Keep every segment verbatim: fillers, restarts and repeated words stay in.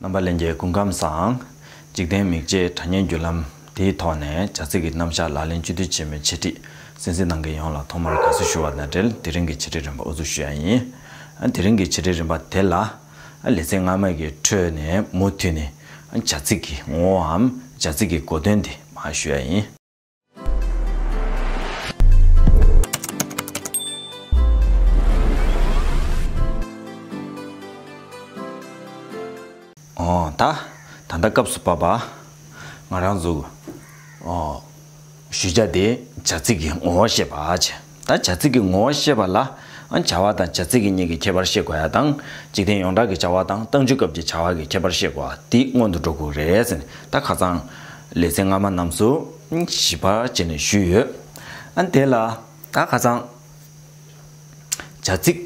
རྣམ་པ་ལྷན་རྒྱས་སྐུ་ཁམས་བཟང་། འཇིག་རྟེན་མིག་འབྱེད་དྲ་བརྙན་བརྒྱུད་ལམ་དེའི་ཐོག་ནས་བྱ་ཚིག་གི་རྣམ་གཞག་ལག་ལེན་བཅུད་བསྡུས་ཆེན་མོའི་འཆད་ཁྲིད་གསན་གཟིགས་གནང་མཁན་ཡོངས་ལ་ཐོག་མར་དགའ་བསུ་ཞུ་བ་དང་འབྲེལ། དེ་རིང་གི་འཆད་ཁྲིད་རིམ་པ་འགོ་འཛུགས་ཞུ་ཡ་ཡིན། དེ་རིང་གི་འཆད་ཁྲིད་རིམ་པ་དེ་ལ། ལེ་ཚན་སྔ་མ་གི་འཕྲོས་ནས་མུ་མཐུད་ནས་བྱ་ཚིག་གི་ངོ་བོའམ་བྱ་ཚིག་གི་གོ་དོན་དེ་མར་ཞུ་ཡ་ཡིན། ཨོ་ད། ད་ལྟ་སྐབས་སུ་བབ་པ། ང་རང་ཚོ། ཨོ། ཞུ་བྱ་དེ་བྱ་ཚིག་གི་ངོ་བོ་ཤེས་པ་བྱས། ད་བྱ་ཚིག་གི་ངོ་བོ་ཤེས་པ་ལ། ཨ་བྱ་བ་དང་བྱ་ཚིག་གི་གཉིས་ཀྱི་ཁྱད་པར་ཤེས་དགོས་ཡ་དང་། འཇིག་རྟེན་ཡོངས་གྲགས་ཀྱི་བྱ་བ་དང་རྟགས་འཇུག་སྐབས་ཀྱི་བྱ་བ་གི་ཁྱད་པར་ཤེས་དགོས་པ་དེ་སྔོན་དུ་འགྲོ་དགོས་རེད་ཟེར་ནས། ད་ཁ་སང་ལེ་ཚན་སྔ་མ་རྣམས་སུ་ཞིབ་པ་བྱས་ནས་ཞུས་ཡོད། ཨ་དེ་ལ་ད་ཁ་སང་། བྱ་ཚིག་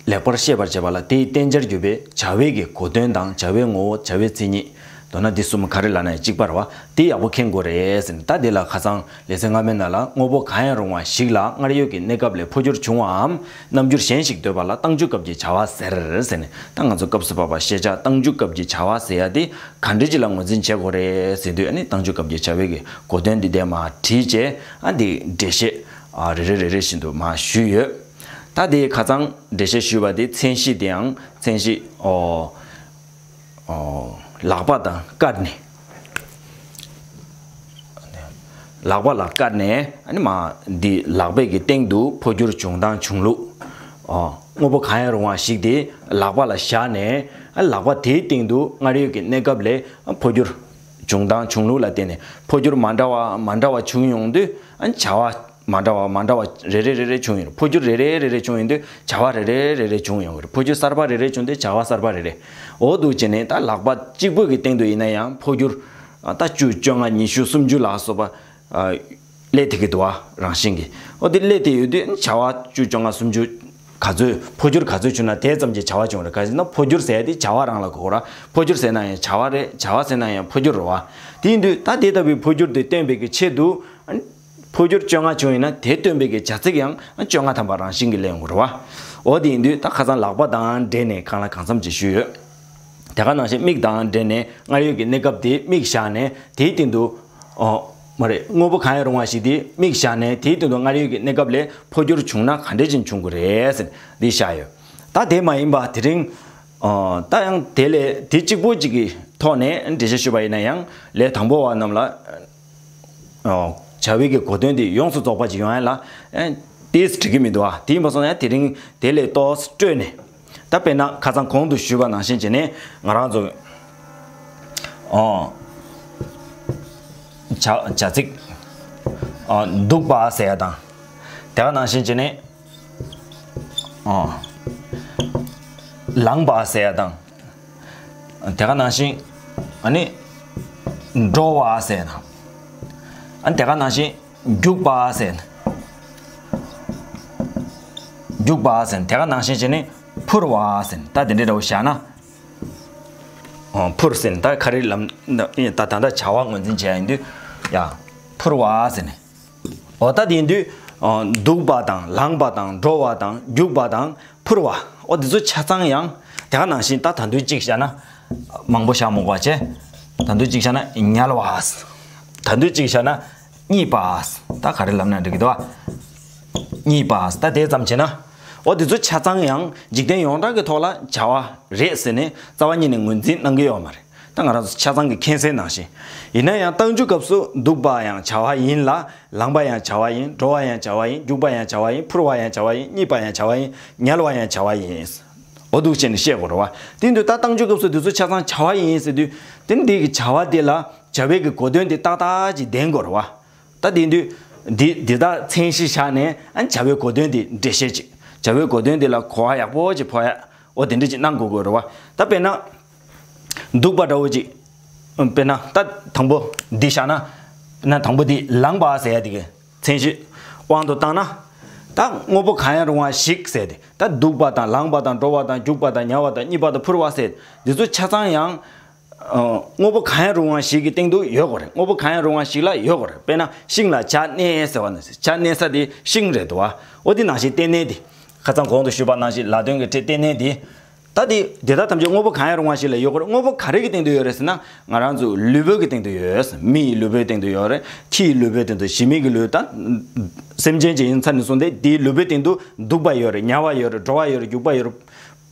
ལེགས་པར་ཤེས་པར་བྱེད་པ་ལ་དེའི་བསྟན་བྱར་གྱུར་པའི་བྱ་བའི་གི་གོ་དོན་དང་བྱ་བའི་ངོ་བོ། བྱ་བའི་མཚན་ཉིད། མདོར་ན་འདི་གསུམ་ག་རེ་ལབ་ན་ཡང་གཅིག་པ་རེད་བ། དེ་ཡག་པོ་མཁྱེན་དགོས་རེད་ཟེར་ནས། ད་དེ་ལ་ཁ་སང་ལེ་ཚན་སྔ་མའི་ནང་ལ་དངོས་པོ་གང་ཡང་རུང་བ་ཞིག་ལ་སྔར་ཡོད་ཀྱི་གནས་སྐབས་ལས་འཕོ་འགྱུར་བྱུང་བའམ་རྣམ་འགྱུར་གཞན་ཞིག་འདོད་པ་ལ་རྟགས་འཇུག་སྐབས་ཀྱི་བྱ་བ་ཟེར་ཟེར་ནས། ད་ང་ཚོ་སྐབས་སུ་བབ་པ་ཤེས་བྱ་རྟགས་འཇུག་སྐབས་ཀྱི་བྱ་བ་ཟེར་ཡ་དེ་ག་འདྲ་ཅིག་ལ་ངོས་འཛིན་བྱེད་དགོས་རེད་ཟེར་དུས། ཨ་ནི་རྟགས་འཇུག་སྐབས་ཀྱི་བྱ་བའི་གི་གོ་དོན་འདི་དེ་མར་བྲིས་བྱས། ཨ་འདི་འགྲེལ་བཤད་ཨ་རེ་རེ་རེ་རེ་བཞིན་དུ་མར་ཞུས་ཡོད། ད་དེ་ཁ་སང་འགྲེལ་བཤད་ཞུས་པ་དེ་མཚན་གཞི་དེའང་མཚན་གཞི། ཨོ། ཨོ། ལག་པ་དང་བཀར་ནས། ལག་པ་ལ་བཀར་ནས། ཨ་ནི་མར་འདི་ལག་པའི་གི་སྟེང་དུ་འཕོ་འགྱུར་བྱུང་སྟངས་བྱུང་ལུགས། ཨོ། དངོས་པོ་གང་ཡང་རུང་བ་ཞིག་དེ་ལག་པ་ལ་བཞག་ནས། ཨ་ལག་པ་དེའི་སྟེང་དུ་སྔར་ཡོད་ཀྱི་གནས་སྐབས་ལས་འཕོ་འགྱུར་བྱུང་སྟངས་བྱུང་ལུགས་ལ་བརྟེན་ནས། འཕོ་འགྱུར་མ་འདྲ་བ་མ་འདྲ་བ་བྱུང་ཡོང་དུས། ཨ་བྱ་བ་མ་འདྲ་བ་མ་འདྲ་བ་རེ་རེ་རེ་རེ་བྱུང་ཡོང་། འཕོ་འགྱུར་རེ་རེ་རེ་རེ་བྱུང་ཡོང་དུས་བྱ་བ་རེ་རེ་རེ་རེ་བྱུང་ཡོང་གི་རེད། འཕོ་འགྱུར་གསར་པ་རེ་རེ་བྱུང་དུས་བྱ་བ་གསར་པ་རེ་རེ། འོ་འདུག་བྱས་ནས་ད་ལག་པ་གཅིག་པོ་གི་སྟེང་དུ་ཡིན་ན་ཡང་འཕོ་འགྱུར། ཨ་ད་བཅུ། བཅོ་ལྔ། ཉི་ཤུ། སུམ་ཅུ་ལ་སོགས་པ། ཨ་སླེབས་ཐུབ་ཀྱི་འདུག་བ། རང་བཞིན་གྱིས། འོ་དེ་སླེབས་ཐུབ་ཡོད་དུས་བྱ་བ་བཅུ། བཅོ་ལྔ། སུམ་ཅུ་ག་ཚོད། འཕོ་འགྱུར་ག་ཚོད་བྱུང་ན་དེ་ཙམ་གྱི་བྱ་བ་བྱུང་རེད། ག་ཅི་ན་འཕོ་འགྱུར་ཟེར་ཡ་དེ་བྱ་བ་རང་ལ་གོ་དགོས་ར། འཕོ་འགྱུར་ཟེར་ན་ཡང་བྱ་བ་རེད། བྱ་བ་ཟེར་ན་ཡང་འཕོ་འགྱུར་རེད་བ། དེ་ཡིན་དུས་ད་དེ་ལྟ་བུའི་འཕོ་འགྱུར་དེ་སྟོན་པའི་གི་ཆེད་དུ། འཕོ་འགྱུར་བཅོ་ལྔ་བྱུང་ཡིན་ན་དེ་སྟོན་པའི་གི་བྱ་ཚིག་ཡང་བཅོ་ལྔ་ཐམ་པ་རང་བཞིན་གྱིས་སླེབས་ཡོང་གི་རེད་བ། འོ་དེ་ཡིན་དུས་ད་ཁ་སང་ལག་པ་དང་འབྲེལ་ནས་གང་ལ་གང་འཚམ་ཅིག་ཞུས་ཡོད། དེ་ག་ནང་བཞིན་མིག་དང་འབྲེལ་ནས་སྔར་ཡོད་ཀྱི་གནས་སྐབས་དེ་མིག་བཞག་ནས་དེའི་སྟེང་དུ། ཨོ། མ་རེད། དངོས་པོ་གང་ཡང་རུང་བ་ཞིག་དེ་མིག་བཞག་ནས་དེའི་སྟེང་དུ་སྔར་ཡོད་ཀྱི་གནས་སྐབས་ལས་འཕོ་འགྱུར་བྱུང་ན་ག་འདྲ་ཅིག་བྱུང་དགོས་རེད་ཟེར་འདི་བཞག་ཡོད། ད་དེ་མ་ཡིན་པ་དེ་རིང་། ཨོ། ད་ཡང་དེ་ལས་དེ་གཅིག་པོ་གཅིག་གི་ཐོག་ནས་འགྲེལ་བཤད་ཞུས་པ་ཡིན་ན་ཡང་ལས་དང་པོ་བ་རྣམས་ལ། ཨོ། བྱ་བའི་གི་གོ་དོན་དེ་ཡོངས་སུ་རྫོགས་པ་ཅིག་ཡོང་ཡ་ལ། ཨེ། ཏིས་འགྲིག་གི་མི་འདུག་ཨ། དེ་ཡིན་པ་སོང་ན་ཡང་དེ་རིང་དེ་ལས་ཏོག་ཙམ་སྤྲོས་ནས། ད་དཔེར་ན་ཁ་སང་གོང་དུ་ཞུས་པ་ནང་བཞིན་བྱས་ནས་ང་རང་ཚོ། ཨོ། བྱ་བྱ་ཚིག་ཨོ། འདུག་པ་ཟེར་ཡ་དང་། དེ་ག་ནང་བཞིན་བྱས་ནས། ཨོ། ལངས་པ་ཟེར་ཡ་དང་། དེ་ག་ནང་བཞིན། ཨ་ནི། འགྲོ་བ་ཟེར་ན། ཨ་ནི་དེ་ག་ནང་བཞིན་རྒྱུག་པ་ཟེར་ན། རྒྱུག་པ་ཟེར་ན། དེ་ག་ནང་བཞིན་བྱས་ནས་འཕུར་བ་ཟེར་ན། ད་དེ་འདྲའི་འདྲ་བོ་བཞག་ན། ཨོ། འཕུར་ཟེར་ན་ད་ག་རེ་ལབ་ན། ད་ད་ལྟ་བྱ་བ་ངོས་འཛིན་བྱས་ཡིན་དུས། ཡ། འཕུར་བ་ཟེར་ནས། འོ་ད་དེ་ཡིན་དུས། ཨོ། འདུག་པ་དང་ལངས་པ་དང་འགྲོ་བ་དང་རྒྱུག་པ་དང་འཕུར་བ། ཨོ་དེ་ཚོ་ཆ་ཚང་ཡང་དེ་ག་ནང་བཞིན། ད་ད་དུང་གཅིག་བཞག་ན། མང་པོ་བཞག་མི་དགོས་པ་བྱས། ད་དུང་གཅིག་བཞག་ན་ཉལ་བ། ད་དུང་གཅིག་བཞག་ན་གཉིད་པ། ད་ག་རེ་ལབ་ན་འགྲིག་གི་འདུག་བ། གཉིད་པ། ད་དེ་ཙམ་བྱས་ན། ཨོ་དེ་ཚོ་ཆ་ཚང་ཡང་འཇིག་རྟེན་ཡོངས་གྲགས་ཀྱི་ཐོག་ལ་བྱ་བ་རེད་ཟེར་ནས་རྩ་བ་ཉིད་ནས་ངོས་འཛིན་གནང་གི་ཡོད་མ་རེད། ད་ང་རང་ཚོ་ཆ་ཚང་གི་མཁྱེན་གསལ་ནང་བཞིན། ཡིན་ན་ཡང་རྟགས་འཇུག་སྐབས་སུ་འདུག་པ་ཡང་བྱ་བ་ཡིན་ལ། ལངས་པ་ཡང་བྱ་བ་ཡིན། འགྲོ་བ་ཡང་བྱ་བ་ཡིན། རྒྱུག་པ་ཡང་བྱ་བ་ཡིན། འཕུར་བ་ཡང་བྱ་བ་ཡིན། གཉིད་པ་ཡང་བྱ་བ་ཡིན། ཉལ་བ་ཡང་བྱ་བ་ཡིན། འོ་འདུག་བྱས་ནས་བཤད་དགོས་རེད་བ། དེ་དུས་ད་རྟགས་འཇུག་སྐབས་སུ་དེ་ཚོ་ཆ་ཚང་བྱ་བ་ཡིན་ཟེར་དུས། དེ་ནི་དེ་གི་བྱ་བ་དེ་ལ་བྱ་བའི་གི་གོ་དོན་དེ་ཏག་ཏག་ཅིག་ལྡན་དགོས་རེད་བ། ད་དེ་དུས་འདི་འདི་དག་མཚན་གཞི་བཞག་ནས། ཨ་བྱ་བའི་གོ་དོན་དེ་འགྲེལ་བཤད་ཅིག་བྱ་བའི་གོ་དོན་དེ་ལ་གོ་བ་ཡག་པོ་ཅིག་ཕོག་ཡ། འོ་དེ་འདྲ་ཅིག་གནང་དགོས་དགོས་རེད་བ། ད་དཔེར་ན། འདུག་པ་འདྲ་བོ་ཅིག་དཔེར་ན་ད་དང་པོ་འདི་བཞག་ན། དཔེར་ན་དང་པོ་འདི་ལངས་པ་ཟེར་ཡ་དེ་གི་མཚན་གཞི་དབང་དུ་བཏང་ན། ད་དངོས་པོ་གང་ཡང་རུང་བ་ཞིག་ཟེར་ཏེ། ད་འདུག་པ་དང་ལངས་པ་དང་འགྲོ་བ་དང་རྒྱུག་པ་དང་ཉལ་བ་དང་གཉིད་པ་དང་འཕུར་བ་ཟེར། འདི་ཚོ་ཆ་ཚང་ཡང་། ཨ་དངོས་པོ་གང་ཡང་རུང་བ་ཞིག་གི་སྟེང་དུ་ཡོད་དགོས་རེད། དངོས་པོ་གང་ཡང་རུང་བ་ཞིག་ལ་ཡོད་དགོས་རེད། དཔེར་ན་ཤིང་ལ་བྱ་གནས་ཟེར་བ་ནི། བྱ་གནས་ས་དེ་ཤིང་རེད་འདུག་བ། འོ་དེ་ནང་བཞིན་རྟེན་གནས་དེ། ཁ་སང་གོང་དུ་ཞུས་པ་ནང་བཞིན་ལ་དོན་གྱི་ཕྲད་རྟེན་གནས་དེ། ད་དེ་དེ་དག་ཐམས་ཅད་དངོས་པོ་གང་ཡང་རུང་བ་ཞིག་ལ་ཡོད་དགོས་རེད། དངོས་པོ་ག་རེ་གི་སྟེང་དུ་ཡོད་རེད་ཟེར་ན། ང་རང་ཚོ་ལུས་པོ་གི་སྟེང་དུ་ཡོད། མི་ཡི་ལུས་པོའི་སྟེང་དུ་ཡོད་རེད། ཁྱི་ཡི་ལུས་པོའི་སྟེང་དུ། ཞི་མི་གི་ལུས་དང་། སེམས་ཅན་ཅིག་ཡིན་ཚར་ནས་བཟུང་སྟེ་དེའི་ལུས་པོའི་སྟེང་དུ་འདུག་པ་ཡོད་རེད། ཉལ་བ་ཡོད་རེད། འགྲོ་བ་ཡོད་རེད། རྒྱུག་པ་ཡོད་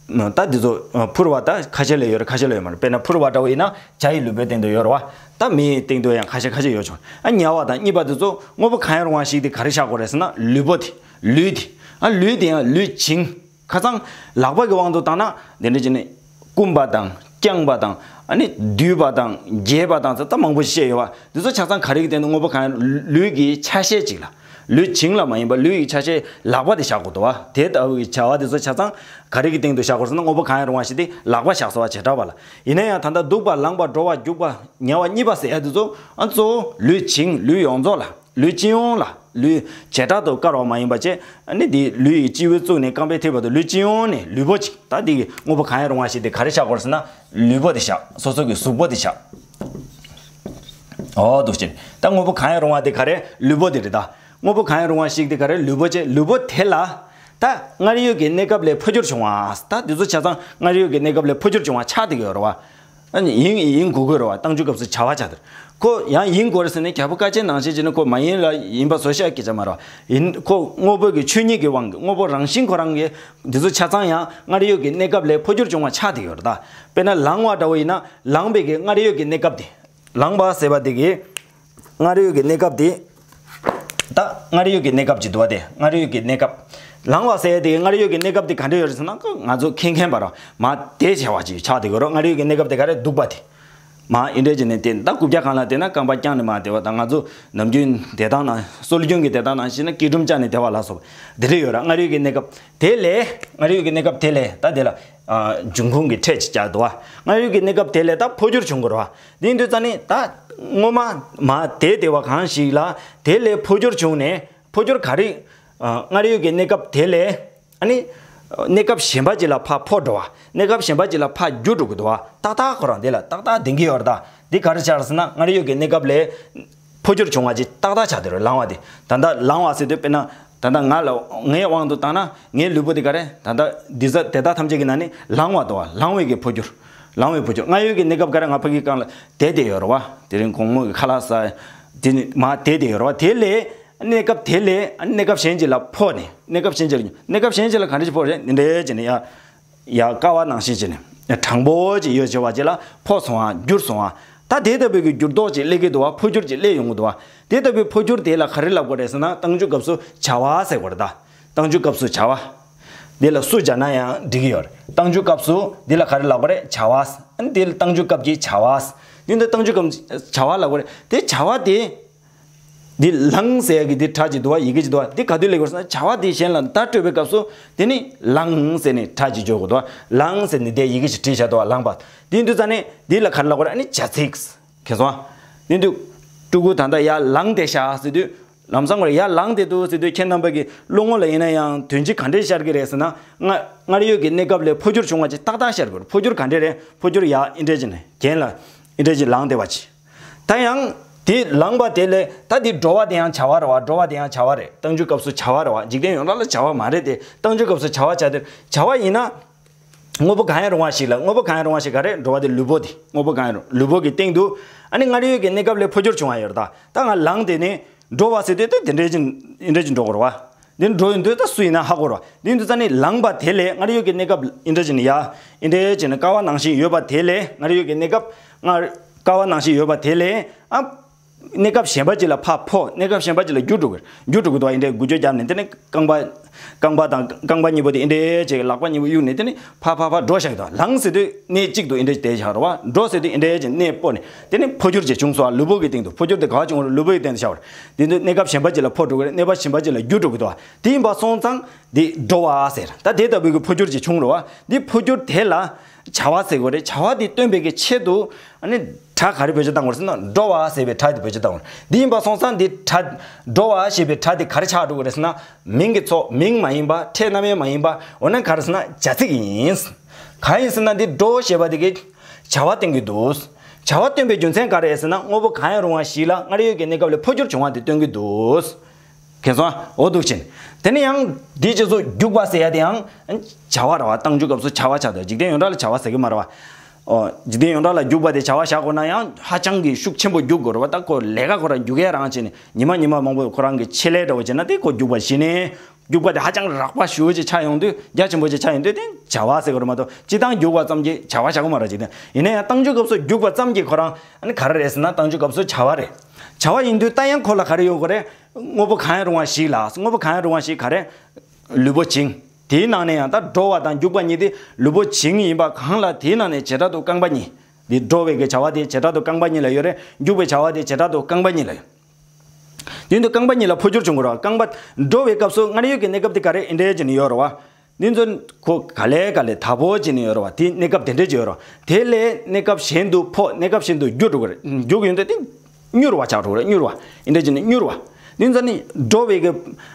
རེད། ད་འདི་ཚོ་འཕུར་བ་ད་ཁ་ཤས་ལ་ཡོད་རེད། ཁ་ཤས་ལ་ཡོད་མ་རེད། དཔེར་ན་འཕུར་བ་འདྲ་བོ་ཡིན་ན་བྱ་ཡི་ལུས་པོའི་སྟེང་དུ་ཡོད་རེད་བ། ད་མི་ཡི་སྟེང་དུ་ཡང་ཁ་ཤས་ཁ་ཤས་ཡོད་བྱུང་། ཨ་ཉལ་བ་དང་གཉིད་པ་འདི་ཚོ་དངོས་པོ་གང་ཡང་རུང་བ་ཞིག་དེ་ག་རེ་བཞག་དགོས་རེད་ཟེར་ན། ལུས་པོ་དེ། ལུས་དེ། ཨ་ལུས་དེ་ཡང་ལུས་བྱིང་། ཁ་སང་ལག་པ་གི་དབང་དུ་བཏང་ན་དེ་འདྲ་བྱས་ནས་བསྐུམ་པ་དང་བརྐྱངས་པ་དང་། ཨ་ནི་འདུས་པ་དང་འགྱེལ་བ་དང་ད་མང་པོ་ཞིག་བཤད་ཡོད་བ། འདི་ཚོ་ཆ་ཚང་ག་རེ་གི་སྟེང་དུ། དངོས་པོ་གང་ཡང་ལུས་ཀྱི་ཆ་ཤས་ཅིག་ལ། ལུས་བྱིང་ལ་མ་ཡིན་པ་ལུས་ཀྱི་ཆ་ཤས་ལག་པ་དེ་བཞག་དགོས་འདུག་བ། དེ་ལྟ་བུའི་བྱ་བ་དེ་ཚོ་ཆ་ཚང་ག་རེ་གི་སྟེང་དུ་བཞག་དགོས་ཟེར་ན། དངོས་པོ་གང་ཡང་རུང་བ་ཞིག་དེ་ལག་པ་བཞག་སོ་བ་བྱེ་བྲག་པ་ལ། ཡིན་ན་ཡང་ད་ལྟ་འདུག་པ་ལངས་པ་འགྲོ་བ་རྒྱུག་པ་ཉལ་བ་གཉིད་པ་ཟེར་ཡ་དེ་ཚོ་ཨ་གཙོ་བོ་ལུས་བྱིང་། ལུས་ཡོངས་རྫོགས་ལ། ལུས་སྤྱི་ཡོངས་ལ། ལུས་བྱེ་བྲག་ཏུ་བཀར་བ་མ་ཡིན་པ་བྱས། ཨ་ནི་དེ་ལུས་ཡི་སྤྱི་བོའི་གཙུག་ནས་རྐང་པའི་མཐེ་བར་དུ་ལུས་སྤྱི་ཡོངས་ནས་ལུས་པོ་གཅིག་ད་དེ་གི་དངོས་པོ་གང་ཡང་རུང་བ་ཞིག་དེ་ག་རེ་བཞག་དགོས་ཟེར་ན། ལུས་པོ་དེ་བཞག་སོ་སོ་གི་གཟུགས་པོ་དེ་བཞག་འོ་འདུག་ཅེ། ད་དངོས་པོ་གང་ཡང་རུང་བ་དེ་ག་རེ། ལུས་པོ་དེ་རེད་ད། དངོས་པོ་གང་ཡང་རུང་བ་ཞིག་དེ་ག་རེ། ལུས་པོ་བྱས། ལུས་པོ་དེ་ལ་ད་སྔར་ཡོད་ཀྱི་གནས་སྐབས་ལས་འཕོ་འགྱུར་བྱུང་བ། ད་འདི་ཚོ་ཆ་ཚང་སྔར་ཡོད་ཀྱི་གནས་སྐབས་ལས་འཕོ་འགྱུར་བྱུང་བ་ཆགས་བསྡད་ཀྱི་ཡོད་རེད་བ། ཨ་ནི་ཡིན་ཡིན་དགོས་ཀྱི་རེད་བ། རྟགས་འཇུག་སྐབས་སུ་བྱ་བ་ཆགས་དེར། ཁོ་ཡང་ཡིན་དགོས་རེད་ཟེར་ནས་རྒྱལ་པོ་དཀའ་སྤྱད་ནང་བཞིན་བྱས་ནས་ཁོ་མ་ཡིན་ལ་ཡིན་པ་བཟོ་བཤད་སྐད་ཆ་མ་རེད་བ། ཡིན། ཁོ་དངོས་པོ་གི་ཆོས་ཉིད་ཀྱི་དབང་གིས། དངོས་པོ་རང་བཞིན་ཁོ་རང་གིས་འདི་ཚོ་ཆ་ཚང་ཡང་སྔར་ཡོད་ཀྱི་གནས་སྐབས་ལས་འཕོ་འགྱུར་བྱུང་བ་ཆགས་བསྡད་ཀྱི་ཡོད་རེད་ད། དཔེར་ན་ལངས་པ་འདྲ་བོ་ཡིན་ན། ལངས་པའི་གི་སྔར་ཡོད་ཀྱི་གནས་སྐབས་དེ། ལངས་པ་ཟེར་བ་དེ་གི་སྔར་ཡོད་ཀྱི་གནས་སྐབས་དེ། ད་སྔར་ཡོད་ཀྱི་གནས་སྐབས་ཅིག་འདུག་བ། དེ་སྔར་ཡོད་ཀྱི་གནས་སྐབས། ལངས་པ་ཟེར་ཡ་དེ་སྔར་ཡོད་ཀྱི་གནས་སྐབས་དེ་ག་འདྲ་ཡོད་རེད་ཟེར་ན། ང་ཚོ་མཁྱེན་མཁྱེན་པ་ར་མར་དེད་བྱས་པ་ཅིག་ཆགས་བསྡད་ཀྱི་ཡོད་རེད། སྔར་ཡོད་ཀྱི་གནས་སྐབས་དེ་ག་རེ། འདུག་པ་དེ། མར་འདི་འདྲ་བྱས་ནས་དེ་ད་རྐུབ་བཀྱག་སྒང་ལ་བསྡད་ན་རྐང་པ་བརྐྱངས་ནས་མར་བསྡད་པ་དང་། ང་ཚོ་ནམ་རྒྱུན་བསྡད་སྟངས་ནང་། སྲོལ་རྒྱུན་གྱི་བསྡད་སྟངས་ནང་བཞིན་ན་སྐྱིལ་ཀྲུང་བཅའ་ནས་བསྡད་པ་ལ་སོགས་པ་དེ་འདྲ་ཡོད་ར། སྔར་ཡོད་ཀྱི་གནས་སྐབས་དེ་ལས། སྔར་ཡོད་ཀྱི་གནས་སྐབས་དེ་ལས་ད་དེ་ལ་འབྱུང་ཁུངས་ཀྱི་ཕྲད་ཅིག་བརྒྱབ་འདུག་བ། སྔར་ཡོད་ཀྱི་གནས་སྐབས་དེ་ལས་ད་འཕོ་འགྱུར་བྱུང་དགོས་རེད་བ། དེ་ཡིན་དུས་ཙང་ནི་ད་སྔོན་མ་མར་དེད་བསྡད་པ་གང་ཞིག་ལ་དེ་ལས་འཕོ་འགྱུར་བྱུང་ནས། འཕོ་འགྱུར་ག་རེ། ཨ་སྔར་ཡོད་ཀྱི་གནས་སྐབས་དེ་ལས། ཨ་ནི་གནས་སྐབས་གཞན་པ་ཅིག་ལ་ཕར་འཕོ་འགྲོ་བ། གནས་སྐབས་གཞན་པ་ཅིག་ལ་ཕར་འགྱུར་འགྲོ་གི་འདུག་བ། ཏག་ཏག་ཁོ་རང་དེ་ལ་ཏག་ཏག་ལྡང་གི་ཡོད་རེད་ད། འདི་ག་རེ་ཆགས་རེད་ཟེར་ན། སྔར་ཡོད་ཀྱི་གནས་སྐབས་ལས་འཕོ་འགྱུར་བྱུང་བ་ཅིག་ཏག་ཏག་ཆགས་བསྡད་རེད། ལངས་པ་དེ། ད་ལྟ་ལངས་པ་ཟེར་དུས་དཔེར་ན་ད་ལྟ་ང་ལ། ངའི་དབང་དུ་བཏང་ན་ངའི་ལུས་པོ་དེ་ག་རེ། ད་ལྟ་འདི་ཚོ་དེ་དག་ཐམས་ཅད་ཀྱི་ནང་ནས་ལངས་པ་འདུག་བ། ལངས་པའི་གི་འཕོ་འགྱུར། ལངས་པའི་འཕོ་འགྱུར། སྔར་ཡོད་ཀྱི་གནས་སྐབས་ག་རེ། ང་ཕ་གིའི་སྒང་ལ་དེད་བསྡད་ཡོད་རེད་བ། དེ་རིང་དགོང་མོ་གི་ཁ་ལག་ཟ། དེ་ནི་མར་དེད་བསྡད་ཡོད་རེད་བ། དེ་ལས། གནས་སྐབས་དེ་ལས་གནས་སྐབས་གཞན་ཅིག་ལ་འཕོ་ནས། གནས་སྐབས་གཞན་ཅིག་ལ། གནས་སྐབས་གཞན་ཅིག་ལ་ག་འདྲ་ཞིག་འཕོ་རེད། འདི་འདྲ་བྱས་ནས་ཡར། ཡར་ཀ་བ་ནང་བཞིན་བྱས་ནས། དྲང་པོ་ཅིག་ཡོད་བྱས་པ་ཅིག་ལ་འཕོ་སོང་བ། འགྱུར་སོང་བ། ད་དེ་ལྟ་བུའི་གི་འགྱུར་ལྡོག་ཅིག་སླེབས་ཀྱི་འདུག་བ། འཕོ་འགྱུར་ཅིག་སླེབས་ཡོང་གི་འདུག་བ། དེ་ལྟ་བུའི་འཕོ་འགྱུར་དེ་ལ་ག་རེ་ལབ་དགོས་རེད་ཟེར་ན། རྟགས་འཇུག་སྐབས་སུ་བྱ་བ་ཟེར་དགོས་རེད་ད། རྟགས་འཇུག་སྐབས་སུ་བྱ་བ། དེ་ལ་སུ་སྦྱར་ན་ཡང་འགྲིག་གི་ཡོད་རེད། རྟགས་འཇུག་སྐབས་སུ་འདི་ལ་ག་རེ་ལབ་དགོས་རེད། བྱ་བ། ཨ་ནི་དེ་ལ་རྟགས་འཇུག་སྐབས་ཀྱི་བྱ་བ། འདི་འདི་རྟགས་འཇུག་སྐབས་བྱ་བ་ལབ་དགོས་རེད། དེ་བྱ་བ་དེ། འདི་ལངས་ཟེར་ཡ་གི་འདི་སྒྲ་ཅིག་འདུག་བ། ཡི་གེ་ཅིག་འདུག་བ། འདི་ག་དུས་སླེབས་དགོས་ཟེར་ན། བྱ་བ་འདི་གཞན་ལ་བརྡ་སྤྲོད་པའི་སྐབས་སུ་དེ་ནི་ལངས་ཟེར་ནས་སྒྲ་ཅིག་འཇོག་དགོས་འདུག་བ། ལངས་ཟེར་ནས་འདི་ཡི་གེ་ཅིག་བྲིས་བཞག་འདུག་བ། ལངས་པ། འདི་འདུག་ཙང་ནས་འདི་ལ་ག་རེ་ལབ་དགོས་རེད། ཨ་ནི་བྱ་ཚིག། མཁྱེན་སོང་ཨ། འདི་འདུག་ཕྲུ་གུ་ད་ལྟ་ཡར་ལངས་བསྡད་ཤག་ཟེར་དུས། ལམ་སང་ཁོ་རང་ཡར་ལངས་བསྡད་འདུག་ཟེར་དུས། ཁྱེད་རྣམ་པ་གི་བློ་ངོ་ལ་ཡིན་ན་ཡང་དོན་སྤྱི་ག་འདྲས་ཤར་གྱི་རེད་ཟེར་ན། སྔ་སྔར་ཡོད་ཀྱི་གནས་སྐབས་ལས་འཕོ་འགྱུར་བྱུང་བ་ཅིག་ཏག་ཏག་ཤར་གྱི་རེད། འཕོ་འགྱུར་ག་འདྲས་རེད། འཕོ་འགྱུར་ཡར་འདི་འདྲས་ཅིག་ནས་གྱེན་ལ་འདི་འདྲས་ཅིག་ལངས་བསྡད་པ་ཅིག་ད་ཡང་དེ་ལངས་པ་དེ་ལས་ད་དེ་འགྲོ་བ་དེ་ཡང་བྱ་བ་རེད་བ། འགྲོ་བ་དེ་ཡང་བྱ་བ་རེད། རྟགས་འཇུག་སྐབས་སུ་བྱ་བ་རེད་བ། འཇིག་རྟེན་ཡོངས་གྲགས་ལ་བྱ་བ་མ་རེད་དེ། རྟགས་འཇུག་སྐབས་སུ་བྱ་བ་ཆགས་དེ། བྱ་བ་ཡིན་ན། དངོས་པོ་གང་ཡང་རུང་བ་ཞིག་ལ། དངོས་པོ་གང་ཡང་རུང་བ་ཞིག་ག་རེ། འགྲོ་བ་དེ་ལུས་པོ་དེ། དངོས་པོ་གང་ཡང་རུང་། ལུས་པོ་གི་སྟེང་དུ། ཨ་ནི་སྔར་ཡོད་ཀྱི་གནས་སྐབས་ལས་འཕོ་འགྱུར་བྱུང་བ་ཡོད་རེད་ད། ད་ང་ལངས་དེ་ནས་འགྲོ་བ་ཟེར་དུས་ད་དེ་འདྲས་ཅིག་འདི་འདྲས་ཅིག་འགྲོ་དགོས་རེད་བ། འདི་འགྲོ་ཡོང་དུས་ད་སུ་ཡིན་ན་ཧ་གོ་རེད་བ། འདི་འདུག་ཙང་ནས་ལངས་པ་དེ་ལས་སྔར་ཡོད་ཀྱི་གནས་སྐབས་འདི་འདྲས་ཅིག་ནས་ཡར་འདི་འདྲས་ཅིག་ནས་ཀ་བ་ནང་བཞིན་ཡོད་པ་དེ་ལས། སྔར་ཡོད་ཀྱི་གནས་སྐབས་སྔར་ཀ་བ་ནང་བཞིན་ཡོད་པ་དེ་ལས། ཨ། གནས་སྐབས་གཞན་པ་ཅིག་ལ་ཕར་འཕོ། གནས་སྐབས་གཞན་པ་ཅིག་ལ་འགྱུར་འགྲོ་གི། འགྱུར་འགྲོ་གི་འདུག་བ། འདི་འདྲས་འགུལ་སྐྱོད་བརྒྱབ་ནས། དེ་ནས་རྐང་པ། རྐང་པ་དང་རྐང་པ་གཉིས་པོ་དེ་འདི་འདྲས་ཅིག་ལག་པ་གཉིས་པོ་གཡུག་ནས། དེ་ནས་ཕར་ཕར་ཕར་འགྲོ་བཞག་གི་འདུག་ལངས་ཟེར་དུས་གནས་གཅིག་ཏུ་འདི་འདྲས་བསྡད་བཞག་རེད་བ། འགྲོ་ཟེར་དུས་འདི་འདྲས་ཅིག་གནས་སྤོ་ནས། དེ་ནས་འཕོ་འགྱུར་ཅིག་བྱུང་སོང་བ། ལུས་པོ་གི་སྟེང་དུ། འཕོ་འགྱུར་དེ་ག་བ་བྱུང་རེད། ལུས་པོ་གི་སྟེང་དུ་བཞག་པ་རེད། དེ་དུས་གནས་སྐབས་གཞན་པ་ཅིག་ལ་འཕོ་འགྲོ་གི་རེད། གནས་པ་གཞན་པ་ཅིག་ལ་འགྱུར་འགྲོ་གི་འདུག་བ། དེ་ཡིན་པ་སོང་ཙང་འདི་འགྲོ་བ་ཟེར། ད་དེ་ལྟ་བུའི་གི་འཕོ་འགྱུར་ཅིག་བྱུང་རེད་བ། འདི་འཕོ་འགྱུར་དེ་ལ་བྱ་བ་ཟེར་དགོས་རེད། བྱ་བ་དེ་སྟོན་པའི་གི་ཆེད་དུ། ཨ་ནི་སྒྲ་ག་རེ་བེད་སྤྱོད་བཏང་དགོས་རེད་ཟེར་ན། འགྲོ་བ་ཟེར་བའི་སྒྲ་དེ་བེད་སྤྱོད་བཏང་དགོས་རེད། འདི་ཡིན་པ་སོང་ཙང་འདི་སྒྲ། འགྲོ་བ་ཞེས་པའི་སྒྲ་དེ་ག་རེ་ཆགས་འགྲོ་གི་རེད་ཟེར་ན། མིང་གི་ཚོགས། མིང་མ་ཡིན་པ། ཕྲད་རྣམ་དབྱེ་མ་ཡིན་པ། འོ་ན་ག་རེ་ཟེར་ན་བྱ་ཚིག་ཡིན། གང་ཡིན་ཟེར་ན་འདི་འགྲོ་ཞེས་པ་དེ་གིས་བྱ་བ་སྟོན་གྱི་འདུག་བྱ་བ་སྟོན་པའི་རྒྱུ་མཚན་ག་རེ་ཟེར་ན། དངོས་པོ་གང་ཡང་རུང་བ་ཞིག་ལ་སྔར་ཡོད་ཀྱི་གནས་སྐབས་ལས་འཕོ་འགྱུར་བྱུང་བ་དེ་སྟོན་གྱི་འདུག་གལ་སོང་ཨ། འོ་འདུག་ཕྱིན། དེ་ནས་ཡང་འདི་རྗེས་སུ་རྒྱུག་པ་ཟེར་ཡ་དེ་ཡང་བྱ་བ་རེད་བ། རྟགས་འཇུག་སྐབས་སུ་བྱ་བ་ཆགས་འདུག་འཇིག་རྟེན་ཡོངས་གྲགས་ལ་བྱ་བ་ཟེར་གི་མ་རེད་བ། ཨོ། འཇིག་རྟེན་ཡོངས་གྲགས་ལ་རྒྱུག་པ་དེ་བྱ་བ་བཞག་དགོས་ན་ཡང་ཧ་ཅང་གི་ཤུགས་ཆེན་པོ་རྒྱུག་དགོས་རེད་བ། ད་ཁོ་ལས་ཀ་ཁོ་རང་རྒྱུག་ཡ་རང་བྱས་ནས་ཉི་མ་ཉི་མ་མང་པོ་ཁོ་རང་གི་ཆེད་ལས་འདྲ་བོ་བྱས་ན་དེ་ཁོ་རྒྱུག་པ་གཞི་ནས་རྒྱུག་པ་དེ་ཧ་ཅང་རགས་པ་ཞེ་པོ་ཅིག་ཆགས་ཡོང་དུས། རྒྱ་ཆེན་པོ་ཅིག་ཆགས་ཡོང་དུས་དེ་བྱ་བ་ཟེར་དགོས་རེད་མ་གཏོགས་སྤྱིར་བཏང་རྒྱུག་པ་ཙམ་གྱིས་བྱ་བ་བཞག་གི་མ་རེད། འཇིག་རྟེན་ཡིན་ན་ཡང་རྟགས་འཇུག་སྐབས་སུ་རྒྱུག་པ་ཙམ་གྱིས་ཁོ་རང་ཨ་ནི་ག་རེ་རེད་ཟེར་ན་རྟགས་འཇུག་སྐབས་སུ་བྱ་བ་རེད། བྱ་བ་ཡིན་དུས་ད་ཡང་ཁོ་ལ་ག་རེ་ཡོད་དགོས་རེད། དངོས་པོ་གང་ཡང་རུང་བ་ཞིག་ལ། དངོས་པོ་གང་ཡང་རུང་བ་ཞིག་ག་རེ། ལུས་པོ་བྱིང་། དེའི་ནང་ནས་ཡང་ད་འགྲོ་བ་དང་རྒྱུག་པ་གཉིས་དེ་ལུས་པོ་བྱིང་ཡིན་པ་གང་ལ་དེའི་ནང་ནས་བྱེ་བྲག་ཏུ་རྐང་པ་གཉིས། འདི་འགྲོ་བའི་གི་བྱ་བ་དེ་བྱེ་བྲག་ཏུ་རྐང་པ་གཉིས་ལ་ཡོད་རེད། རྒྱུག་པའི་བྱ་བ་དེ་བྱེ་བྲག་ཏུ་རྐང་པ་གཉིས་ལ་ཡོད། དེ་འདི་རྐང་པ་གཉིས་ལ་འཕོ་འགྱུར་བྱུང་དགོས་རེད་བ། རྐང་པ་འགྲོ་བའི་སྐབས་སུ་སྔར་ཡོད་ཀྱི་གནས་སྐབས་དེ་ག་རེ་འདི་འདྲས་བྱས་ནས་ཡོད་རེད་བ། འདི་ཚོ་ཁོ་ག་ལེ་ག་ལེ་དལ་པོ་བྱས་ནས་ཡོད་རེད་བ། དེ་གནས་སྐབས་དེ་འདྲས་ཅིག་ཡོད་རེད་བ། དེ་ལས་གནས་སྐབས་གཞན་དུ་འཕོ། གནས་སྐབས་གཞན་དུ་འགྱུར་འགྲོ་གི་རེད། འགྱུར་གྱི་ཡོད་འདུག་དེ་མྱུར་བ་ཆགས་འགྲོ་གི་རེད། མྱུར་བ། འདི་འདྲས་བྱས་ནས་མྱུར་བ། འདི་ཚོ་ནི་འགྲོ་བའི་གི་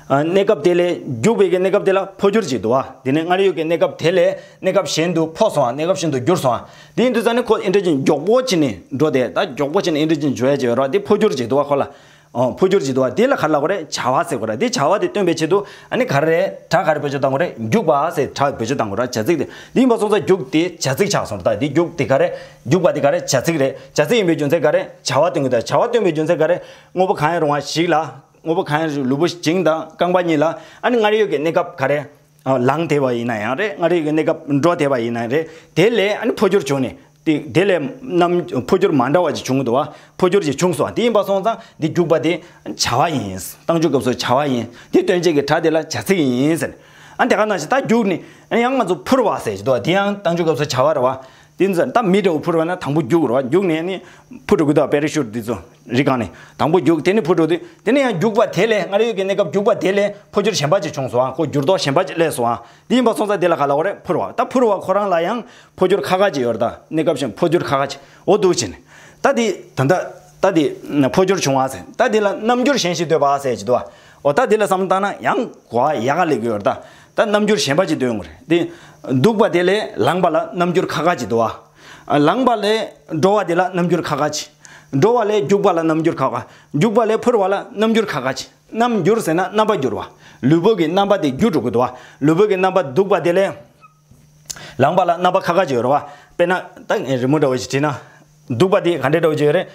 ཨ་གནས་སྐབས་དེ་ལས་རྒྱུག་པའི་གི་གནས་སྐབས་དེ་ལ་འཕོ་འགྱུར་བྱེད་འདུག་བ། དེ་ནས་སྔར་ཡོད་ཀྱི་གནས་སྐབས་དེ་ལས་གནས་སྐབས་གཞན་དུ་འཕོ་སོང་བ། གནས་སྐབས་གཞན་དུ་འགྱུར་སོང་བ། དེ་ཡིན་དུས་ཙང་ནི་ཁོ་འདི་འདྲས་ཀྱི་མགྱོགས་པོ་བྱས་ནས་འགྲོ་དེ། ད་མགྱོགས་པོ་བྱས་ནས་འདི་འདྲས་ཀྱི་འགྱུར་ཡ་ཅིག་ཡོད་རེད་བ། དེ་འཕོ་འགྱུར་བྱེད་འདུག་བ་ཁོ་ལ། ཨོ། འཕོ་འགྱུར་བྱེད་འདུག་བ། དེ་ལ་ག་རེ་ལབ་དགོས་རེད། བྱ་བ་ཟེར་དགོས་རེད། དེ་བྱ་བ་དེ་སྟོན་པའི་ཆེད་དུ་ཨ་ནི་ག་རེ་རེད། སྒྲ་ག་རེ་བེད་སྤྱོད་བཏང་དགོས་རེད། རྒྱུག་པ་ཟེར་སྒྲ་བེད་སྤྱོད་བཏང་དགོས་རེད། བྱ་ཚིག་དེ། དེ་ཡིན་པ་སོང་ཙང་རྒྱུག་དེ་བྱ་ཚིག་ཆགས་སོང་རེད། ད་དེ་རྒྱུག་དེ་ག་རེ། རྒྱུག་པ་དེ་ག་རེ། བྱ་ཚིག་རེད། བྱ་ཚིག་ཡིན་པའི་རྒྱུ་མཚན་ག་རེ། བྱ་བ་སྟོན་གྱི་འདུག་བྱ་བ་སྟོན་པའི་རྒྱུ་མཚན་ག་རེ། དངོས་པོ་གང་ཡང་རུང་བ་ཞིག་ལ། དངོས་པོ་གང་ཡང་རུང་། ལུས་པོ་བྱིང་དང་རྐང་པ་གཉིས་ལ། ཨ་ནི་སྔར་ཡོད་ཀྱི་གནས་སྐབས་ག་རེ། ཨ། ལངས་བསྡད་པ་ཡིན་ན་ཡང་རེད། སྔར་ཡོད་ཀྱི་གནས་སྐབས་འགྲོ་བསྡད་པ་ཡིན་ན་རེད། དེ་ལས་ཨ་ནི་འཕོ་འགྱུར་བྱུང་ནས་དེ་དེ་ལས་རྣམ་འཕོ་འགྱུར་མ་འདྲ་བ་ཅིག་བྱུང་གི་འདུག་བ། འཕོ་འགྱུར་ཅིག་བྱུང་སོང་བ། དེ་ཡིན་པ་སོང་ཙང་འདི་རྒྱུག་པ་དེ་བྱ་བ་ཡིན། རྟགས་འཇུག་སྐབས་སུ་བྱ་བ་ཡིན། དེ་སྟོན་བྱེད་ཀྱི་སྒྲ་དེ་ལ་བྱ་ཚིག་ཡིན་ཟེར། ཨ། དེ་ག་ནང་བཞིན་ད་རྒྱུག་ནི་ཨ་ནི་ཡང་ང་ཚོ་འཕུར་བ་ཟེར་གྱི་འདུག་བ། དེ་ཡང་རྟགས་འཇུག་སྐབས་སུ་བྱ་བ་རེད་བ། དེ་ཚོ་ད་མི་འདྲ་བོ་འཕུར་བ་ན་དང་པོ་རྒྱུག་རེད་བ། རྒྱུག་ནས་ནི་འཕུར་འགྲོ་གི་འདུག་པེ་ར་ཤུཊ་དེ་ཚོ་རི་སྒང་ནས་དང་པོ་རྒྱུག་དེ་ནས་འཕུར་འགྲོ་དུས་དེ་ནས་ཡང་རྒྱུག་པ་དེ་ལས་སྔར་ཡོད་ཀྱི་གནས་སྐབས་རྒྱུག་པ་དེ་ལས་འཕོ་འགྱུར་གཞན་པ་ཅིག་བྱུང་སོང་བ། ཁོ་འགྱུར་ལྡོག་གཞན་པ་ཅིག་སླེབས་སོང་བ། དེ་ཡིན་པ་སོང་ཙང་དེ་ལ་ག་ལབ་དགོས་རེད། འཕུར་བ། ད་འཕུར་བ་ཁོ་རང་ལ་ཡང་འཕོ་འགྱུར་ཁག་ཁག་ཅིག་ཡོད་རེད། ད་གནས་སྐབས་གཞན་འཕོ་འགྱུར་ཁག་ཁག་ཅིག་འོ་འདུག་བྱས་ནས་ད་དེ་ད་ལྟ་ད་དེ་འཕོ་འགྱུར་བྱུང་བ་ཟེར། ད་དེ་ལ་རྣམ་འགྱུར་གཞན་ཞིག་འདོད་པ་ཟེར་གྱི་འདུག་བ། འོ། ད་དེ་ལ་བསམ་བློ་བཏང་ན་ཡང་གོ་བ་ཡག་ག་སླེབས་ཀྱི་ཡོད་རེད། ད་ད་རྣམ་འགྱུར་གཞན་པ་ཅིག་སྟོན་དགོས་རེད། དེ་འདུག་པ་དེ་ལས་ལངས་པ་ལ་རྣམ་འགྱུར་ཁག་ཁག་ཅིག་འདུག་བ། ལངས་པ་ལས་འགྲོ་བ་དེ་ལ་རྣམ་འགྱུར་ཁག་ཁག་ཅིག་འགྲོ་བ་ལས་རྒྱུག་པ་ལ་རྣམ་འགྱུར་ཁག་ཁག་རྒྱུག་པ་ལས་འཕུར་བ་ལ་རྣམ་འགྱུར་ཁག་ཁག་ཅིག་རྣམ་འགྱུར་ཟེར་ན་རྣམ་པ་འགྱུར་བ། ལུས་པོ་གི་རྣམ་པ་དེ་འགྱུར་འགྲོ་གི་འདུག་བ། ལུས་པོ་གི་རྣམ་པ་འདུག་པ་དེ་ལས་ལངས་པ་ལ་རྣམ་པ་ཁག་ཁག་ཅིག་ཡོད་རེད་བ། དཔེར་ན་ད་ངས་རི་མོ་འདྲ་བོ་ཞིག་བྲིས་ན། འདུག་པ་དེ་ག་འདྲས་འདྲ་བོ་ཅིག་ཡོད་རེད།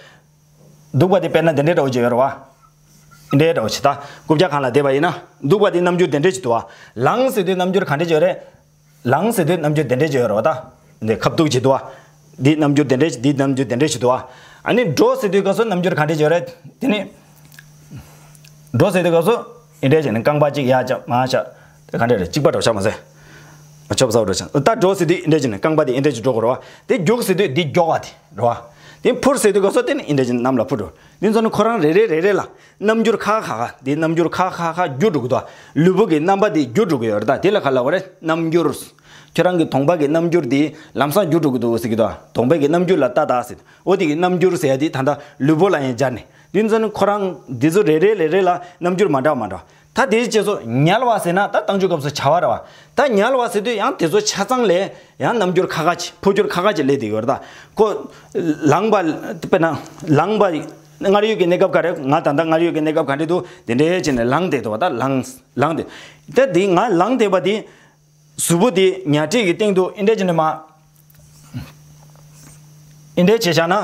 འདུག་པ་དེ་དཔེར་ན་འདི་འདྲས་འདྲ་བོ་ཅིག་ཡོད་རེད་བ། འདི་འདྲས་འདྲ་བོ་ཅིག་ད་རྐུབ་བཀྱག་སྒང་ལ་བསྡད་པ་ཡིན་ན་འདུག་པ་དེ་རྣམ་འགྱུར་དེ་འདྲས་ཅིག་འདུག་བ། ལངས་ཟེར་དུས་རྣམ་འགྱུར་ག་འདྲས་ཅིག་ཡོད་རེད། ལངས་ཟེར་དུས་རྣམ་འགྱུར་དེ་འདྲས་ཅིག་ཡོད་རེད་བ། ད་འདི་ཁ་ཐུག་ཅིག་འདུག་བ། འདི་རྣམ་འགྱུར་དེ་འདྲས་ཅིག་འདི་རྣམ་འགྱུར་དེ་འདྲས་ཅིག་འདུག་བ། ཨ་ནི་འགྲོ་ཟེར་དུས་སྐབས་སུ་རྣམ་འགྱུར་ག་འདྲས་ཅིག་ཡོད་རེད། དེ་ནི། འགྲོ་ཟེར་དུས་སྐབས་སུ་འདི་འདྲས་བྱས་ནས་རྐང་པ་གཅིག་ཡར་བརྐྱངས་མར་བཞག་དེ་ག་འདྲས་རེད། གཅིག་པ་འགྲོ་ཤག་མ་ཟད། ཆོབ་ཚ་བོ་འགྲོ་ཤག་ད་འགྲོ་ཟེར་དུས་འདི་འདྲས་བྱས་ནས་རྐང་པ་དེ་འདི་འདྲས་ཅིག་འགྲོ་དགོས་རེད་བ། དེ་རྒྱུག་ཟེར་དུས་འདི་མགྱོགས་པ་དེ་རེད་བ། དེ་འཕུར་ཟེར་དུས་སྐབས་སུ་དེ་ནི་འདི་འདྲས་བྱས་ནས་གནམ་ལ་འཕུར་འགྲོ། འདི་ཚོ་ནི་ཁོ་རང་རེ་རེ་རེ་རེ་ལ་རྣམ་འགྱུར་ཁག་ཁག་ཁག་དེ་རྣམ་འགྱུར་ཁག་ཁག་ཁག་འགྱུར་འགྲོ་གི་འདུག་ལུས་པོ་གི་རྣམ་པ་དེ་འགྱུར་འགྲོ་གི་ཡོད་རེད། ད་དེ་ལ་ག་ལབ་དགོས་རེད། རྣམ་འགྱུར། ཁྱོད་རང་གི་གདོང་པ་གི་རྣམ་འགྱུར་དེ་ལམ་སང་འགྱུར་འགྲོ་གི་འདུག་ཟེར་གི་འདུག་གདོང་པའི་གི་རྣམ་འགྱུར་ལ་ལྟ་ད་ཟེར། འོ་དེ་གི་རྣམ་འགྱུར་ཟེར་ཡ་དེ་ད་ལྟ་ལུས་པོ་ལ་ཡང་སྦྱར་ནས། དེ་ཚོ་ནི་ཁོ་རང་འདི་ཚོ་རེ་རེ་རེ་རེ་ལ་རྣམ་འགྱུར་མ་འདྲ་མ་འདྲ། ད་དེའི་རྗེས་སུ་ཉལ་བ་ཟེར་ན་ད་རྟགས་འཇུག་སྐབས་སུ་བྱ་བ་རེད་བ། ད་ཉལ་བ་ཟེར་དུས་ཡང་དེ་ཚོ་ཆ་ཚང་ལས་ཡང་རྣམ་འགྱུར་ཁག་ཁག་ཅིག་འཕོ་འགྱུར་ཁག་ཁག་ཅིག་སླེབས་བསྡད་ཡོད་རེད། ད་ཁོ་ལངས་པ་དཔེར་ན་ལངས་པ་སྔར་ཡོད་ཀྱི་གནས་སྐབས་ག་རེ། ང་ད་ལྟ་སྔར་ཡོད་ཀྱི་གནས་སྐབས་ག་འདྲ་འདུག་དེ་འདྲའི་བྱས་ནས་ལངས་བསྡད་འདུག་བ། ད་ལངས་ལངས་བསྡད། ད་དེ་ང་ལངས་བསྡད་པ་དེ། གཟུགས་པོ་དེ་ཉལ་ཁྲིའི་སྟེང་དུ་ཨིན་འདྲས་ཀྱི་ནི་མ། ཨིན་འདྲས་བྱས་བཞག་ན་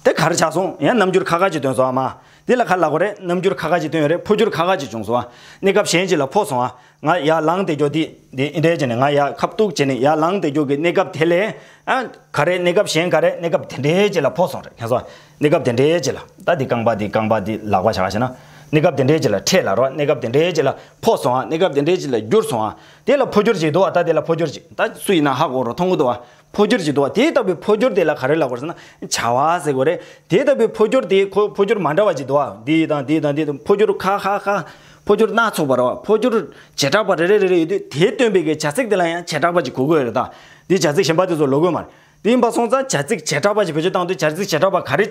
དེ་ག་རེ་ཆགས་སོང་། ཡང་རྣམ་འགྱུར་ཁག་ཁག་ཅིག་སྟོན་སོང་བ་མ། དེ་ལ་ག་ལབ་དགོས་རེད། རྣམ་འགྱུར་ཁག་ཁག་ཅིག་སྟོན་ཡོད་རེད། འཕོ་འགྱུར་ཁག་ཁག་ཅིག་བྱུང་སོང་བ། གནས་སྐབས་གཞན་ཅིག་ལ་འཕོ་སོང་བ། ང་ཡར་ལངས་བསྡད་རྒྱུ་དེ་དེ་ཨིན་འདྲས་བྱས་ནས་ང་ཡར་ཁ་ཐུག་བྱས་ནས་ཡར་ལངས་བསྡད་རྒྱུ་གི་གནས་སྐབས་དེ་ལས། ཨ། ག་རེ་གནས་སྐབས་གཞན་ག་རེ་གནས་སྐབས་དེ་འདྲའི་ཅིག་ལ་འཕོ་སོང་རེད། མཁྱེན་སོང་། གནས་སྐབས་དེ་འདྲའི་ཅིག་ལ་ད་དེ་རྐང་པ་དེ་རྐང་པ་དེ་ལག་པ་བྱ་བ་བྱས་ན། གནས་སྐབས་དེ་འདྲའི་ཅིག་ལ་འཕྲད་ལ་རོ། གནས་སྐབས་དེ་འདྲའི་ཅིག་ལ་འཕོ་སོང་བ། གནས་སྐབས་དེ་འདྲའི་ཅིག་ལ་འགྱུར་སོང་བ། དེ་ལ་འཕོ་འགྱུར་ཅིག་འདུག་བ། ད་དེ་ལ་འཕོ་འགྱུར་ཅིག་ད་སུ་ཡིན་ན་ཧ་གོ་རོ། མཐོང་གི་འདུག་བ། འཕོ་འགྱུར་ཅིག་འདུག་བ། དེ་ལྟ་བུའི་འཕོ་འགྱུར་དེ་ལ་ག་རེ་ལབ་དགོས་ཟེར་ན་བྱ་བ་ཟེར་དགོས་རེད། དེ་ལྟ་བུའི་འཕོ་འགྱུར་དེ་ཁོ་འཕོ་འགྱུར་མ་འདྲ་བ་ཅིག་འདུག་བ། འདི་དང་འདི་དང་འདི་དང་འཕོ་འགྱུར་ཁ་ཁ་ཁ། འཕོ་འགྱུར་སྣ་ཚོགས་པ་རེད་བ། འཕོ་འགྱུར་བྱེ་བྲག་པ་རེ་རེ་རེ་རེ་ཡོད་དུས་དེ་སྟོན་པའི་གི་བྱ་ཚིག་དེ་ལ་ཡང་བྱེ་བྲག་པ་ཅིག་གོ་དགོས་རེད། ད་འདི་བྱ་ཚིག་གཞན་པ་དེ་ཚོ་ལོག་དགོས་མ་རེད། དེ་ཡིན་པ་སོང་ཙང་བྱ་ཚིག་བྱེ་བྲག་པ་ཞིག་བེད་སྤྱོད་བཏང་དུས་བྱ་ཚིག་བྱེ་བྲག་པ་ག་རེ་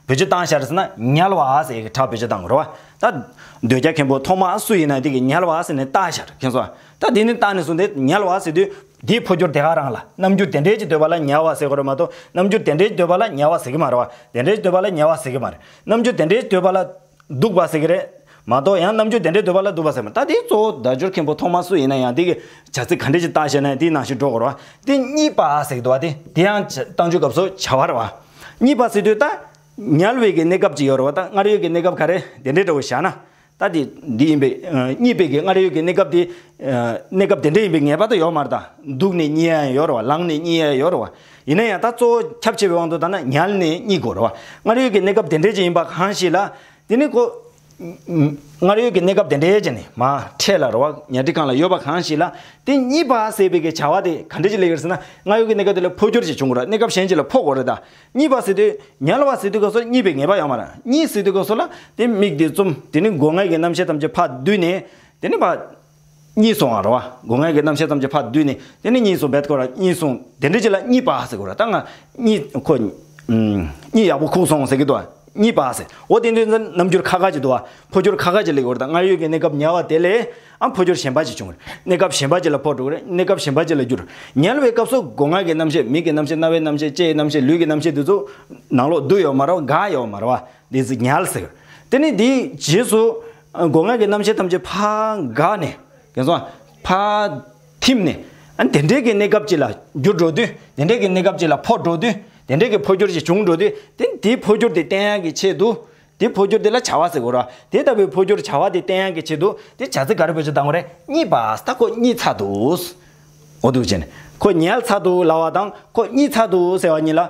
བེད་སྤྱོད་བཏང་ཤར་ཟེར་ན་ཉལ་བ་ཟེར་གི་གྲགས་བེད་སྤྱོད་བཏང་དགོས་རེད་བ། ད་འདོད་རྒྱལ་མཁན་པོ་ཐོག་མ་སུ་ཡིན་ན་དེ་གི་ཉལ་བ་ཟེར་ནས་བཏགས་ཤར། མཁྱེན་སོང་། ད་དེ་ནི་བཏགས་ནས་བཟུང་སྟེ་ཉལ་བ་ཟེར་དུས་དེའི་འཕོ་འགྱུར་དེ་ག་རང་ལ་རྣམ་འགྱུར་དེ་འདྲའི་ཅིག་འདོད་པ་ལ་ཉལ་བ་ཟེར་དགོས་རེད་མ་གཏོགས་རྣམ་འགྱུར་དེ་འདྲའི་འདོད་པ་ལ་ཉལ་བ་ཟེར་གི་མ་རེད་བ། དེ་འདྲའི་འདོད་པ་ལ་ཉལ་བ་ཟེར་གི་མ་རེད། རྣམ་འགྱུར་དེ་འདྲའི་འདོད་པ་ལ་འདུག་པ་ཟེར་གི་རེད། མ་གཏོགས་ཡང་རྣམ་འགྱུར་དེ་འདྲའི་འདོད་པ་ལ་འདུག་པ་ཟེར་མ། ད་དེ་གཙོ་བོ་བརྡ་སྦྱོར་མཁན་པོ་ཐོག་མ་སུ་ཡིན་ན་ཡང་དེ་གི་བྱ་ཚིག་ག་འདྲ་ཞིག་བཏགས་བྱས་ན་ཡང་དེའི་ནང་བཞིན་འགྲོ་དགོས་རེད་བ། དེ་གཉིས་པ་ཟེར་གི་འདུག་བ། དེ་དེ་ཡང་བྱ་རྟགས་འཇུག་སྐབས་སུ་བྱ་བ་རེད་བ། གཉིས་པ་ཟེར་དུས་ད་ཉལ་བའི་གི་གནས་སྐབས་ཅིག་ཡོད་རེད་བ། ད་སྔར་ཡོད་ཀྱི་གནས་སྐབས་ག་རེ་དེ་འདྲའི་འདྲ་བོ་བཞག་ན། ད་དེ་འདི་ཡིན་པས། ཨ། གཉིས་པའི་གི་སྔར་ཡོད་ཀྱི་གནས་སྐབས་དེ། ཨ། གནས་སྐབས་དེ་འདྲ་ཡིན་པའི་ངེས་པ་ད་ཡོད་མ་རེད། ད་འདུག་ནས་གཉིད་ཡང་ཡོད་རེད་བ། ལངས་ནས་གཉིད་ཡང་ཡོད་རེད་བ། ཡིན་ན་ཡང་ད་གཙོ་བོ་ཁྱབ་ཆེ་བའི་དབང་དུ་བཏང་ན་ཉལ་ནས་གཉིད་དགོས་རེད་བ། སྔར་ཡོད་ཀྱི་གནས་སྐབས་དེ་འདྲ་ཅིག་ཡིན་པ་གང་ཞིག་ལ། དེ་ནི་ཁོ། སྔར་ཡོད་ཀྱི་གནས་སྐབས་དེ་འདྲའི་ཅིག་ནི་མ་འཕྲལ་ལ་རེད་བ། ཉལ་ཁྲི་སྒང་ལ་ཡོད་པ་གང་ཞིག་ལ། དེ་གཉིས་པ་ཟེར་བའི་གི་བྱ་བ་དེ་ག་འདྲ་ཅིག་སླེབས་ཀྱི་རེད་ཟེར་ན། སྔར་ཡོད་ཀྱི་གནས་སྐབས་དེ་ལ་འཕོ་འགྱུར་ཅིག་བྱུང་དགོས་རེད། གནས་སྐབས་གཞན་ཅིག་ལ་འཕོ་དགོས་རེད། ད་གཉིས་པ་ཟེར་དུས། ཉལ་བ་ཟེར་དུས་སྐབས་སུ་གཉིད་པའི་ངེས་པ་ཡོད་མ་རེད། གཉིད་ཟེར་དུས་སྐབས་སུ་ལ་དེ་མིག་དེ་བཙུམ། དེ་ནི་སྒོ་ལྔའི་གི་རྣམ་ཤེས་ཐམས་ཅད་ཕར་བསྡུས་ནས། དེ་ནི་ཕར་གཉིད་སོང་བ་རེད་བ། སྒོ་ལྔའི་གི་རྣམ་ཤེས་ཐམས་ཅད་ཕར་བསྡུས་ནས། དེ་ནི་གཉིད་སོང་བས་ཁོ་ར་གཉིད་སོང་། དེ་འདྲ་ཅིག་ལ་གཉིད་པ་ཟེར་དགོས་རེད། ད་ང་གཉིད་ཁོ། ཨུམ། གཉིད་ཡག་པོ་ཁུག་སོང་ཟེར་གི་འདུག་བ། གཉིད་པ་ཟེར། འོ་དེ་འདྲའི་རྣམ་འགྱུར་ཁ་ཁ་ཅིག་འདུག་བ། འཕོ་འགྱུར་ཁ་ཁ་ཅིག་སླེབས་ཀྱི་ཡོད་རེད། ད་སྔར་ཡོད་ཀྱི་གནས་སྐབས་ཉལ་བ་དེ་ལས། ཨ། འཕོ་འགྱུར་གཞན་པ་ཅིག་བྱུང་བ་རེད། གནས་སྐབས་གཞན་པ་ཅིག་ལ་འཕོ་འགྲོ་གི་རེད། གནས་སྐབས་གཞན་པ་ཅིག་ལ་འགྱུར། ཉལ་བའི་སྐབས་སུ་སྒོ་ལྔ་གི་རྣམ་ཤེས། མིག་གི་རྣམ་ཤེས། རྣ་བའི་རྣམ་ཤེས། ལྕེའི་རྣམ་ཤེས་དེ་ཚོ་ནང་ལོགས་འདུ་ཡོད་མ་རེད་བ། འགག་ཡོད་མ་རེད་བ། དེ་ཚོ་ཉལ་ཟེར། དེ་ནི་དེའི་རྗེས་སུ། ཨ། སྒོ་ལྔ་གི་རྣམ་ཤེས་ཐམས་ཅད་ཕར་འགག་ནས། དེ་ཚོ་ཕར་ཐིམ་ནས། ཨ། དེ་འདྲའི་གི་གནས་སྐབས་ཅིག་ལ་འགྱུར་འགྲོ་དུས། དེ་འདྲའི་གི་གནས་སྐབས་ཅིག་ལ་འཕོ་འགྲོ་དུས། དེ་འདྲའི་གི་འཕོ་འགྱུར་ཅིག་བྱུང་འགྲོ་དུས། དེ་དེའི་འཕོ་འགྱུར་དེ་བསྟན་ཡག་གི་ཆེད་དུ། དེ་འཕོ་འགྱུར་དེ་ལ་བྱ་བ་ཟེར་དགོས་རེད་བ། དེ་ལྟ་བུའི་འཕོ་འགྱུར་བྱ་བ་དེ་བསྟན་ཡག་གི་ཆེད་དུ་དེ་བྱ་ཚིག་ག་རེ་བེད་སྤྱོད་བཏང་དགོས་རེད། གཉིད་པ། ད་ཁོ་གཉིད་ཚར་འདུག་འོ་འདུག་བྱས་ནས་ཁོ་ཉལ་ཚར་འདུག་ལབ་པ་དང་ཁོ་གཉིད་ཚར་འདུག་ཟེར་བ་གཉིས་ལ།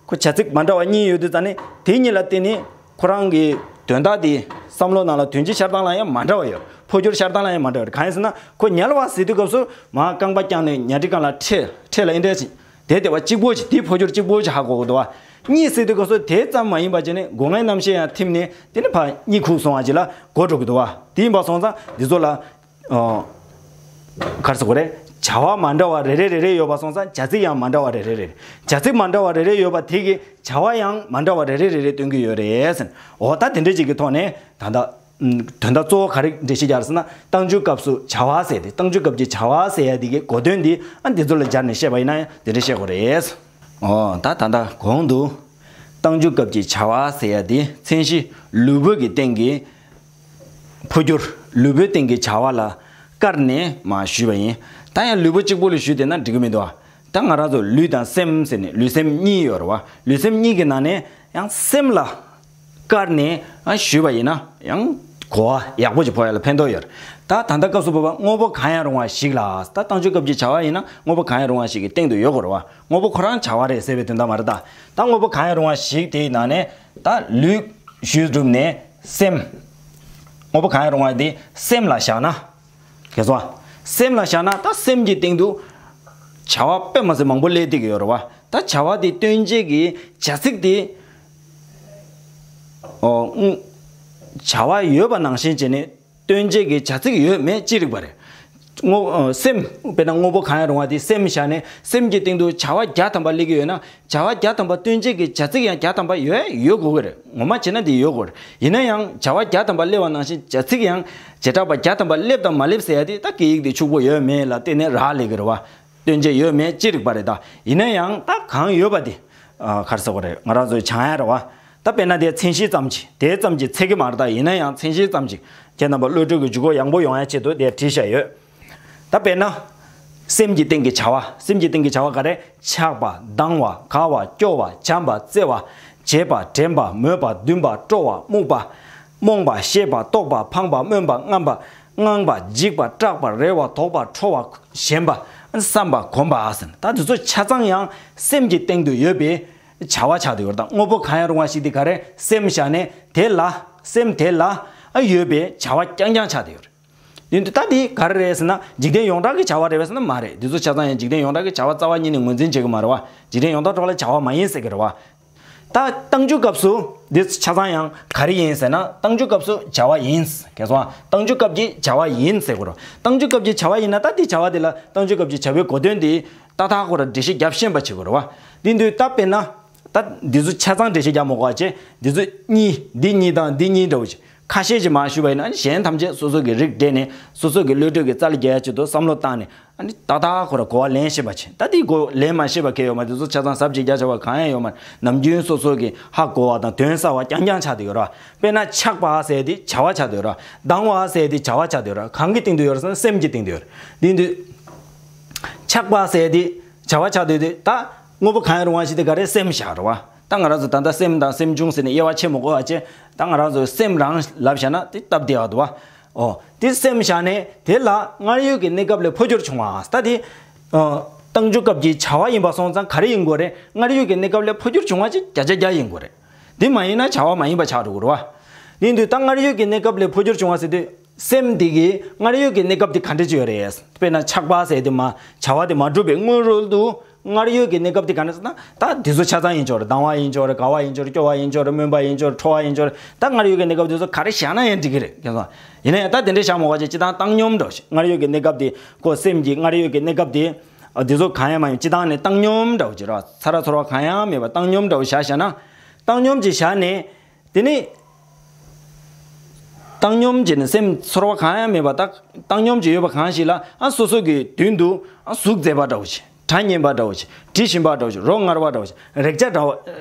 ཁོ་བྱ་ཚིག་མ་འདྲ་བ་གཉིས་ཡོད་དུས་ཙང་ནས། དེ་གཉིས་ལ་བརྟེན་ནས་ཁོ་རང་གི་དོན་དག་དེ་བསམ་བློ་ནང་ལ་དོན་སྤྱི་ཤར་སྟངས་ལ་ཡང་མ་འདྲ་བ་ཡོད། འཕོ་འགྱུར་ཤར་སྟངས་ལ་ཡང་མ་འདྲ་བ་ཡོད། གང་ཡིན་ཟེར་ན། ཁོ་ཉལ་བ་ཟེར་དུས་སྐབས་སུ་མར་རྐང་པ་བརྐྱངས་ནས་ཉལ་ཁྲི་སྒང་ལ་འཕྲེད་འཕྲེད་ལ་ཨེ་འདྲ་ཞིག་དེ་དེ་བ་གཅིག་པོ་ཅིག་དེའི་འཕོ་འགྱུར་གཅིག་པོ་ཅིག་ཧ་གོ་དགོས་འདུག་བ། གཉིད་ཟེར་དུས་སྐབས་སུ་དེ་ཙམ་མ་ཡིན་པ་བྱས་ནས་སྒོ་ལྔའི་རྣམ་ཤེས་ཡང་ཐིམ་ནས། དེ་ནི་ཕར་གཉིད་ཁུག་སོང་བ་ཅིག་ལ་གོ་འགྲོ་གི་འདུག་བ། དེ་ཡིན་པ་སོང་ཙང་འདི་ཚོ་ལ། ཨོ། ག་རེ་ཟེར་དགོས་རེད། བྱ་བ་མ་འདྲ་བ་རེ་རེ་རེ་རེ་ཡོད་པ་སོང་ཙང་བྱ་ཚིག་ཡང་མ་འདྲ་བ་རེ་རེ་རེ་རེ། བྱ་ཚིག་མ་འདྲ་བ་རེ་རེ་ཡོད་པ་དེ་གིས་བྱ་བ་ཡང་མ་འདྲ་བ་རེ་རེ་རེ་རེ་སྟོན་གྱི་ཡོད་རེད་ཟེར། འོ་ད་དེ་འདྲ་ཅིག་གི་ཐོག་ནས་ད་ལྟ། ཨུམ། དོན་དག་གཙོ་བོ་ག་རེ་འགྲེལ་བཤད་རྒྱག་རེད་ཟེར་ན། རྟགས་འཇུག་སྐབས་སུ་བྱ་བ་ཟེར་ཏེ། རྟགས་འཇུག་སྐབས་ཀྱི་བྱ་བ་ཟེར་ཡ་དེ་གའི་གོ་དོན་དེ། ཨ། འདི་ཚོ་ལ་སྦྱར་ནས་བཤད་པ་ཡིན་ན་ཡང་དེ་འདྲ་བཤད་དགོས་རེད། ཨོ། ད་ད་ལྟ་གོང་དུ་རྟགས་འཇུག་སྐབས་ཀྱི་བྱ་བ་ཟེར་ཡ་དེ་མཚན་གཞི་ལུས་པོ་གི་སྟེང་གི་འཕོ་འགྱུར། ལུས་པོའི་སྟེང་གི་བྱ་བ་ལ་བཀར་ནས་མར་ཞུས་པ་ཡིན། ད་ཡང་ལུས་པོ་གཅིག་པུ་ལ་ཞུས་བསྡད་ན་འགྲིག་གི་མི་འདུག་ཨ། ད་ང་རང་ཚོ་ལུས་དང་སེམས་ཟེར་ནས་ལུས་སེམས་གཉིས་ཡོད་རེད་བ། ལུས་སེམས་གཉིས་ཀྱི་ནང་ནས་ཡང་སེམས་ལ་བཀར་ནས་ཨ་ཞུས་པ་ཡིན་ན་ཡང་གོ་བ་ཡག་པོ་ཅིག་འཕོ་ཡ་ལ་ཕན་ཐོགས་ཡོད་རེད། ད་ད་ལྟ་སྐབས་སུ་བབ་པ་དངོས་པོ་གང་ཡང་རུང་བ་ཞིག་ལ། ད་རྟགས་འཇུག་སྐབས་ཀྱི་བྱ་བ་ཡིན་ན་དངོས་པོ་གང་ཡང་རུང་བ་ཞིག་གི་སྟེང་དུ་ཡོད་དགོས་རེད་བ། དངོས་པོ་ཁོ་རང་བྱ་བ་རེད་ཟེར་བའི་དོན་དག་མ་རེད་ད། ད་དངོས་པོ་གང་ཡང་རུང་བ་ཞིག་དེའི་ནང་ནས་ད་ལུས་ཞུས་གྲུབ་ནས་སེམས། དངོས་པོ་གང་ཡང་རུང་བ་དེ་སེམས་ལ་བཞག་ན། གལ་སྲིད་སེམས་ལ་བཞག་ན་ད་སེམས་ཀྱི་སྟེང་དུ་བྱ་བ་དཔེ་མ་སྲིད་མང་པོ་སླེབས་བསྡད་ཀྱི་ཡོད་རེད་བ། ད་བྱ་བ་དེ་སྟོན་བྱེད་ཀྱི་བྱ་ཚིག་དེ། ཨོ། བྱ་བ་ཡོད་པ་ནང་བཞིན་བྱས་ནས་སྟོན་བྱེད་ཀྱི་བྱ་ཚིག་ཡོད་མེད་ཅི་རིགས་པ་རེད། དངོས། སེམས། དཔེར་ན་དངོས་པོ་གང་ཡང་རུང་བ་དེ་སེམས་བཞག་ནས་སེམས་ཀྱི་སྟེང་དུ་བྱ་བ་བརྒྱ་ཐམ་པ་སླེབས་ཀྱི་ཡོད་ན། བྱ་བ་བརྒྱ་ཐམ་པ་སྟོན་བྱེད་ཀྱི་བྱ་ཚིག་ཡང་བརྒྱ་ཐམ་པ་ཡོད་ཡོད་དགོས་ཀྱི་རེད། ངོ་མ་བྱས་ན་འདི་ཡོད་དགོས་རེད། ཡིན་ན་ཡང་བྱ་བ་བརྒྱ་ཐམ་པ་སླེབས་པ་ནང་བཞིན་བྱ་ཚིག་ཡང་བྱེ་བྲག་པ་བརྒྱ་ཐམ་པ་སླེབས་དང་མ་སླེབས་ཟེར་ཡ་དེ་ད་སྐད་ཡིག་དེ་ཕྱུག་པོ་ཡོད་མེད་ལ་བལྟས་ནས་རག་ལས་ཀྱི་རེད་བ། སྟོན་བྱེད་ཡོད་མེད་ཅི་རིགས་པ་རེད་ད། ཡིན་ན་ཡང་ད་གང་ཡོད་པ་དེ། ཨ། ག་རེ་ཟེར་དགོས་རེད། ང་རང་ཚོས་སྦྱང་ཡ་རེད་བ། ད་དཔེར་ན་དེ་མཚན་གཞི་ཙམ་ཅིག་དེ་ཙམ་གྱིས་ཚད་ཀྱི་མ་རེད་ད། ཡིན་ན་ཡང་མཚན་གཞི་ཙམ་ཅིག་ཁྱེད་རྣམ་པ་བློ་གྲོས་ཀྱི་འཇུག་སྒོ་ཡངས་པོ་ཡོང་ཡ་ཆེད་དུ་དེ་བྲིས་བཞག་ཡོད། ད་དཔེར་ན། སེམས་ཀྱི་སྟེང་གི་བྱ་བ། སེམས་ཀྱི་སྟེང་གི་བྱ་བ་ག་རེ། ཆགས་པ། སྡང་བ། དགའ་བ། སྐྱོ་བ། བྱམས་པ། བརྩེ་བ། བརྗེད་པ། དྲན་པ། མོས་པ། འདུན་པ། སྤྲོ་བ། རྨུགས་པ། རྨོངས་པ། ཤེས་པ། རྟོག་པ། ཕངས་པ། སྨོན་པ། རྔམ་པ། དངངས་པ། འཇིགས་པ། སྐྲག་པ། རེ་བ། དོགས་པ། ཁྲོ་བ། ཞེན་པ། བསམ་པ། གོམས་པ་ཟེར་ན་ད་དེ་ཚོ་ཆ་ཚང་ཡང་སེམས་ཀྱི་སྟེང་དུ་ཡོད་པའི་བྱ་བ་ཆགས་བསྡད་ཡོད་རེད། ད་དངོས་པོ་གང་ཡང་རུང་བ་ཞིག་དེ་ག་རེ། སེམས་བཞག་ནས་དེ་ལ། སེམས་དེ་ལ་ཡོད་པའི་བྱ་བ་རྐྱང་རྐྱང་ཆགས་བསྡད་ཡོད་རེད། དེ་དུས་ད་དེ་ག་རེ་རེད་ཟེར་ན་འཇིག་རྟེན་ཡོངས་གྲགས་ཀྱི་བྱ་བ་རེད་པས་ཟེར་ན་མ་རེད། འདི་ཚོ་ཆ་ཚང་ཡང་འཇིག་རྟེན་ཡོངས་གྲགས་ཀྱི་བྱ་བ་རྩ་བ་ཉིད་ནས་ངོས་འཛིན་བྱེད་ཀྱི་མ་རེད་བ། འཇིག་རྟེན་ཡོངས་གྲགས་ཐོག་ལ་བྱ་བ་མ་ཡིན་ཟེར་གྱི་རེད་བ། ད་རྟགས་འཇུག་སྐབས་སུ་འདི་ཆ་ཚང་ཡང་ག་རེ་ཡིན་ཟེར་ན་རྟགས་འཇུག་སྐབས་སུ་བྱ་བ་ཡིན། གལ་སྲིད་རྟགས་འཇུག་སྐབས་ཀྱི་བྱ་བ་ཡིན་ཟེར་དགོས་རེད། རྟགས་འཇུག་སྐབས་ཀྱི་བྱ་བ་ཡིན་ན་ད་དེ་བྱ་བ་དེ་ལ་རྟགས་འཇུག་སྐབས་ཀྱི་བྱ་བའི་གོ་དོན་དེ་ཏག་ཏག་ཁོ་ར་འགྲེལ་བཤད་རྒྱབ་ཤེས་པ་བྱེད་དགོས་རེད་བ། དེ་དུས་ད་དཔེར་ན། ད་འདི་ཚོ་ཆ་ཚང་འགྲེལ་བཤད་རྒྱབ་མ་དགོས་པ་བྱས། འདི་ཚོ་གཉིས། འདི་གཉིས་དང་འདི་གཉིས་འདྲ་བོ་བྱས། ཁ་ཤས་ཅིག་མར་ཞུས་པ་ཡིན་ན། གཞན་ཐམས་ཅད་སོ་སོ་གི་རིགས་འགྲེ་ནས་སོ་སོ་གི་བློ་གྲོས་ཀྱི་རྩལ་རྒྱས་ཡ་ཆེད་དུ་བསམ་བློ་བཏང་ནས། ཨ་ནི་ཏག་ཏག་ཁོ་ར་གོ་བ་ལེན་ཤེས་པ་བྱེད། ད་དེ་གོ་ལེན་མ་ཤེས་པ་གལ་ཡོད་མ་རེད། དེ་ཚོ་ཆ་ཚང་ཟབ་ཅིག་རྒྱ་ཆེ་བ་གང་ཡང་ཡོད་མ་རེད། ནམ་རྒྱུན་སོ་སོ་གི་ཧ་གོ་བ་དང་དོན་གསལ་བ་རྐྱང་རྐྱང་ཆགས་བསྡད་ཡོད་ར། དཔེར་ན་ཆགས་པ་ཟེར་དེ་བྱ་བ་ཆགས་བསྡད་ཡོད་ར། སྡང་བ་ཟེར་དེ་བྱ་བ་ཆགས་བསྡད་ཡོད་ར། གང་གི་སྟེང་དུ་ཡོད་རེད་ཟེར་ན་སེམས་ཀྱི་སྟེང་དུ་ཡོད་རེད། དེ་དུས་ཆགས་པ་ཟེར་དེ་བྱ་བ་ཆགས་བསྡད་དུས། ད་དངོས་པོ་གང་ཡང་རུང་བ་ཞིག་དེ་ག་རེ་སེམས་བཞག་རེད་བ། ད་ང་རང་ཚོ་ད་ལྟ་སེམས་དང་སེམས་བྱུང་ཟེར་ནས་དབྱེ་བ་ཕྱེ་མི་དགོས་པ་བྱས། ད་ང་རང་ཚོ་སེམས་རང་ལབ་བཞག་ན་དེ་སྟབས་བདེ་བ་འདུག་བ། ཨོ། དེ་སེམས་བཞག་ནས་དེ་ལ་སྔར་ཡོད་ཀྱི་གནས་སྐབས་ལས་འཕོ་འགྱུར་བྱུང་བ། ད་དེ་ཨ་རྟགས་འཇུག་སྐབས་ཀྱི་བྱ་བ་ཡིན་པ་སོང་ཙང་ག་རེ་ཡིན་དགོས་རེད། སྔར་ཡོད་ཀྱི་གནས་སྐབས་ལས་འཕོ་འགྱུར་བྱུང་བ་ཅིག་བརྒྱ་ཆ་བརྒྱ་ཡིན་དགོས་རེད། དེ་མ་ཡིན་ན་བྱ་བ་མ་ཡིན་པ་ཆགས་འགྲོ་གི་རེད་བ། དེ་ཡིན་དུས་ད་སྔར་ཡོད་ཀྱི་གནས་སྐབས་ལས་འཕོ་འགྱུར་བྱུང་བ་ཟེར་དུས། སེམས་འདི་གིས་སྔར་ཡོད་ཀྱི་གནས་སྐབས་འདི་ག་འདྲ་ཅིག་ཡོད་རེད། དཔེར་ན་ཆགས་པ་ཟེར་དེ་མ་བྱ་བ་དེ་མ་གྲུབ་པའི་སྔོན་རོལ་དུ་སྔར་ཡོད་ཀྱི་གནས་སྐབས་དེ་ག་འདྲ་ཟེར་ན། ད་དེ་ཚོ་ཆ་ཚང་ཡིན་ཆོག་རེད། སྡང་བ་ཡིན་ཆོག་རེད། དགའ་བ་ཡིན་ཆོག་རེད། སྐྱོ་བ་ཡིན་ཆོག་རེད། སྨོན་པ་ཡིན་ཆོག་རེད། ཁྲོ་བ་ཡིན་ཆོག་རེད། ད་སྔར་ཡོད་ཀྱི་གནས་སྐབས་དེ་ཚོ་ག་རེ་བཞག་ན་ཡང་འགྲིག་གི་རེད། ཁྱེད་ཚོ། ཡིན་ན་ཡང་ད་དེ་འདྲ་བཞག་མ་དགོས་བྱས། སྤྱིར་བཏང་བཏང་སྙོམས་འདྲ་བོ་ཞིག་སྔར་ཡོད་ཀྱི་གནས་སྐབས་དེ་ཁོ་སེམས་ཀྱི་སྔར་ཡོད་ཀྱི་གནས་སྐབས་དེ་དེ་ཚོ་གང་ཡང་མ་ཡིན། སྤྱིར་བཏང་ནས་བཏང་སྙོམས་འདྲ་བོ་ཅིག་རེད་བ། ཚ་ར་ཚོར་བ་གང་ཡང་མེད་པ་བཏང་སྙོམས་འདྲ་བོ་བཞག་བཞག་ན། བཏང་སྙོམས་ཅིག་བཞག་ནས། དེ་ནས་བཏང་སྙོམས་ཀྱི་ནི་སེམས་ཚོར་བ་གང་ཡང་མེད་པ། ད་བཏང་སྙོམས་ཀྱི་ཡོད་པ་གང་ཞིག་ལ། ཨ་སོ་སོ་གི་མདུན་དུ་ཨ་ཟུག་མཛེས་པ་འདྲ་བོ་ཞིག་སྒྲ་སྙན་པ་འདྲ་བོ་ཞིག་དྲི་ཞིམ་པ་འདྲ་བོ་ཞིག་རོ་མངར་བ་འདྲ་བོ་ཞིག་རེག་བྱ་འདྲ་བོ།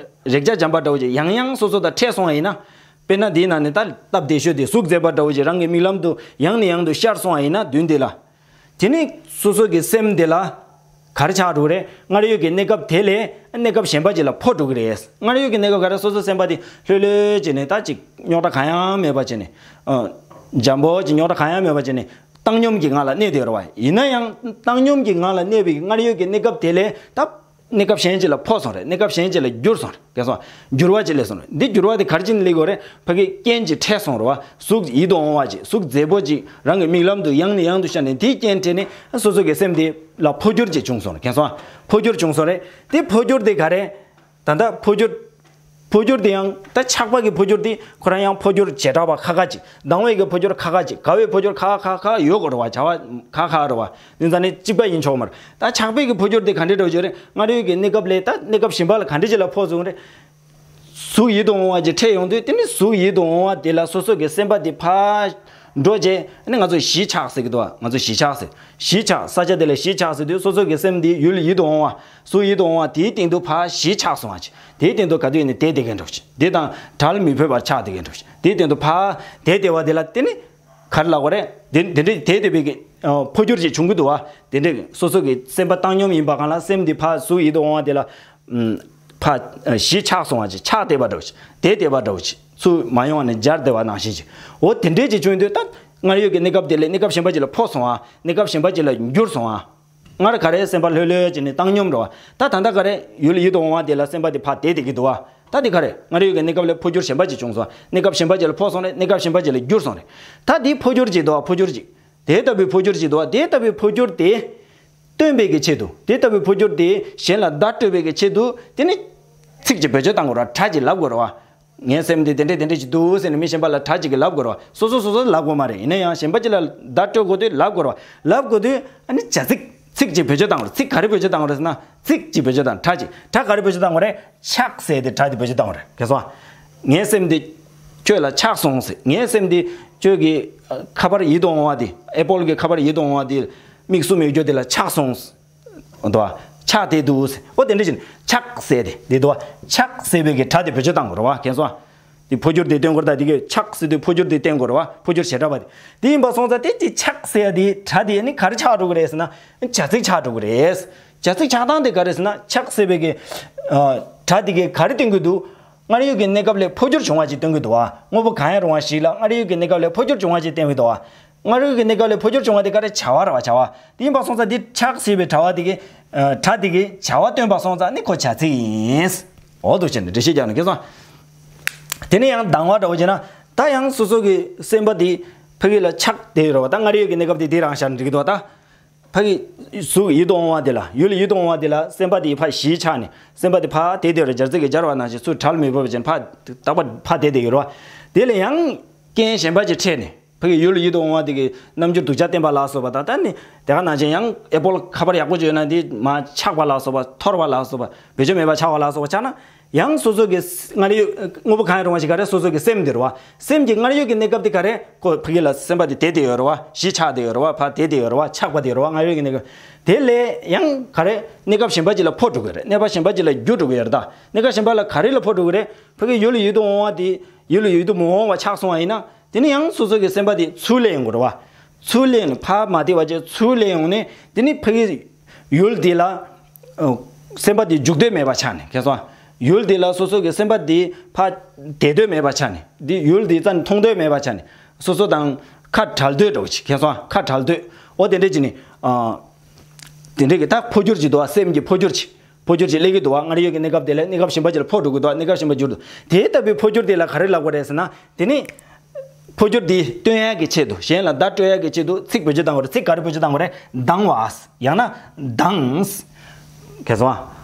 རེག་བྱ་འཇམ་པ་འདྲ་བོ་ཞིག་ཡང་ཡང་སོ་སོ་དང་འཕྲད་སོང་བ་ཡིན་ན། དཔེར་ན་འདིའི་ནང་ནས་ད་སྟབས་བདེ་ཤོས་དེ་ཟུག་མཛེས་པ་འདྲ་བོ་ཞིག་རང་གི་མིག་ལམ་དུ་ཡང་ནས་ཡང་དུ་ཤར་སོང་བ་ཡིན་ན། མདུན་དེ་ལ། དེ་ནི་སོ་སོ་གི་སེམས་དེ་ལ་ག་རེ་ཆགས་འགྲོ་རེད། སྔར་ཡོད་ཀྱི་གནས་སྐབས་དེ་ལས་གནས་སྐབས་གཞན་པ་ཅིག་ལ་འཕོ་འགྲོ་གི་རེད། སྔར་ཡོད་ཀྱི་གནས་སྐབས་ག་རེ། སོ་སོ་སེམས་པ་དེ་ལྷོད་ལྷོད་བྱས་ནས། ད་ཅིག་རྙོག་དྲ་གང་ཡང་མེད་པ་བྱས་ནས། ཨ་འཇམ་པོ་ཅིག་རྙོག་དྲ་གང་ཡང་མེད་པ་བྱས་ནས་བཏང་སྙོམས་ཀྱི་ངང་ལ་གནས་བསྡད་རེད་བ། ཡིན་ན་ཡང་བཏང་སྙོམས་ཀྱི་ངང་ལ་གནས་པའི་སྔར་ཡོད་ཀྱི་གནས་སྐབས་དེ་ལས་ད་གནས་སྐབས་གཞན་ཅིག་ལ་འཕོ་སོང་རེད། གནས་སྐབས་གཞན་ཅིག་ལ་འགྱུར་སོང་རེད། གས་སོང་། འགྱུར་བ་ཅིག་སླེབས་སོང་རེད། འདི་འགྱུར་བ་དེ་ག་རེ་བྱས་ནས་སླེབས་ཡོད་རེད། ཕ་གི་རྐྱེན་ཅིག་འཕྲད་སོང་རེད་བ། གཟུགས་ཡིད་དུ་འོང་བ་ཅིག་གཟུགས་མཛེས་པོ་ཅིག་རང་གི་མིག་ལམ་དུ་ཡང་ནས་ཡང་དུ་ཤར་ནས། དེའི་རྐྱེན་འཕྲད་ནས་སོ་སོ་གི་སེམས་དེ་ལ་འཕོ་འགྱུར་ཅིག་བྱུང་སོང་རེད། གས་སོང་། འཕོ་འགྱུར་བྱུང་སོང་རེད། དེ་འཕོ་འགྱུར་དེ་ག་རེ། ད་ལྟ་འཕོ་འགྱུར། འཕོ་འགྱུར་དེ་ཡང་ད་ཆགས་པ་གི་འཕོ་འགྱུར་དེ་ཁོ་རང་ཡང་འཕོ་འགྱུར་བྱེ་བྲག་པ་ཁ་ཁ་ཅིག་སྡང་བའི་གི་འཕོ་འགྱུར་ཁ་ཁ་ཅིག་དགའ་བའི་འཕོ་འགྱུར་ཁ་ཁ་ཁ་ཁ་ཡོད་དགོས་རེད་བ། བྱ་བ་ཁ་ཁ་རེད་བ། དེ་ཙང་ནི་གཅིག་པ་ཡིན་ཆོག་མ་རེད། ད་ཆགས་པའི་གི་འཕོ་འགྱུར་དེ་ག་འདྲ་འདྲ་བོ་ཅིག་རེད། སྔར་ཡོད་ཀྱི་གནས་སྐབས་ལས་ད་གནས་སྐབས་གཞན་པ་ལ་ག་འདྲ་ཅིག་ལ་འཕོ་སོང་རེད། གཟུགས་ཡིད་དུ་འོང་བ་ཅིག་འཕྲད་ཡོང་དུས། དེ་ནི་གཟུགས་ཡིད་དུ་འོང་བ་དེ་ལ་སོ་སོ་གི་སེམས་པ་དེ་ཕར་འགྲོ་བྱས། ཨ་ནི་ང་ཚོ་གཞིས་ཆགས་ཟེར་གི་འདུག་བ། ང་ཚོ་གཞིས་ཆགས་ཟེར། གཞིས་ཆགས། ས་ཆ་དེ་ལ་གཞིས་ཆགས་ཟེར་དུས། སོ་སོ་གི་སེམས་དེ་ཡུལ་ཡིད་དུ་འོང་བ། གཟུགས་ཡིད་དུ་འོང་བ་དེའི་སྟེང་དུ་ཕར་གཞིས་ཆགས་སོང་བ་ཅིག་དེའི་སྟེང་དུ་ག་དུས་ནས་བསྡད་བསྡད་མཁན་འདྲ་བོ་ཅིག་དེ་དང་བྲལ་མི་ཕོད་པར་ཆགས་བསྡད་མཁན་འདྲ་བོ་ཅིག་དེའི་སྟེང་དུ་ཕར་བསྡད་བསྡད་པ་དེ་ལ་དེ་ནི་ག་རེ་ལབ་དགོས་རེད། དེ་དེ་འདྲ་བསྡད་བསྡད་པའི་གི་ཨ་འཕོ་འགྱུར་ཅིག་བྱུང་གི་འདུག་བ། དེ་འདྲ་སོ་སོ་གི་སེམས་པ་བཏང་སྙོམས་ཡིན་པ་གང་ལ། སེམས་འདི་ཕར་གཟུགས་ཡིད་དུ་འོང་བ་དེ་ལ་ཨམ་ཕར་ཨ་གཞིས་ཆགས་སོང་བ་ཅིག་ཆགས་བསྡད་པ་འདྲ་བོ་ཅིག་བསྡད་བསྡད་པ་འདྲ་བོ་ཅིག་ཚུར་མ་ཡོང་བ་ནས་འབྱར་བསྡད་པ་ནང་བཞིན་ཅིག་འོ་དེ་འདྲས་ཅིག་བྱུང་དུས། ད་སྔར་ཡོད་ཀྱི་གནས་སྐབས་དེ་ལས་གནས་སྐབས་གཞན་པ་ཅིག་ལ་འཕོ་སོང་བ། གནས་སྐབས་གཞན་པ་ཅིག་ལ་འགྱུར་སོང་བ། སྔར་ག་རེ་སེམས་པ་ལྷོད་ལྷོད་བྱས་ནས་བཏང་སྙོམས་འདྲ་བོ། ད་ད་ལྟ་ག་རེ་ཡུལ་ཡིད་དུ་འོང་བ་དེ་ལ་སེམས་པ་དེ་ཕར་བསྡད་བསྡད་ཀྱི་འདུག་བ། ད་དེ་ག་རེ། སྔར་ཡོད་ཀྱི་གནས་སྐབས་ལས་འཕོ་འགྱུར་གཞན་པ་ཅིག་བྱུང་སོང་། གནས་སྐབས་གཞན་པ་ཅིག་ལ་འཕོ་སོང་རེད། གནས་སྐབས་གཞན་པ་ཅིག་ལ་འགྱུར་སོང་རེད། ད་དེ་འཕོ་འགྱུར་ཅིག་འདུག་བ། འཕོ་འགྱུར་ཅིག་དེ་ལྟ་བུའི་འཕོ་འགྱུར་ཅིག་འདུག་བ། དེ་ལྟ་བུའི་འཕོ་འགྱུར་དེ་སྟོན་པའི་གི་ཆེད་དུ། དེ་ལྟ་བུའི་འཕོ་འགྱུར་དེ་གཞན་ལ་བརྡ་སྤྲོད་པའི་གི་ཆེད་དུ། དེ་ནི་ཚིག་ཅིག་བེད་སྤྱོད་བཏང་དགོས་རེད་བ། སྒྲ་ཅིག་ལབ་དགོས་རེད་བ། ངའི་སེམས་འདི་དེ་འདྲས་དེ་འདྲས་ཅིག་འདུག་ཟེར་ནས་མི་གཞན་པ་ལ་སྒྲ་ཅིག་གིས་ལབ་དགོས་རེད་བ། སོ་སོ་སོ་སོ་ལ་ལབ་དགོས་མ་རེད། ཡིན་ན་ཡང་གཞན་པ་ཅིག་ལ་བརྡ་སྤྲོད་དགོས་དུས་ལབ་དགོས་རེད་བ། ལབ་དགོས་དུས་ཨ་ནི་བྱ་ཚིག་ཚིག་ཅིག་བེད་སྤྱོད་བཏང་དགོས་རེད། ཚིག་ག་རེ་བེད་སྤྱོད་བཏང་དགོས་རེད་ཟེར་ན། ཚིག་ཅིག་བེད་སྤྱོད་བཏང་དགོས་རེད། སྒྲ་ག་རེ་བེད་སྤྱོད་བཏང་དགོས་རེད། ཆགས་ཟེར་དེ་སྒྲ་དེ་བེད་སྤྱོད་བཏང་དགོས་རེད། གས་སོང་། ངའི་སེམས་འདི་ཁྱོད་ལ་ཆགས་སོང་ཟེར། ངའི་སེམས་འདི་ཁྱོད་ཀྱི་ཨ་ཁ་པར་ཡིད་དུ་འོང་བ་དེ། ཨེ་པོལ་གྱི་ཁ་པར་ཡིད་དུ་འོང་བ་དེ་མིག་བཙུམ་ཡོད་རྒྱུ་དེ་ལ་ཆགས་སོང་། འདུག་བ། ཆགས་བསྡད་འདུག་ཟེར། འོ་དེ་འདྲ་བྱས་ནས་ཆགས་ཟེར་དེ་དེ་འདུག་བ། ཆགས་ཟེར་བའི་གི་སྒྲ་དེ་བེད་སྤྱོད་བཏང་དགོས་རེད་བ། མཁྱེན་སོང་། དེ་འཕོ་འགྱུར་དེ་སྟོན་དགོས་རེད། ད་དེ་གི་ཆགས་ཟེར་དུས་འཕོ་འགྱུར་དེ་བསྟན་དགོས་རེད་བ། འཕོ་འགྱུར་བྱེ་བྲག་པ་དེ། དེ་ཡིན་པ་སོང་ཙང་དེ་དེ་ཆགས་ཟེར་ཡ་དེ་སྒྲ་དེ་ནི་ག་རེ་ཆགས་འགྲོ་གི་རེད་ཟེར་ན། བྱ་ཚིག་ཆགས་འགྲོ་གི་རེད། བྱ་ཚིག་ཆགས་སྟངས་དེ་ག་རེ་ཟེར་ན། ཆགས་ཟེར་བའི་གི་ཨ་སྒྲ་དེ་གི་ག་རེ་སྟོན་གི་འདུག་སྔར་ཡོད་ཀྱི་གནས་སྐབས་ལས་འཕོ་འགྱུར་བྱུང་བ་ཅིག་སྟོན་གི་འདུག་བ། དངོས་པོ་གང་ཡང་རུང་བ་ཞིག་ལ་སྔར་ཡོད་ཀྱི་གནས་སྐབས་ལས་འཕོ་འགྱུར་བྱུང་བ་ཅིག་སྟོན་གི་འདུག་བ། སྔར་ཡོད་ཀྱི་གནས་སྐབས་ལས་འཕོ་འགྱུར་བྱུང་བ་དེ་ག་རེ། བྱ་བ་རེད་བ། བྱ་བ། དེ་ཡིན་པ་སོང་ཙང་དེ་ཆགས་ཟེར་བའི་སྒྲ་བ་དེ་གི་ཨ་སྒྲ་དེ་གི་བྱ་བ་སྟོན་པ་སོང་ཙང་ནི་ཁོ་བྱ་ཚིག་ཡིན། འོ་འདུག་བྱས་ནས་འགྲེལ་བཤད་རྒྱག་ནས་མཁྱེན་སོང་། དེ་ནས་ཡང་སྡང་བ་འདྲ་བོ་བྱས་ན། ད་ཡང་སོ་སོ་གི་སེམས་པ་དེ་ཕ་གི་ལ་ཆགས་བསྡད་ཡོད་རེད་བ། ད་སྔར་ཡོད་ཀྱི་གནས་སྐབས་དེ་དེ་རང་བཞག་ན་འགྲིག་གི་འདུག་བ། ད་ཕ་གི་གཟུགས་ཡིད་དུ་འོང་བ་དེ་ལ། ཡུལ་ཡིད་དུ་འོང་བ་དེ་ལ་སེམས་པ་དེ་ཕར་གཞིས་ཆགས་ནས། སེམས་པ་དེ་ཕར་དེ་དེ་རུ་སྦྱར་ཚིག་གིས་སྦྱར་བ་ནང་བཞིན་ཚུར་བྲལ་མི་ཕོད་པ་བྱས་ནས་ཕར་རྟག་པར་ཕར་བསྡད་བསྡད་ཡོད་རེད་བ། དེ་ལ་ཡང་རྐྱེན་གཞན་པ་ཅིག་འཕྲད་ནས། ཕ་གི་ཡུལ་ཡིད་དུ་འོང་བ་དེ་གི་རྣམ་འགྱུར་སྡུག་ཅག་བསྟན་པ་ལ་སོགས་པ་དང་། ད་ནི་དེ་ག་ནང་བཞིན་ཡང་ཨེ་པོལ་ཁ་པར་ཡག་པོ་ཅིག་ཡོད་ན་དེ་མར་ཆག་པ་ལ་སོགས་པ། འཐོར་བ་ལ་སོགས་པ། བེད་སྤྱོད་མེད་པ་ཆགས་པ་ལ་སོགས་པ་ཆགས་ན། ཡང་སོ་སོ་གི་སྔར་ཡོད་དངོས་པོ་གང་ཡང་རུང་བ་ཞིག་ག་རེ། སོ་སོ་གི་སེམས་དེ་རེད་བ། སེམས་ཀྱི་སྔར་ཡོད་ཀྱི་གནས་སྐབས་དེ་ག་རེ། ཁོ་ཕ་གི་ལ་སེམས་པ་དེ་དེ་དེ་ཡོད་རེད་བ། གཞི་ཆགས་དེ་ཡོད་རེད་བ། ཕ་དེ་དེ་ཡོད་རེད་བ། ཆགས་པ་དེ་ཡོད་རེད་བ། སྔར་ཡོད་ཀྱི་གནས་སྐབས་དེ་ལས་ཡང་ག་རེ། གནས་སྐབས་གཞན་པ་ཅིག་ལ་འཕོ་འགྲོ་གི་རེད། གནས་པ་གཞན་པ་ཅིག་ལ་འགྱུར་འགྲོ་གི་ཡོད་རེད་ད། གནས་སྐབས་གཞན་པ་ལ་ག་རེ་ལ་འཕོ་འགྲོ་གི་རེད། ཕ་གི་ཡུལ་ཡུལ་དུ་འོང་བ་དེ་ཡུལ་ཡུལ་དུ་མི་འོང་བ་ཆགས་སོང་བ་ཡིན་ན། དེ་ནི་ཡང་སོ་སོ་གི་སེམས་པ་དེ་ཚུར་སླེབས་ཡོང་གི་རེད་བ། ཚུར་སླེབས་ནས་ཕར་མ་བདེ་བ་ཅིག་ཚུར་སླེབས་ཡོང་ནས་དེ་ནི་ཕ་གི་ཡུལ་དེ་ལ་ཨ་སེམས་པ་དེ་འཇུག་འདོད་མེད་པ་ཆགས་ནས། ཁྱེད་སོང་། ཡུལ་དེ་ལ་སོ་སོ་གི་སེམས་པ་དེ་ཕར་བསྡད་འདོད་མེད་པ་ཆགས་ནས། དེ་ཡུལ་དེ་རྩ་ནས་མཐོང་འདོད་མེད་པ་ཆགས་ནས། སོ་སོ་དང་ཁ་བྲལ་འདོད་འདྲ་བོ་ཅིག་ཁྱེད་སོང་། ཁ་བྲལ་འདོད། འོ་དེ་འདྲ་ཅིག་ནི་ཨ་དེ་འདྲ་གི་ད་འཕོ་འགྱུར་ཅིག་འདུག་བ། སེམས་ཀྱི་འཕོ་འགྱུར་ཅིག་འཕོ་འགྱུར་ཅིག་སླེབས་ཀྱི་འདུག་བ། སྔར་ཡོད་ཀྱི་གནས་སྐབས་དེ་ལས་གནས་སྐབས་གཞན་པ་ཅིག་ལ་འཕོ་འགྲོ་གི་འདུག་བ། གནས་སྐབས་གཞན་པ་འགྱུར་འདུག་དེ་ལྟ་བུའི་འཕོ་འགྱུར་དེ་ལ་ག་རེ་ལབ་དགོས་རེད་ཟེར་ན། དེ་ནི་འཕོ་འགྱུར་འདི་སྟོན་ཡག་གི་ཆེད་དུ། གཞན་ལ་བརྡ་སྤྲོད་ཡག་གི་ཆེད་དུ་ཚིག་བེད་སྤྱོད་བཏང་དགོས་རེད། ཚིག་ག་རེ་བེད་སྤྱོད་བཏང་དགོས་རེད། ལྡང་བ། ཡང་ན་ལྡངས། ཁྱེད་སོང་།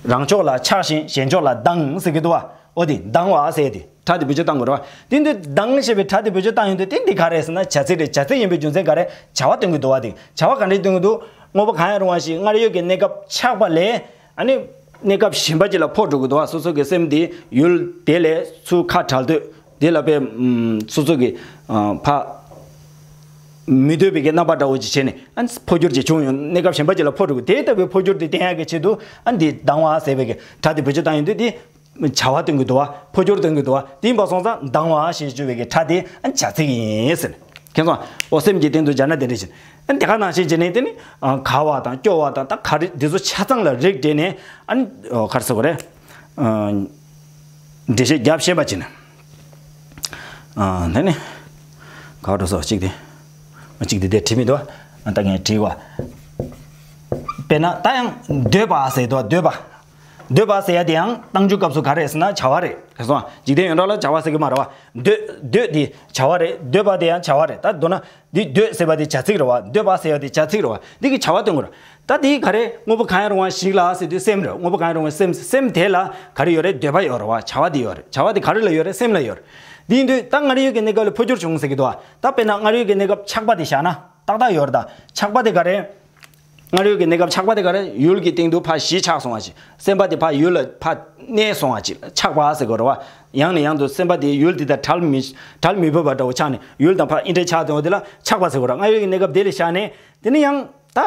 རང་ཕྱོགས་ལ་ཆགས་ཤིང་གཞན་ཕྱོགས་ལ་ལྡང་ཟེར་གྱི་འདུག་བ། འོ་དེ་ལྡང་བ་ཟེར་དེ་སྒྲ་དེ་བེད་སྤྱོད་བཏང་དགོས་རེད་བ། དེ་འདི་ལྡང་ཞེས་པའི་སྒྲ་དེ་བེད་སྤྱོད་བཏང་ཡོང་དུས་དེ་འདི་ག་རེ་ཟེར་ན་བྱ་ཚིག་རེད། བྱ་ཚིག་ཡིན་པའི་རྒྱུ་མཚན་ག་རེ། བྱ་བ་སྟོན་གྱི་འདུག་བ། དེ་བྱ་བ་ག་འདྲས་སྟོན་གྱི་འདུག་དངོས་པོ་གང་ཡང་རུང་བ་ཞིག་སྔར་ཡོད་ཀྱི་གནས་སྐབས་ཆགས་པ་ལས། ཨ་ནི་གནས་སྐབས་གཞན་པ་ཅིག་ལ་འཕོ་འགྲོ་གི་འདུག་བ། སོ་སོ་གི་སེམས་དེ་ཡུལ་དེ་ལས་ཚུར་ཁ་བྲལ་འདོད། དེ་ལ་དཔེ་ཨམ་སོ་སོ་གི་ཨ་ཕ་མི་འདོད་པའི་གི་རྣམ་པ་འདྲ་བོ་ཅིག་བྱས་ནས་ཨ་ནི་འཕོ་འགྱུར་ཅིག་བྱུང་ཡོང་། གནས་སྐབས་གཞན་པ་ཅིག་ལ་འཕོ་འགྲོ་གི། དེ་ལྟ་བུའི་འཕོ་འགྱུར་དེ་བསྟན་ཡག་གི་ཆེད་དུ་ཨ་ནི་འདི་ལྡང་བ་ཟེར་བའི་གི་སྒྲ་དེ་བེད་སྤྱོད་བཏང་ཡོང་དུས་དེ་བྱ་བ་སྟོན་གྱི་འདུག་བ། འཕོ་འགྱུར་སྟོན་གྱི་འདུག་བ། དེ་ཡིན་པ་སོང་ཙང་ལྡང་བ་ཞེས་བརྗོད་པའི་གི་སྒྲ་དེ་ཨ་ནི་བྱ་ཚིག་ཡིན་ཟེར། མཁྱེན་སོང་། འོ་སེམས་ཀྱི་སྟེང་དུ་སྦྱར་ན་དེ་འདྲ་བཞིན། ཨ་ནི་དེ་ག་ནང་བཞིན་བྱས་ནས་དེ་ནི་ཨ་དགའ་བ་དང་སྐྱོ་བ་དང་ད་ག་རེ་འདི་ཚོ་ཆ་ཚང་ལ་རིགས་བསྒྲེས་ནས་ཨ་ནི་ཨ་ག་རེ་ཟེར་དགོས་རེད། ཨ་འགྲེལ་བཤད་རྒྱབ་ཤེས་པ་བྱས་ན། ཨ་དེ་ནི་ག་བར་འགྲོ་སོ་གཅིག་དེ། གཅིག་དེ་དེ་བྲིས་མི་འདུག་ཨ་ད་ངས་བྲིས་པ། དཔེར་ན་ད་ཡང་འདོད་པ་ཟེར་འདུག་འདོད་པ། འདོད་པ་ཟེར་ཡ་དེ་ཡང་རྟགས་འཇུག་སྐབས་སུ་ག་རེ་ཟེར་ན་བྱ་བ་རེད། ག་སོང་། འཇིག་རྟེན་ཡོངས་གྲགས་ལ་བྱ་བ་ཟེར་གི་མ་རེད་བ། འདོད་འདོད་དེ་བྱ་བ་རེད། འདོད་པ་དེ་ཡང་བྱ་བ་རེད། ད་མདོར་ན་འདི་འདོད་ཟེར་བ་དེ་བྱ་ཚིག་རེད་བ། འདོད་པ་ཟེར་ཡ་དེ་བྱ་ཚིག་རེད་བ། འདི་གི་བྱ་བ་སྟོན་དགོས་རེད། ད་དེ་ག་རེ་དངོས་པོ་གང་ཡང་རུང་བ་ཞིག་ལ་ཟེར་དུས་སེམས་རེད། དངོས་པོ་གང་ཡང་རུང་བའི་སེམས། སེམས་དེ་ལ་ག་རེ་ཡོད་རེད། འདོད་པ་ཡོད་རེད་བ། བྱ་བ་དེ་ཡོད་རེད། བྱ་བ་དེ་ག་རེ་ལ་ཡོད་རེད། སེམས་ལ་ཡོད་རེད། དེ་ཡིན་དུས་ད་སྔར་ཡོད་ཀྱི་གནས་སྐབས་ལ་འཕོ་འགྱུར་བྱུང་ཟེར་གི་འདུག་བ། ད་དཔེར་ན་སྔར་ཡོད་ཀྱི་གནས་སྐབས་ཆགས་པ་དེ་བཞག་ན་ཏག་ཏག་ཡོད་རེད་ད། ཆགས་པ་དེ་ག་རེ། སྔར་ཡོད་ཀྱི་གནས་སྐབས་ཆགས་པ་དེ་ག་རེ། ཡུལ་གྱི་སྟེང་དུ་ཕར་གཞི་ཆགས་སོང་བ་ཞིག་སེམས་པ་དེ་ཕར་ཡུལ་ལ་ཕར་གནས་སོང་བ་ཞིག་ཆགས་པ་ཟེར་དགོས་རེད་བ། ཡང་ནས་ཡང་དུ་སེམས་པ་དེ་ཡུལ་དེ་དང་བྲལ་མི་བྲལ་མི་ཕོད་པ་འདྲ་བོ་ཆགས་ནས་ཡུལ་དང་ཕར་ཨེ་འདྲ་ཆགས་དེ་འོ་དེ་ལ་ཆགས་པ་ཟེར་དགོས་རེད། སྔར་ཡོད་ཀྱི་གནས་སྐབས་དེ་ལ་བཞག་ནས་དེ་ནི་ཡང་ད།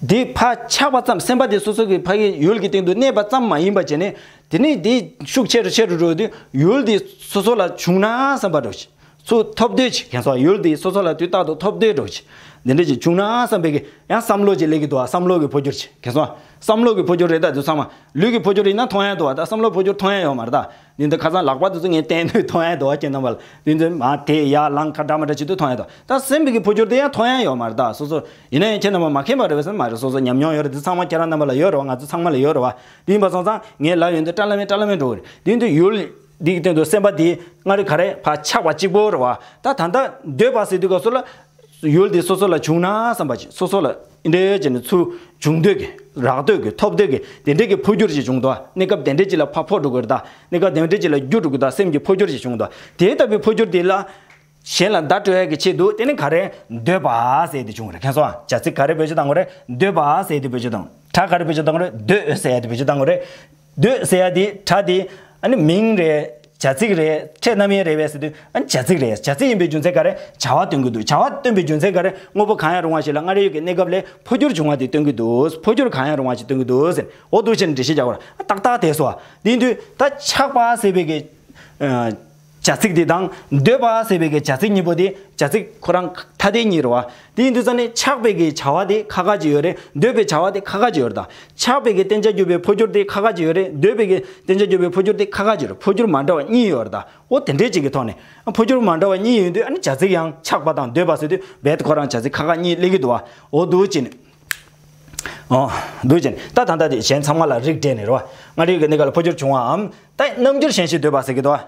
དེ་ཕར་ཆགས་པ་ཙམ། སེམས་པ་དེ་སོ་སོ་གི་ཕ་གི་ཡུལ་གྱི་སྟེང་དུ་གནས་པ་ཙམ་མ་ཡིན་པ་བྱས་ནས་དེ་ནི་དེ་ཤུགས་ཆེ་རུ་ཆེ་རུ་འགྲོ་དུས་ཡུལ་དེ་སོ་སོ་ལ་བྱུང་ན་བསམ་པ་འདྲ་བོ་ཞིག་སུ་ཐོབ་འདོད་ཅིག་མཁྱེན་སོང་། ཡུལ་དེ་སོ་སོ་ལ་དུས་རྟག་ཏུ་ཐོབ་འདོད་འདྲ་བོ་ཅིག་འདི་འདྲ་ཅིག་བྱུང་ན་བསམ་པའི་གི་ཡང་བསམ་བློ་ཅིག་སླེབས་ཀྱི་འདུག་བ། བསམ་བློ་གི་འཕོ་འགྱུར་ཅིག་མཁྱེན་སོང་། བསམ་བློ་གི་འཕོ་འགྱུར་རེད་ད། དུས་ཚང་མ་ལུས་ཀྱི་འཕོ་འགྱུར་ཡིན་ན་མཐོང་ཡ་འདུག་བ། ད་བསམ་བློ་འཕོ་འགྱུར་མཐོང་ཡ་ཡོད་མ་རེད་ད། འདི་འདི་ཁ་སང་ལག་པ་དེ་ཚོ་ངས་བསྟན་དུས་མཐོང་ཡ་འདུག་བ། ཁྱེད་རྣམ་པ་ལ་འདི་འདི་མ་དེ་ཡ་ལང་ཁ་འདྲ་མ་འདྲ་བྱེད་དུས་མཐོང་ཡ་འདུག་ད་སེམས་ཀྱི་འཕོ་འགྱུར་དེ་ཡང་མཐོང་ཡ་ཡོད་མ་རེད་ད། སོ་སོ་ཡིན་ན་ཡང་ཁྱེད་རྣམ་པ་མ་མཁྱེན་པ་རེད་བས་མ་རེད། སོ་སོ་ཉམས་མྱོང་ཡོད་རེད། འདི་ཚང་མ་ཁྱེད་རང་རྣམ་པ་ལ་ཡོད་རེད་བ། ང་ཚོ་ཚང་མ་ལ་ཡོད་རེད་བ། འདི་ཡིན་པ་སོང་ཙང་ངས་ལབ་ཡོང་དུས་བཀྲ་ལམ་མེ་བཀྲ་ལམ་མེ་འགྲོ་གི་རེད། འདི་འདི་ཡུལ་འདི་གི་སྟེང་དུ་སེམས་པ་འདི་སྔར་ག་རེ་ཕར་ཆགས་པ་གཅིག་པོ་རེད་བ། ད་ད་ལྟ་འདོད་པ་ཟེར་དུས་སྐབས་སུ་ལ། ཡུལ་དེ་སོ་སོ་ལ་བྱུང་ན་བསམ་པ་ཅིག་སོ་སོ་ལ་འདི་འདྲའི་བྱས་ནས་ཚུར་བྱུང་འདོད་ཀྱི་རག་འདོད་ཀྱི་ཐོབ་འདོད་ཀྱི་དེ་འདྲའི་གི་འཕོ་འགྱུར་ཅིག་བྱུང་འདུག་གནས་སྐབས་དེ་འདྲའི་ཅིག་ལ་ཕར་འཕོ་འགྲོ་དགོས་རེད་ད། གནས་སྐབས་དེ་འདྲའི་ཅིག་ལ་འགྱུར་འགྲོ་དགོས་ད། སེམས་ཀྱི་འཕོ་འགྱུར་ཅིག་བྱུང་འདུག་དེ་ལྟ་བུའི་འཕོ་འགྱུར་དེ་ལ་གཞན་ལ་བརྡ་སྤྲོད་ཡ་གི་ཆེད་དུ་དེ་ནི་ག་རེ་འདོད་པ་ཟེར་དེ་བྱུང་རེད། མཁྱེན་སོང་། བྱ་ཚིག་ག་རེ་བེད་སྤྱོད་བཏང་དགོས་རེད། འདོད་པ་ཟེར་དེ་བེད་སྤྱོད་བཏང་། སྒྲ་ག་རེ་བེད་སྤྱོད་བཏང་དགོས་རེད། འདོད་ཟེར་ཡ་དེ་བེད་སྤྱོད་བཏང་དགོས་རེད། འདོད་ཟེར་ཡ་དེ་སྒྲ་དེ་ཨ་ནི་མིང་རེད། བྱ་ཚིག་རེད། ཕྲད་རྣམ་དབྱེ་རེད་པས་ཟེར་དུས་ཨ་ནི་བྱ་ཚིག་རེད། བྱ་ཚིག་ཡིན་པའི་རྒྱུ་མཚན་ག་རེ། བྱ་བ་སྟོན་གྱི་འདུག་བྱ་བ་སྟོན་པའི་རྒྱུ་མཚན་ག་རེ། དངོས་པོ་གང་ཡང་རུང་བ་ཞིག་ལ་སྔར་ཡོད་ཀྱི་གནས་སྐབས་ལས་འཕོ་འགྱུར་བྱུང་བ་དེ་སྟོན་གྱི་འདུག་འཕོ་འགྱུར་གང་ཡང་རུང་བ་ཞིག་སྟོན་གྱི་འདུག་ཟེར། འོ་འདུག་བྱས་ནས་འགྲེལ་བཤད་རྒྱག་དགོས་རེད། ཏག་ཏག་དེ་སོ། དེ་ཡིན་དུས་ད་ཆགས་པ་ཟེར་བའི་གི་ཨ་བྱ་ཚིག་དེ་དང་འདོད་པ་ཟེར་བའི་གི་བྱ་ཚིག་གཉིས་པོ་དེ་བྱ་ཚིག་ཁོ་རང་ཐ་དད་གཉིས་རེད་བ། དེ་ཡིན་དུས་ཙང་ནས་ཆགས་པའི་གི་བྱ་བ་དེ་ཁ་ཁ་ཅིག་ཡོད་རེད། འདོད་པའི་བྱ་བ་དེ་ཁ་ཁ་ཅིག་ཡོད་རེད་ད། ཆགས་པའི་གི་བརྟེན་བྱ་གྱུར་པའི་འཕོ་འགྱུར་དེ་ཁ་ཁ་ཅིག་ཡོད་རེད། འདོད་པའི་གི་བརྟེན་བྱ་གྱུར་པའི་འཕོ་འགྱུར་དེ་ཁ་ཁ་ཅིག་ཡོད་རེད། འཕོ་འགྱུར་མ་འདྲ་བ་གཉིས་ཡོད་རེད་ད། འོ་དེ་འདྲའི་ཅིག་གི་ཐོག་ནས་འཕོ་འགྱུར་མ་འདྲ་བ་གཉིས་ཡོད་དུས་ཨ་ནི་བྱ་ཚིག་ཡང་ཆགས་པ་དང་འདོད་པ་ཟེར་དུས་རྦད་དེ་ཁོ་རང་བྱ་ཚིག་ཁ་ཁ་གཉིས་སླེབས་ཀྱི་འདུག་བ། འོ་འདུག་བྱས་ནས། འོ། འདུག་བྱས་ནས་ད་ད་ལྟ་དེ་གཞན་ཚང་མ་ལ་རིགས་སྤྲད་ནས་རེད་བ། སྔར་ཡོད་ཀྱི་གནས་སྐབས་ལ་འཕོ་འགྱུར་བྱུང་བའམ། ད་རྣམ་འགྱུར་གཞན་ཞིག་འདོད་པ་ཟེར་གྱི་འདུག་བ།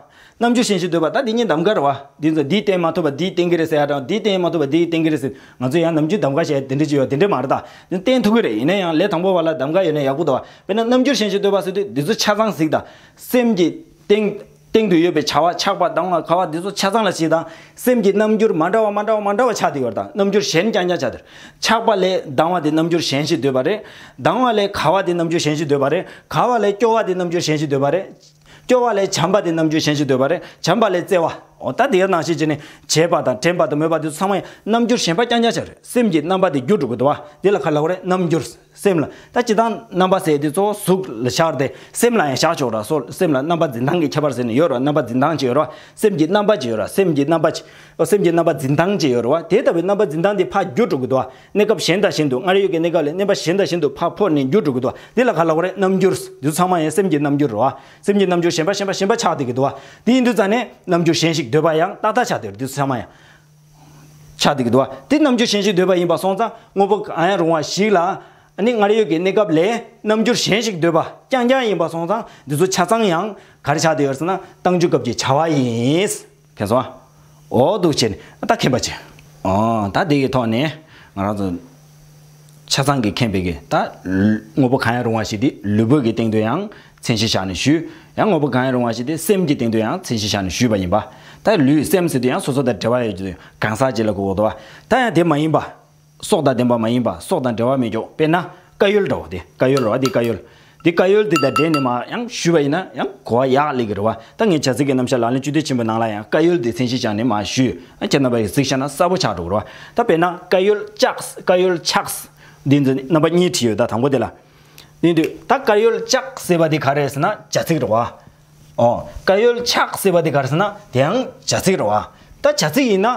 རྣམ་འགྱུར་གཞན་ཞིག་འདོད་པ་ད་འདི་གཉིས་གདམ་ག་རེད་བ། འདི་ཚོ་འདིས་བསྟན་མ་ཐུབ་པ་འདིས་བསྟན་གྱི་རེད་ཟེར་ཡ་དང་འདིས་བསྟན་མ་ཐུབ་པ་འདིས་བསྟན་གྱི་རེད་ཟེར། ང་ཚོས་ཡང་ནམ་རྒྱུན་གདམ་ག་བྱས་དེ་འདྲ་ཅིག་ཡོད་དེ་འདྲ་མ་རེད་ད། འདི་བསྟན་ཐུབ་ཀྱི་རེད། ཡིན་ན་ཡང་ལས་དང་པོ་བ་ལ་གདམ་ག་ཡོད་ན་ཡག་པོ་འདུག་བ། དཔེར་ན་རྣམ་འགྱུར་གཞན་ཞིག་འདོད་པ་ཟེར་དུས་འདི་ཚོ་ཆ་ཚང་གཟིགས་དང་། སེམས་ཀྱི་སྟེང་ སྟེང་དུ་ཡོད་པའི་བྱ་བ་ཆགས་པ་སྡང་བ་འཁར་བ་འདི་ཚོ་ཆ་ཚང་ལ་གཞིགས་དང་། སེམས་ཀྱི་རྣམ་འགྱུར་མ་འདྲ་བ་མ་འདྲ་བ་མ་འདྲ་བ་ཆགས་བསྡད་ཡོད་རེད། ད་རྣམ་འགྱུར་གཞན་རྐྱང་རྐྱང་ཆགས་བསྡད་ཡོད་རེད། ཆགས་པ་ལས་སྡང་བ་དེ་རྣམ་འགྱུར་གཞན་ཞིག་འདོད་པ་རེད། སྡང་བ་ལས་འཁར་བ་དེ་རྣམ་འགྱུར་གཞན་ཞིག་འདོད་པ་རེད། འཁར་བ་ལས་སྐྱོ་བ་དེ་རྣམ་འགྱུར་གཞན་ཞིག་འདོད་པ་རེད། སྐྱོ་བ་ལས་བྱམས་པ་དེ་རྣམ་འགྱུར་གཞན་ཞིག་འདོད་པ་རེད། བྱམས་པ་ལས་བརྩེ་བ། འོ་ད་དེ་ནང་བཞིན་བྱས་ནས་བྱས་པ་དང་དྲན་པ་དང་མོས་པ་དེ་ཚོ་ཚང་མ་ཡང་རྣམ་འགྱུར་གཞན་པ་རྐྱང་རྐྱང་ཆགས་རེད། སེམས་ཀྱི་རྣམ་པ་དེ་འགྱུར་འགྲོ་གི་འདུག་བ། དེ་ལ་ག་ལབ་དགོས་རེད། རྣམ་འགྱུར། སེམས་ལ་ད་སྤྱིར་བཏང་རྣམ་པ་ཟེར་དེ་གཙོ་བོ་གཟུགས་ལ་བཞག་སྟེ་སེམས་ལ་ཡང་བཞག་ཆོག་ར། སོ་སེམས་ལ་རྣམ་པ་འཛིན་སྟངས་ཀྱི་ཁྱད་པར་ཟེར་ནས་ཡོད་ར། རྣམ་པ་འཛིན་སྟངས་ཅིག་ཡོད་ར། སེམས་ཀྱི་རྣམ་པ་ཅིག་ཡོད་ར། སེམས་ཀྱི་རྣམ་པ་ཅིག་ཨོ་སེམས་ཀྱི་རྣམ་པ་འཛིན་སྟངས་ཅིག་ཡོད་ར་བ། དེ་ལྟ་བུའི་རྣམ་པ་འཛིན་སྟངས་དེ་ཕར་འགྱུར་འགྲོ་གི་འདུག་བ། གནས་སྐབས་གཞན་དང་གཞན་དུ་སྔར་ཡོད་ཀྱི་གནས་སྐབས་ལས་གནས་པ་གཞན་དང་གཞན་དུ་ཕར་འཕོ་ནས་འགྱུར་འགྲོ་གི་འདུག་བ། དེ་ལ་ག་ལབ་དགོས་རེད། རྣམ་འགྱུར། འདི་ཚོ་ཚང་མ་ཡང་སེམས་ཀྱི་རྣམ་འགྱུར་ར་བ། སེམས་ཀྱི་རྣམ་འགྱུར་གཞན་པ་གཞན་པ་གཞན་པ་ཆགས་བསྡད་ཀྱི་འདུག་བ། དེ་ཡིན་དུས་ཙང་ནས་རྣམ་འགྱུར་གཞན་ཞིག་འདོད་པ་ཡང་ཏག་ཏག་ཆགས་བསྡད་ཡོད་རེད། འདི་ཚོ་ཚང་མ་ཡང་ཆགས་བསྡད་ཀྱི་འདུག་བ། དེ་རྣམ་འགྱུར་གཞན་ཞིག་འདོད་པ་ཡིན་པ་སོང་ཙང་དངོས་པོ་གང་ཡང་རུང་བ་ཞིག་ལ། ཨ་ནི་སྔར་ཡོད་ཀྱི་གནས་སྐབས་ལས་རྣམ་འགྱུར་གཞན་ཞིག་འདོད་པ་རྐྱང་རྐྱང་ཡིན་པ་སོང་ཙང་འདི་ཚོ་ཆ་ཚང་ཡང་ག་རེ་ཆགས་བསྡད་ཡོད་རེད་ཟེར་ན་རྟགས་འཇུག་སྐབས་ཀྱི་བྱ་བ་ཡིན། མཁྱེན་སོང་ཨ། འོ་འདུག་བྱས་ནས་ད་མཁྱེན་པ་བྱས། ཨོ་ད་དེ་གི་ཐོག་ནས་ང་རང་ཚོ་ཆ་ཚང་གི་མཁྱེན་པའི་གི་ད་དངོས་པོ་གང་ཡང་རུང་བ་ཞིག་དེ་ལུས་པོ་གི་སྟེང་དུ་ཡང་མཚན་གཞི་བཞག་ནས་ཞུས། ཡང་དངོས་པོ་གང་ཡང་རུང་བ་ཞིག་དེ་སེམས་ཀྱི་སྟེང་དུ་ཡང་མཚན་གཞི་བཞག་ནས་ཞུས་པ་ཡིན་པ། ད་ལུས་སེམས་ཟེར་དུས་ཡང་སོ་སོ་དང་འབྲེལ་བ་ཡོད་ཀྱི་གང་ཟག་ཅིག་ལ་གོ་དགོས་འདུག་བ། ད་ཡང་དེ་མ་ཡིན་པ། སྲོག་དང་ལྡན་པ་མ་ཡིན་པ། སྲོག་དང་འབྲེལ་བ་མེད་ཀྱོག་དཔེར་ན་བཀའ་ཡོལ་འདྲ་བོ་དེ། བཀའ་ཡོལ་རེད་བ། དེ་བཀའ་ཡོལ། དེ་བཀའ་ཡོལ་དེ་དང་འབྲེལ་ནས་མ་ཡང་ཞུས་པ་ཡིན་ན་ཡང་གོ་བ་ཡག་སླེབས་ཀྱི་རེད་བ། ད་ངས་བྱ་ཚིག་གི་རྣམ་གཞག་ལག་ལེན་བཅུ་བདུན་ཆེན་པོའི་ནང་ལ་ཡང་བཀའ་ཡོལ་དེ་མཚན་གཞི་བཞག་ནས་མ་ཞུས། ཨ་ཁྱེད་རྣམ་པ་ཡིས་གཟིགས་བཞག་ན་གསལ་པོ་ཆགས་འགྲོ་གི་རེད་བ། ད་དཔེར་ན་བཀའ་ཡོལ་ལྕགས། བཀའ་ཡོལ་ལྕགས། འདི་ཚོ་རྣམ་པ་གཉིས་བྲིས་ཡོད། ད་དང་པོ་དེ་ལ། དེ་དུས་ད་བཀའ་ཡོལ་ལྕགས་ཟེར་བ་དེ་ག་རེ་རེད་ཟེར་ན་བྱ་ཚིག་རེད་བ། ཨོ། བཀའ་ཡོལ་ལྕགས་ཟེར་བ་དེ་ག་རེ་ཟེར་ན་དེ་ཡང་བྱ་ཚིག་རེད་བ། ད་བྱ་ཚིག་ཡིན་ན།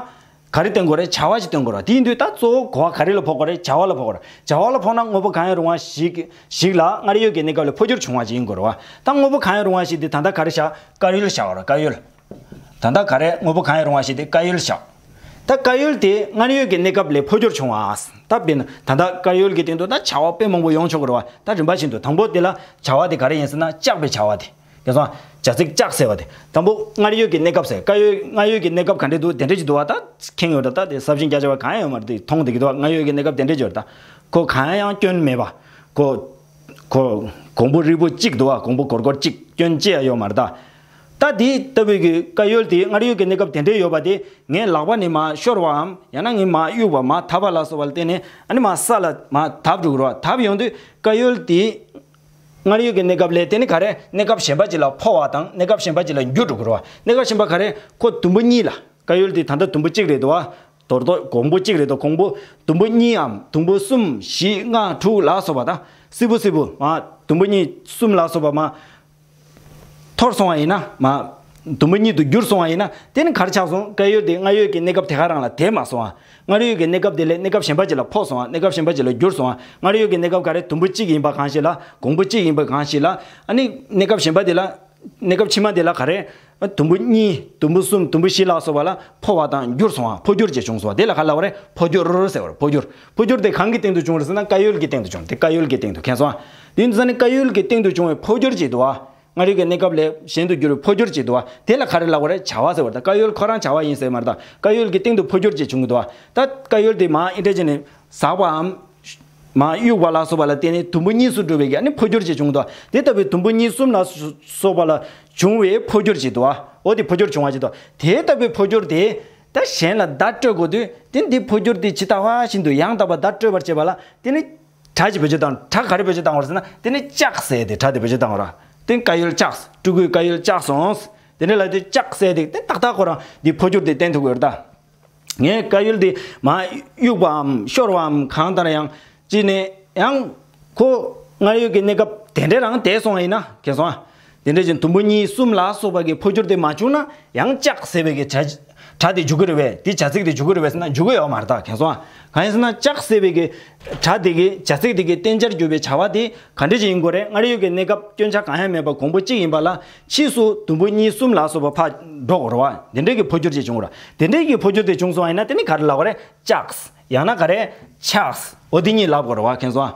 ག་རེ་བསྟན་དགོས་རེད། བྱ་བ་ཞིག་སྟོན་དགོས་རེད། དེ་ཡིན་དུས་ད་གཙོ་བོ་གོ་བ་ག་རེ་ལ་ཕོག་དགོས་རེད། བྱ་བ་ལ་ཕོག་དགོས་རེད། བྱ་བ་ལ་ཕོག་ན་དངོས་པོ་གང་ཡང་རུང་བ་ཞིག་ཞིག་ལ་སྔར་ཡོད་ཀྱི་གནས་སྐབས་ལས་འཕོ་འགྱུར་བྱུང་བ་ཞིག་ཡིན་དགོས་རེད་བ། ད་དངོས་པོ་གང་ཡང་རུང་བ་ཞིག་དེ་ད་ལྟ་ག་རེ་བཞག་བཀའ་ཡོལ་བཞག་པ་རེད། བཀའ་ཡོལ། ད་ལྟ་ག་རེ་དངོས་པོ་གང་ཡང་རུང་བ་ཞིག་དེ་བཀའ་ཡོལ་བཞག་ད་བཀའ་ཡོལ་དེ་སྔར་ཡོད་ཀྱི་གནས་སྐབས་ལས་འཕོ་འགྱུར་བྱུང་བ། ད་དཔེར་ན་ད་ལྟ་བཀའ་ཡོལ་གྱི་སྟེང་དུ་ད་བྱ་བ་དཔེ་མང་པོ་ཡོང་ཆོག་གི་རེད་བ། ད་རིམ་པ་བཞིན་དུ་དང་པོ་དེ་ལ་བྱ་བ་དེ་ག་རེ་ཡིན་ཟེར་ན་བཅག་པའི་བྱ་བ་དེ། དེ་སོང་། བྱ་ཚིག་བཅག་ཟེར་བ་དེ། དང་པོ་སྔར་ཡོད་ཀྱི་གནས་སྐབས་ཟེར། བཀའ་ཡོལ་སྔར་ཡོད་ཀྱི་གནས་སྐབས་ག་འདྲས་འདུག་དེ་འདྲས་ཅིག་འདུག་བ། ད་མཁྱེན་ཡོད་རེད། ད་དེ་ཟབ་ཞིང་རྒྱ་ཆེ་བ་གང་ཡང་ཡོད་མ་རེད། དེ་མཐོང་བསྡད་ཀྱི་འདུག་བ། སྔར་ཡོད་ཀྱི་གནས་སྐབས་དེ་འདྲས་ཅིག་ཡོད་རེད། ད་ཁོ་གང་ཡང་སྐྱོན་མེད་པ། ཁོ་ཁོ་གོང་བུ་རིལ་པོ་གཅིག་འདུག་བ། གོང་བུ་སྒོར་སྒོར་གཅིག་སྐྱོན་ཅི་ཡང་ཡོད་མ་རེད་ད། ད་དེ་ལྟ་བུའི་གི་བཀའ་ཡོལ་དེ་སྔར་ཡོད་ཀྱི་གནས་སྐབས་དེ་འདྲས་ཡོད་པ་དེ་ངས་ལག་པ་ནས་མར་ཤོར་བའམ་ཡང་ན་ངས་མར་གཡུག་པ་མར་བརྡབས་པ་ལ་སོགས་པ་ལ་བརྟེན་ནས་ཨ་ནི་མར་ས་ལ་མར་བརྡབས་འགྲོ་གི་རེད་བ། བརྡབས་ཡོང་དུས་བཀའ་ཡོལ་དེ། སྔར་ཡོད་ཀྱི་གནས་སྐབས་ལས་དེ་ནི་ག་རེ་གནས་སྐབས་གཞན་པ་ཅིག་ལ་འཕོ་བ་དང་གནས་སྐབས་གཞན་པ་ཅིག་ལ་འགྱུར་འགྲོ་གི་རེད་བ། གནས་སྐབས་གཞན་པ་ག་རེ་ཁོ་དུམ་བུ་གཉིས་ལ་བཀའ་ཡོལ་དེ་ད་ལྟ་དུམ་བུ་གཅིག་རེད་འདུག་བ། དོར་དོར་གོང་བུ་གཅིག་རེད་འདུག་གོང་བུ་དུམ་བུ་གཉིས་འམ་དུམ་བུ་གསུམ་བཞི་ལྔ་དྲུག་ལ་སོགས་པ་དང་སིལ་བུ་སིལ་བུ་མ་དུམ་བུ་གཉིས་གསུམ་ལ་སོགས་པ་མ་འཐོར་སོང་བ་ཡིན་ན་མ། དུམ་བུ་གཉིས་དུ་འགྱུར་སོང་བ་ཡིན་ན་དེ་ནི་ག་རེ་ཆགས་སོང་། བཀའ་ཡོལ་དེ་སྔར་ཡོད་ཀྱི་གནས་སྐབས་དེ་ག་རང་ལ་དེ་མ་སོང་བ། སྔར་ཡོད་ཀྱི་གནས་སྐབས་དེ་ལས་གནས་སྐབས་གཞན་པ་ཅིག་ལ་འཕོ་སོང་བ། གནས་སྐབས་གཞན་པ་ཅིག་ལ་འགྱུར་སོང་བ། སྔར་ཡོད་ཀྱི་གནས་སྐབས་ག་རེ་དུམ་བུ་གཅིག་ཡིན་པ་གང་ཞིག་ལ་གོང་བུ་གཅིག་ཡིན་པ་གང་ཞིག་ལ་ཨ་ནི་གནས་སྐབས་གཞན་པ་དེ་ལ་གནས་སྐབས་ཕྱི་མ་དེ་ལ་ག་རེ་དུམ་བུ་གཉིས་དུམ་བུ་གསུམ་དུམ་བུ་བཞི་ལ་སོགས་པ་ལ་འཕོ་བ་དང་འགྱུར་སོང་བ། འཕོ་འགྱུར་ཅིག་བྱུང་སོང་བ། དེ་ལ་ག་ལབ་པ་རེད། འཕོ་འགྱུར་ཟེར་བ་རེད། འཕོ་འགྱུར། འཕོ་འགྱུར་དེ་གང་གི་སྟེང་དུ་བྱུང་རེད་ཟེར་ན་བཀའ་ཡོལ་གྱི་སྟེང་དུ་བྱུང་། དེ་བཀའ་ཡོལ་གྱི་སྟེང་དུ་མཁྱེན་སོང་བ། དེ་ཡིན་དུས་ཙང་ནི་བཀའ་ཡོལ་གྱི་སྟེང་དུ་བྱུང་བའི་འཕོ་འགྱུར་ཅིག་འདུག་བ། སྔར་ཡོད་ཀྱི་གནས་སྐབས་ལས་གཞན་དུ་འགྱུར་བའི་འཕོ་འགྱུར་ཅིག་འདུག་བ། དེ་ལ་ག་རེ་ལབ་དགོས་རེད། བྱ་བ་ཟེར་བ་རེད། ད་བཀའ་ཡོལ་ཁོ་རང་བྱ་བ་ཡིན་ཟེར་མ་རེད། ད་བཀའ་ཡོལ་གྱི་སྟེང་དུ་འཕོ་འགྱུར་ཅིག་བྱུང་གི་འདུག་བ། ད་བཀའ་ཡོལ་དེ་མར་ཨི་འདྲ་བྱས་ནས་ཟགས་པའམ། མར་གཡུག་པ་ལ་སོགས་པ་ལ་བརྟེན་ནས་དུམ་བུ་གཉིས་སུ་འགྲོ་བའི་གི་ཨ་ནི་འཕོ་འགྱུར་ཅིག་བྱུང་གི་འདུག་བ། དེ་ལྟ་བུའི་དུམ་བུ་གཉིས་གསུམ་ལ་སོ་སོགས་པ་ལ་བྱུང་བའི་འཕོ་འགྱུར་ཅིག་འདུག་བ། འོ་དེ་འཕོ་འགྱུར་བྱུང་བ་ཅིག་འདུག་དེ་ལྟ་བུའི་འཕོ་འགྱུར་དེ་ད་གཞན་ལ་བརྡ་སྤྲོད་དགོས་དུས་དེ་འདི་འཕོ་འགྱུར་དེ་ཇི་ལྟ་བ་བཞིན་དུ་ཡང་དག་པར་བརྡ་སྤྲོད་པར་བྱེད་པ་ལ་དེ་ནི། སྒྲ་ཅིག་བེད་སྤྱོད་བཏང་། སྒྲ་ག་རེ་བེད་སྤྱོད་བཏང་བ་རེད་ཟེར་ན་དེ་ནི་ལྕགས་ཟེར་དེ་སྒྲ་དེ་བེད་སྤྱོད་བཏང་བ་རེད། དེ་ནི་བཀའ་ཡོལ་ལྕགས། སྤྲུལ་སྐུའི་བཀའ་ཡོལ་ལྕགས་སོང་། དེ་འདྲ་ལ་དེ་ལྕགས་ཟེར་དེ་དེ་ཏག་ཏག་ཁོ་རང་དེ་འཕོ་འགྱུར་དེ་བསྟན་ཐུབ་ཀྱི་ཡོད་རེད་ད། ངས་བཀའ་ཡོལ་དེ་མར་གཡུག་པའམ་ཤོར་བའམ་གང་ལྟར་ཡང་ཅི་ནས་ཡང་ཁོ་སྔར་ཡོད་ཀྱི་གནས་སྐབས་དེ་འདྲ་རང་བསྡད་སོང་བ་ཡིན་ན། མཁྱེན་སོང་ཨ། དེ་འདྲ་ཅིག་དུམ་བུ་གཉིས་གསུམ་ལ་སོགས་པ་གི་འཕོ་འགྱུར་དེ་མ་བྱུང་ན་ཡང་ལྕགས་ཟེར་བའི་གི་བྱ། སྒྲ་དེ་འཇུག་གི་རེད་པས། དེ་བྱ་ཚིག་དེ་འཇུག་གི་རེད་པས་ཟེར་ན་འཇུག་གི་ཡོད་མ་རེད་ད། མཁྱེན་སོང་ཨ། གང་ཡིན་ཟེར་ན་ལྕགས་ཟེར་བའི་གི་སྒྲ་དེ་གི་བྱ་ཚིག་དེ་གི་བསྟན་བྱར་གྱུར་པའི་བྱ་བ་དེ་ག་འདྲ་ཅིག་ཡིན་དགོས་རེད། སྔར་ཡོད་ཀྱི་གནས་སྐབས་སྐྱོན་ཆ་གང་ཡང་མེད་པ་གོང་བུ་གཅིག་ཡིན་པ་ལ་ཕྱིས་སུ་དུམ་བུ་གཉིས་གསུམ་ལ་སོགས་པ་ཕར་འགྲོ་དགོས་རེད་བ། དེ་འདྲའི་གི་འཕོ་འགྱུར་ཅིག་བྱུང་དགོས་རེད། དེ་འདྲའི་གི་འཕོ་འགྱུར་དེ་བྱུང་སོང་བ་ཡིན་ན་དེ་ནི་ག་རེ་ལབ་དགོས་རེད། ལྕགས། ཡང་ན་ག་རེ། ལྕགས། འོ་དེ་གཉིས་ལབ་དགོས་རེད་བ། མཁྱེན་སོང་ཨ།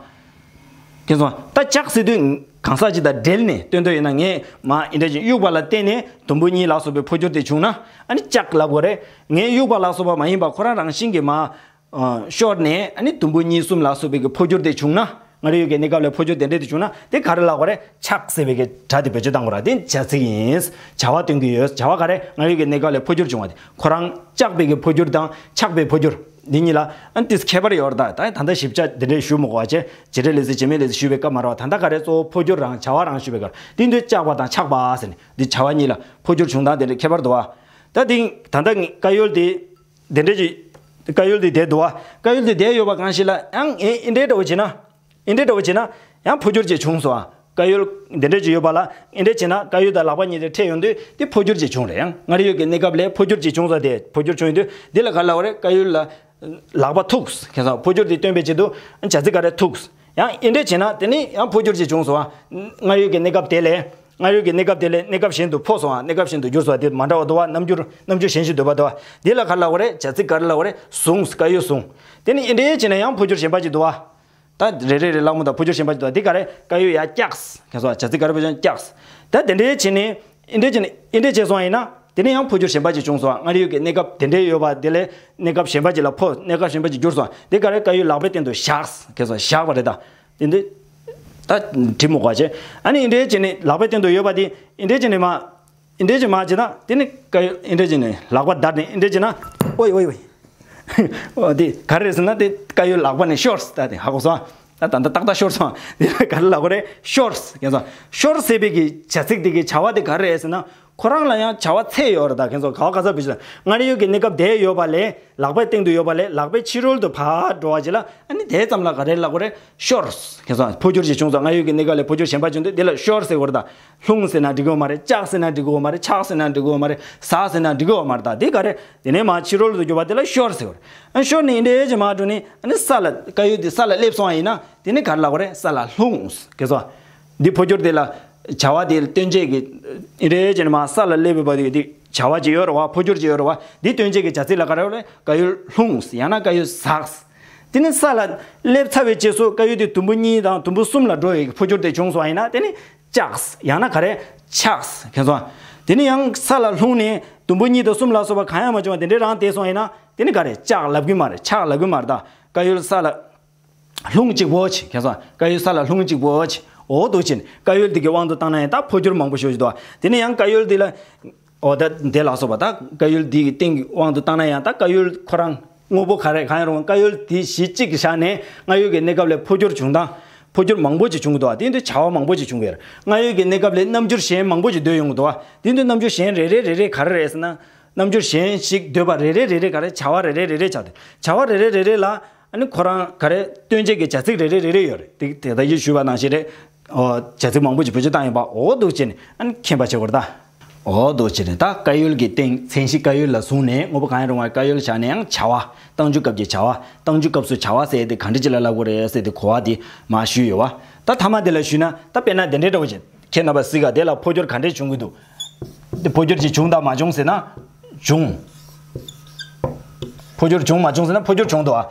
མཁྱེན་སོང་ཨ། ད་ལྕགས་ཟེར་དུས་གང་ཟག་ཅིག་དང་འབྲེལ་ནས་སྟོན་འདོད་ཡོད་ན་ངས་མར་ཨི་འདྲ་ཅིག་གཡུག་པ་ལ་བརྟེན་ནས་དུམ་བུ་གཉིས་ལ་སོགས་པའི་འཕོ་འགྱུར་དེ་བྱུང་ན་ཨ་ནི་ལྕགས་ལབ་དགོས་རེད། ངས་གཡུག་པ་ལ་སོགས་པ་མ་ཡིན་པ་ཁོ་རང་རང་བཞིན་གྱིས་མར་ཤོར་ནས་ཨ་ནི་དུམ་བུ་གཉིས་གསུམ་ལ་སོགས་པའི་གི་འཕོ་འགྱུར་དེ་བྱུང་ན་ མངར་ཡོད་ཀྱི་གནས་སྐབས་ལ་འཕོ་འགྱུར་དེ་འདྲས་དེ་བྱུང་ན་དེ་ག་རེ་ལབ་དགོས་རེད། ཆགས་ཟེར་བའི་གི་སྒྲ་དེ་བེད་སྤྱོད་བཏང་དགོས་རེད། དེ་བྱ་ཚིག་ཡིན། བྱ་བ་སྟོན་གྱི་ཡོད། བྱ་བ་ག་རེ། མངར་ཡོད་ཀྱི་གནས་སྐབས་ལ་འཕོ་འགྱུར་བྱུང་བ་དེ་ཁོ་རང་བཅག་པའི་གི་འཕོ་འགྱུར་དང་ཆགས་པའི་འཕོ་འགྱུར་འདི་གཉིས་ལ་ཨ་ཏིས་ཁྱད་པར་ཡོད་རེད། ད་ད་ད་ལྟ་ཞིབ་ཆ་དེ་འདྲས་ཞུ་མི་དགོས་པ་བྱས། བྱེད་འབྲེལ་ལས་ཚིག་བྱེད་མེད་ལས་ཚིག་ཞུ་བའི་སྐབས་མ་རེད་བ། ད་ལྟ་ག་རེ་གཙོ་བོ་འཕོ་འགྱུར་རང་བྱ་བ་རང་ཞུ་བའི་སྐབས་དེ་དུས་བཅག་པ་དང་ཆགས་པ་ཟེར་ནས་འདི་བྱ་བ་གཉིས་ལ་འཕོ་འགྱུར་བྱུང་སྟངས་དེ་འདྲས་ཁྱད་པར་འདུག་བ། ད་དེ་ད་ལྟ་བཀའ་ཡོལ་དེ་དེ་འདྲས་ཀྱི་བཀའ་ཡོལ་དེ་བསྡད་འདུག་བ། བཀའ་ཡོལ་དེ་བསྡད་ཡོད་པ་གང་ཞིག་ལ་ཡང་ཨེ་འདྲའི་འདྲ་བོ་བྱས་ན། ཨེ་འདྲའི་འདྲ་བོ་བྱས་ན་ཡང་འཕོ་འགྱུར་ཅིག་བྱུང་སོང་བ། བཀའ་ཡོལ་དེ་འདྲས་ཅིག་ཡོད་པ་ལ་ཨེ་འདྲས་བྱས་ན་བཀའ་ཡོལ་དང་ལག་པ་གཉིས་དེ་འཕྲད་ཡོང་དུས་དེ་འཕོ་འགྱུར་ཅིག་བྱུང་རེད། ཡང་མངར་ཡོད་ཀྱི་གནས་སྐབས་ལ་འཕོ་འགྱུར་ཅིག་བྱུང་སོང་། དེ་འཕོ་འགྱུར་བྱུང་ཡོང་དུས་དེ་ལ་ག་རེ་ལབ་དགོས་རེད། བཀའ་ཡོལ་ལ་ལག་པ་ཐུག་ཁྱེད་ཚོ་འཕོ་འགྱུར་དེ་སྟོན་པའི་ཆེད་དུ་བྱ་ཚིག་ག་རེ་ཐུག་ཡང་ཨེ་འདྲས་བྱས་ན་དེ་ནི་ཡང་འཕོ་འགྱུར་ཅིག་བྱུང་སོང་བ། མངར་ཡོད་ཀྱི་གནས་སྐབས་དེ་ལས། མངར་ཡོད་ཀྱི་གནས་སྐབས་དེ་ལས་གནས་སྐབས་གཞན་དུ་འཕོ་སོང་བ། གནས་སྐབས་གཞན་དུ་འགྱུར་སོང་བ། དེ་མ་འདྲ་བ་འདུག་བ། རྣམ་འགྱུར་རྣམ་འགྱུར་གཞན་ཞིག་འདུག་པ་འདུག་བ། དེ་ལ་ག་རེ་ལབ་དགོས་རེད། བྱ་ཚིག་ག་རེ་ལབ་དགོས་རེད། བཟུང་། བཀའ་ཡོལ་བཟུང་། དེ་ནི་ཨེ་འདྲས་བྱས་ན་ཡང་འཕོ་འགྱུར་གཞན་པ་ཅིག་འདུག་བ། ད་རེ་རེ་རེ་ལབ་མོ་ད་འཕོ་འགྱུར་གཞན་པ་ཅིག་འདུག་བ། དེ་ག་རེ། བཀའ་ཡོལ་ཡ་བཀྱགས། ཁྱེད་ཚོ་བྱ་ཚིག་ག་རེ་བེད་སྤྱོད་བཀྱགས། ད་དེ་འདྲས་བྱས་ནས་ཨེ་འདྲས་བྱས་ནས་ཨེ་འདྲས་བྱས་སོང་བ་ཡིན་ན་དེ་ནི་ཡང་འཕོ་འགྱུར་གཞན་པ་ཅིག་བྱུང་སོང་བ། མངར་ཡོད་ཀྱི་གནས་སྐབས་དེ་འདྲས་ཡོད་པ་དེ་ལས་གནས་སྐབས་གཞན་པ་ཅིག་ལ་འཕོ། གནས་སྐབས་གཞན་པ་ཅིག་འགྱུར་སོང་བ། དེ་ག་རེ། བཀའ་ཡོལ་ལག་པའི་སྟེང་དུ་བཞག་ཁྱེད་ཚོ་བཞག་པ་རེད་ད། དེ་འདི་ད་བྲིས་མི་དགོས་བྱས། ཨ་ནི་ཨེ་འདྲས་བྱས་ནས་ལག་པའི་སྟེང་དུ་ཡོད་པ་དེ་ཨེ་འདྲས་བྱས་ནས་མ། ཨེ་འདྲས་བྱས་མ་བྱས་ན་དེ་ནི་བཀའ་ཡོལ་ཨེ་འདྲས་བྱས་ནས་ལག་པ་བརྡར་ནས་ཨེ་འདྲས་བྱས་ན། ཨོའི་ཨོའི་ཨོའི། འོ་དེ་ག་རེ་རེད་ཟེར་ན་དེ་བཀའ་ཡོལ་ལག་པ་ནས་ཤོར། ད་དེ་ཧ་གོ་སོང་། ད་ད་ད་ཏག་ཏག་ཤོར་སོང་། དེ་ལ་ག་རེ་ལབ་དགོས་རེད། ཤོར་ཁྱེད་ཚོ། ཤོར་ཟེར་བའི་གི་བྱ་ཚིག་དེ་གི་བྱ་བ་དེ་ག་རེ་རེད་ཟེར་ན། ཁོ་རང་ལ་ཡང་བྱ་བ་ཚད་ཡོད་རེད། ད་ཁྱེད་ཚོ་ག་བ་ག་ས་བུད་ཤོག་མངར་ཡོད་ཀྱི་གནས་སྐབས་དེ་ཡོད་པ་ལས་ལག་པའི་སྟེང་དུ་ཡོད་པ་ལས་ལག་པའི་ཕྱི་རོལ་དུ་ཕར་འགྲོ་བ་ཅིག་ལ་ཨ་ནི་དེ་ཙམ་ལ་ག་རེ་ལབ་དགོས་རེད། ཤོར། ཁྱེད་ཚོ་འཕོ་འགྱུར་ཅིག་བྱུང་སོང་། མངར་ཡོད་ཀྱི་གནས་སྐབས་ལས་འཕོ་འགྱུར་གཞན་པ་བྱུང་དུས་དེ་ལ་ཤོར་ཟེར་དགོས་རེད་ད། ལྷུང་ཟེར་ན་འགྲིག་གི་ཡོད་མ་རེད། བཅག་ཟེར་ན་འགྲིག་གི་ཡོད་མ་རེད། ཆག་ཟེར་ན་འགྲིག་གི་ཡོད་མ་རེད། ཟག་ཟེར་ན་འགྲིག་གི་ཡོད་མ་རེད་ད། དེ་ག་རེ། དེ་ནས་མར་ཕྱི་རོལ་དུ་གྱུར་པ་དེ་ལ་ཤོར་ཟེར་བ་རེད། ཨ་ཤོར་ནས་འདྲའི་ཅིག་མར་འགྲོ་ནས་ཨ་ནི་ས་ལ་བཀའ་ཡོལ་དེ་ས་ལ་སླེབས་སོང་བ་ཡིན་ན་དེ་ནི་ག་རེ་ལབ་དགོས་རེད། ས་ལ་ལྷུང་། ཁྱེད་ཚོ། འདི་འཕོ་འགྱུར་དེ་ལ་བྱ་བ་དེ་སྟོན་བྱེད་ཀྱི་འདྲའི་ཅིག་མར་ས་ལ་སླེབས་པ་དེ་དེ་བྱ་བ་ཅིག་ཡོད་རེད་བ། འཕོ་འགྱུར་ཅིག་ཡོད་རེད་བ། འདི་སྟོན་བྱེད་ཀྱི་བྱ་ཚིག་ལ་ག་རེ་ལབ་དགོས་རེད། བཀའ་ཡོལ་ལྷུང་། ཡང་ན་བཀའ་ཡོལ་ཟག། དེ་ནི་ས་ལ་སླེབས་ཚར་བའི་རྗེས་སུ་བཀའ་ཡོལ་དེ་དུམ་བུ་གཉིས་དང་དུམ་བུ་གསུམ་ལ་འགྲོ་བའི་འཕོ་འགྱུར་དེ་བྱུང་སོང་བ་ཡིན་ན་དེ་ནི་བཅགས། ཡང་ན་ག་རེ། ཆགས། ཁྱེད་ཚོ། དེ་ནི་ཡང་ས་ལ་ལྷུང་ནས་དུམ་བུ་གཉིས་དང་གསུམ་ལ་སོགས་པ་གང་ཡང་མ་བྱུང་བ་དེ་འདྲའི་རང་བསྡད་སོང་ཡིན་ན་དེ་ནི་ག་རེ། བཅག་ལབ་གི་མ་རེད། ཆགས་ལབ་གི་མ་རེད་ད། བཀའ་ཡོལ་ས་ལ་ལྷུང་གཅིག་པོ་བྱས། ཁྱེད་ཚོ། བཀའ་ཡོལ་ས་ལ་ལྷུང་གཅིག་པོ་བྱས། འོ་འདུག་བྱས་ནས་བཀའ་ཡོལ་འདི་གི་དབང་དུ་བཏང་ན་ཡང་ད་འཕོ་འགྱུར་མང་པོ་ཞིག་འདུག་དེ་ནི་ཡང་བཀའ་ཡོལ་འདི་ལ། འོ་ད་དེ་ལ་སོགས་པ་ད་བཀའ་ཡོལ་འདི་གི་སྟེང་གི་དབང་དུ་བཏང་ན་ཡང་ད་བཀའ་ཡོལ་ཁོ་རང་དངོས་པོ་ག་རེ་གང་ཡང་རུང་བཀའ་ཡོལ་དེ་གཞི་གཅིག་གི་བཞག་ནས་མངར་ཡོད་ཀྱི་གནས་སྐབས་ལ་འཕོ་འགྱུར་བྱུང་སྟངས། འཕོ་འགྱུར་མང་པོ་ཅིག་བྱུང་གི་འདུག་དེ་འདི་བྱ་བ་མང་པོ་ཅིག་བྱུང་གི་ཡོད་རེད། མངར་ཡོད་ཀྱི་གནས་སྐབས་ལ་རྣམ་འགྱུར་གཞན་མང་པོ་ཅིག་སྡོད་ཡོང་གི་འདུག་དེ་འདི་རྣམ་འགྱུར་གཞན་རེ་རེ་རེ་རེ་ག་རེ་རེད་ཟེར་ན། རྣམ་འགྱུར་གཞན་ཞིག་སྡོད་པ་རེ་རེ་རེ་རེ་ག་རེ། བྱ་བ་རེ་རེ་རེ་རེ་ཆགས་ཏེ་བྱ་བ་རེ་རེ་རེ་རེ་ལ་ཨ་ནི་ཁོ་རང་ག་རེ་སྟོན་བྱེད་ཀྱི་བྱ་ཚིག་རེ་རེ་རེ་རེ་ཡོད་རེད། དེ་དེ་ལྟ་ཡིས་ཞུས་པ་ནང་བཞིན་རེད། ཨོ། བྱ་ཚིག་མང་པོ་ཅིག་བེད་སྤྱོད་བཏང་ཡོད་པ། འོ་འདུག་བྱས་ནས་ཨ་ནི་མཁྱེན་པ་བྱེད་དགོས་རེད་ད། འོ་འདུག་བྱས་ནས་ད་བཀའ་ཡོལ་གྱི་སྟེང་མཚན་གཞི་བཀའ་ཡོལ་ལ་བཟུང་ནས་དངོས་པོ་གང་ཡང་རུང་བ་བཀའ་ཡོལ་བཞག་ནས་ཡང་བྱ་བ། རྟགས་འཇུག་སྐབས་ཀྱི་བྱ་བ། རྟགས་འཇུག་སྐབས་སུ་བྱ་བ་ཟེར་དེ་ག་འདྲ་ཅིག་ལ་ལབ་དགོས་རེད་ཟེར་དེ་གོ་བ་དེ་མར་ཞུས་ཡོད་བ། ད་མཐའ་མ་དེ་ལ་ཞུས་ན་ད་དཔེར་ན་དེ་འདྲའི་འདྲ་བོ་ཅིག་ཁྱེད་རྣམ་པ་གཟིགས་ག་དེ་ལ་འཕོ་འགྱུར་ག་འདྲས་བྱུང་གི་འདུག་དེ་འཕོ་འགྱུར་ཅིག་བྱུང་དང་མ་བྱུང་ཟེར་ན། བྱུང་། འཕོ་འགྱུར་བྱུང་མ་བྱུང་ཟེར་ན་འཕོ་འགྱུར་བྱུང་འདུག་ཨ།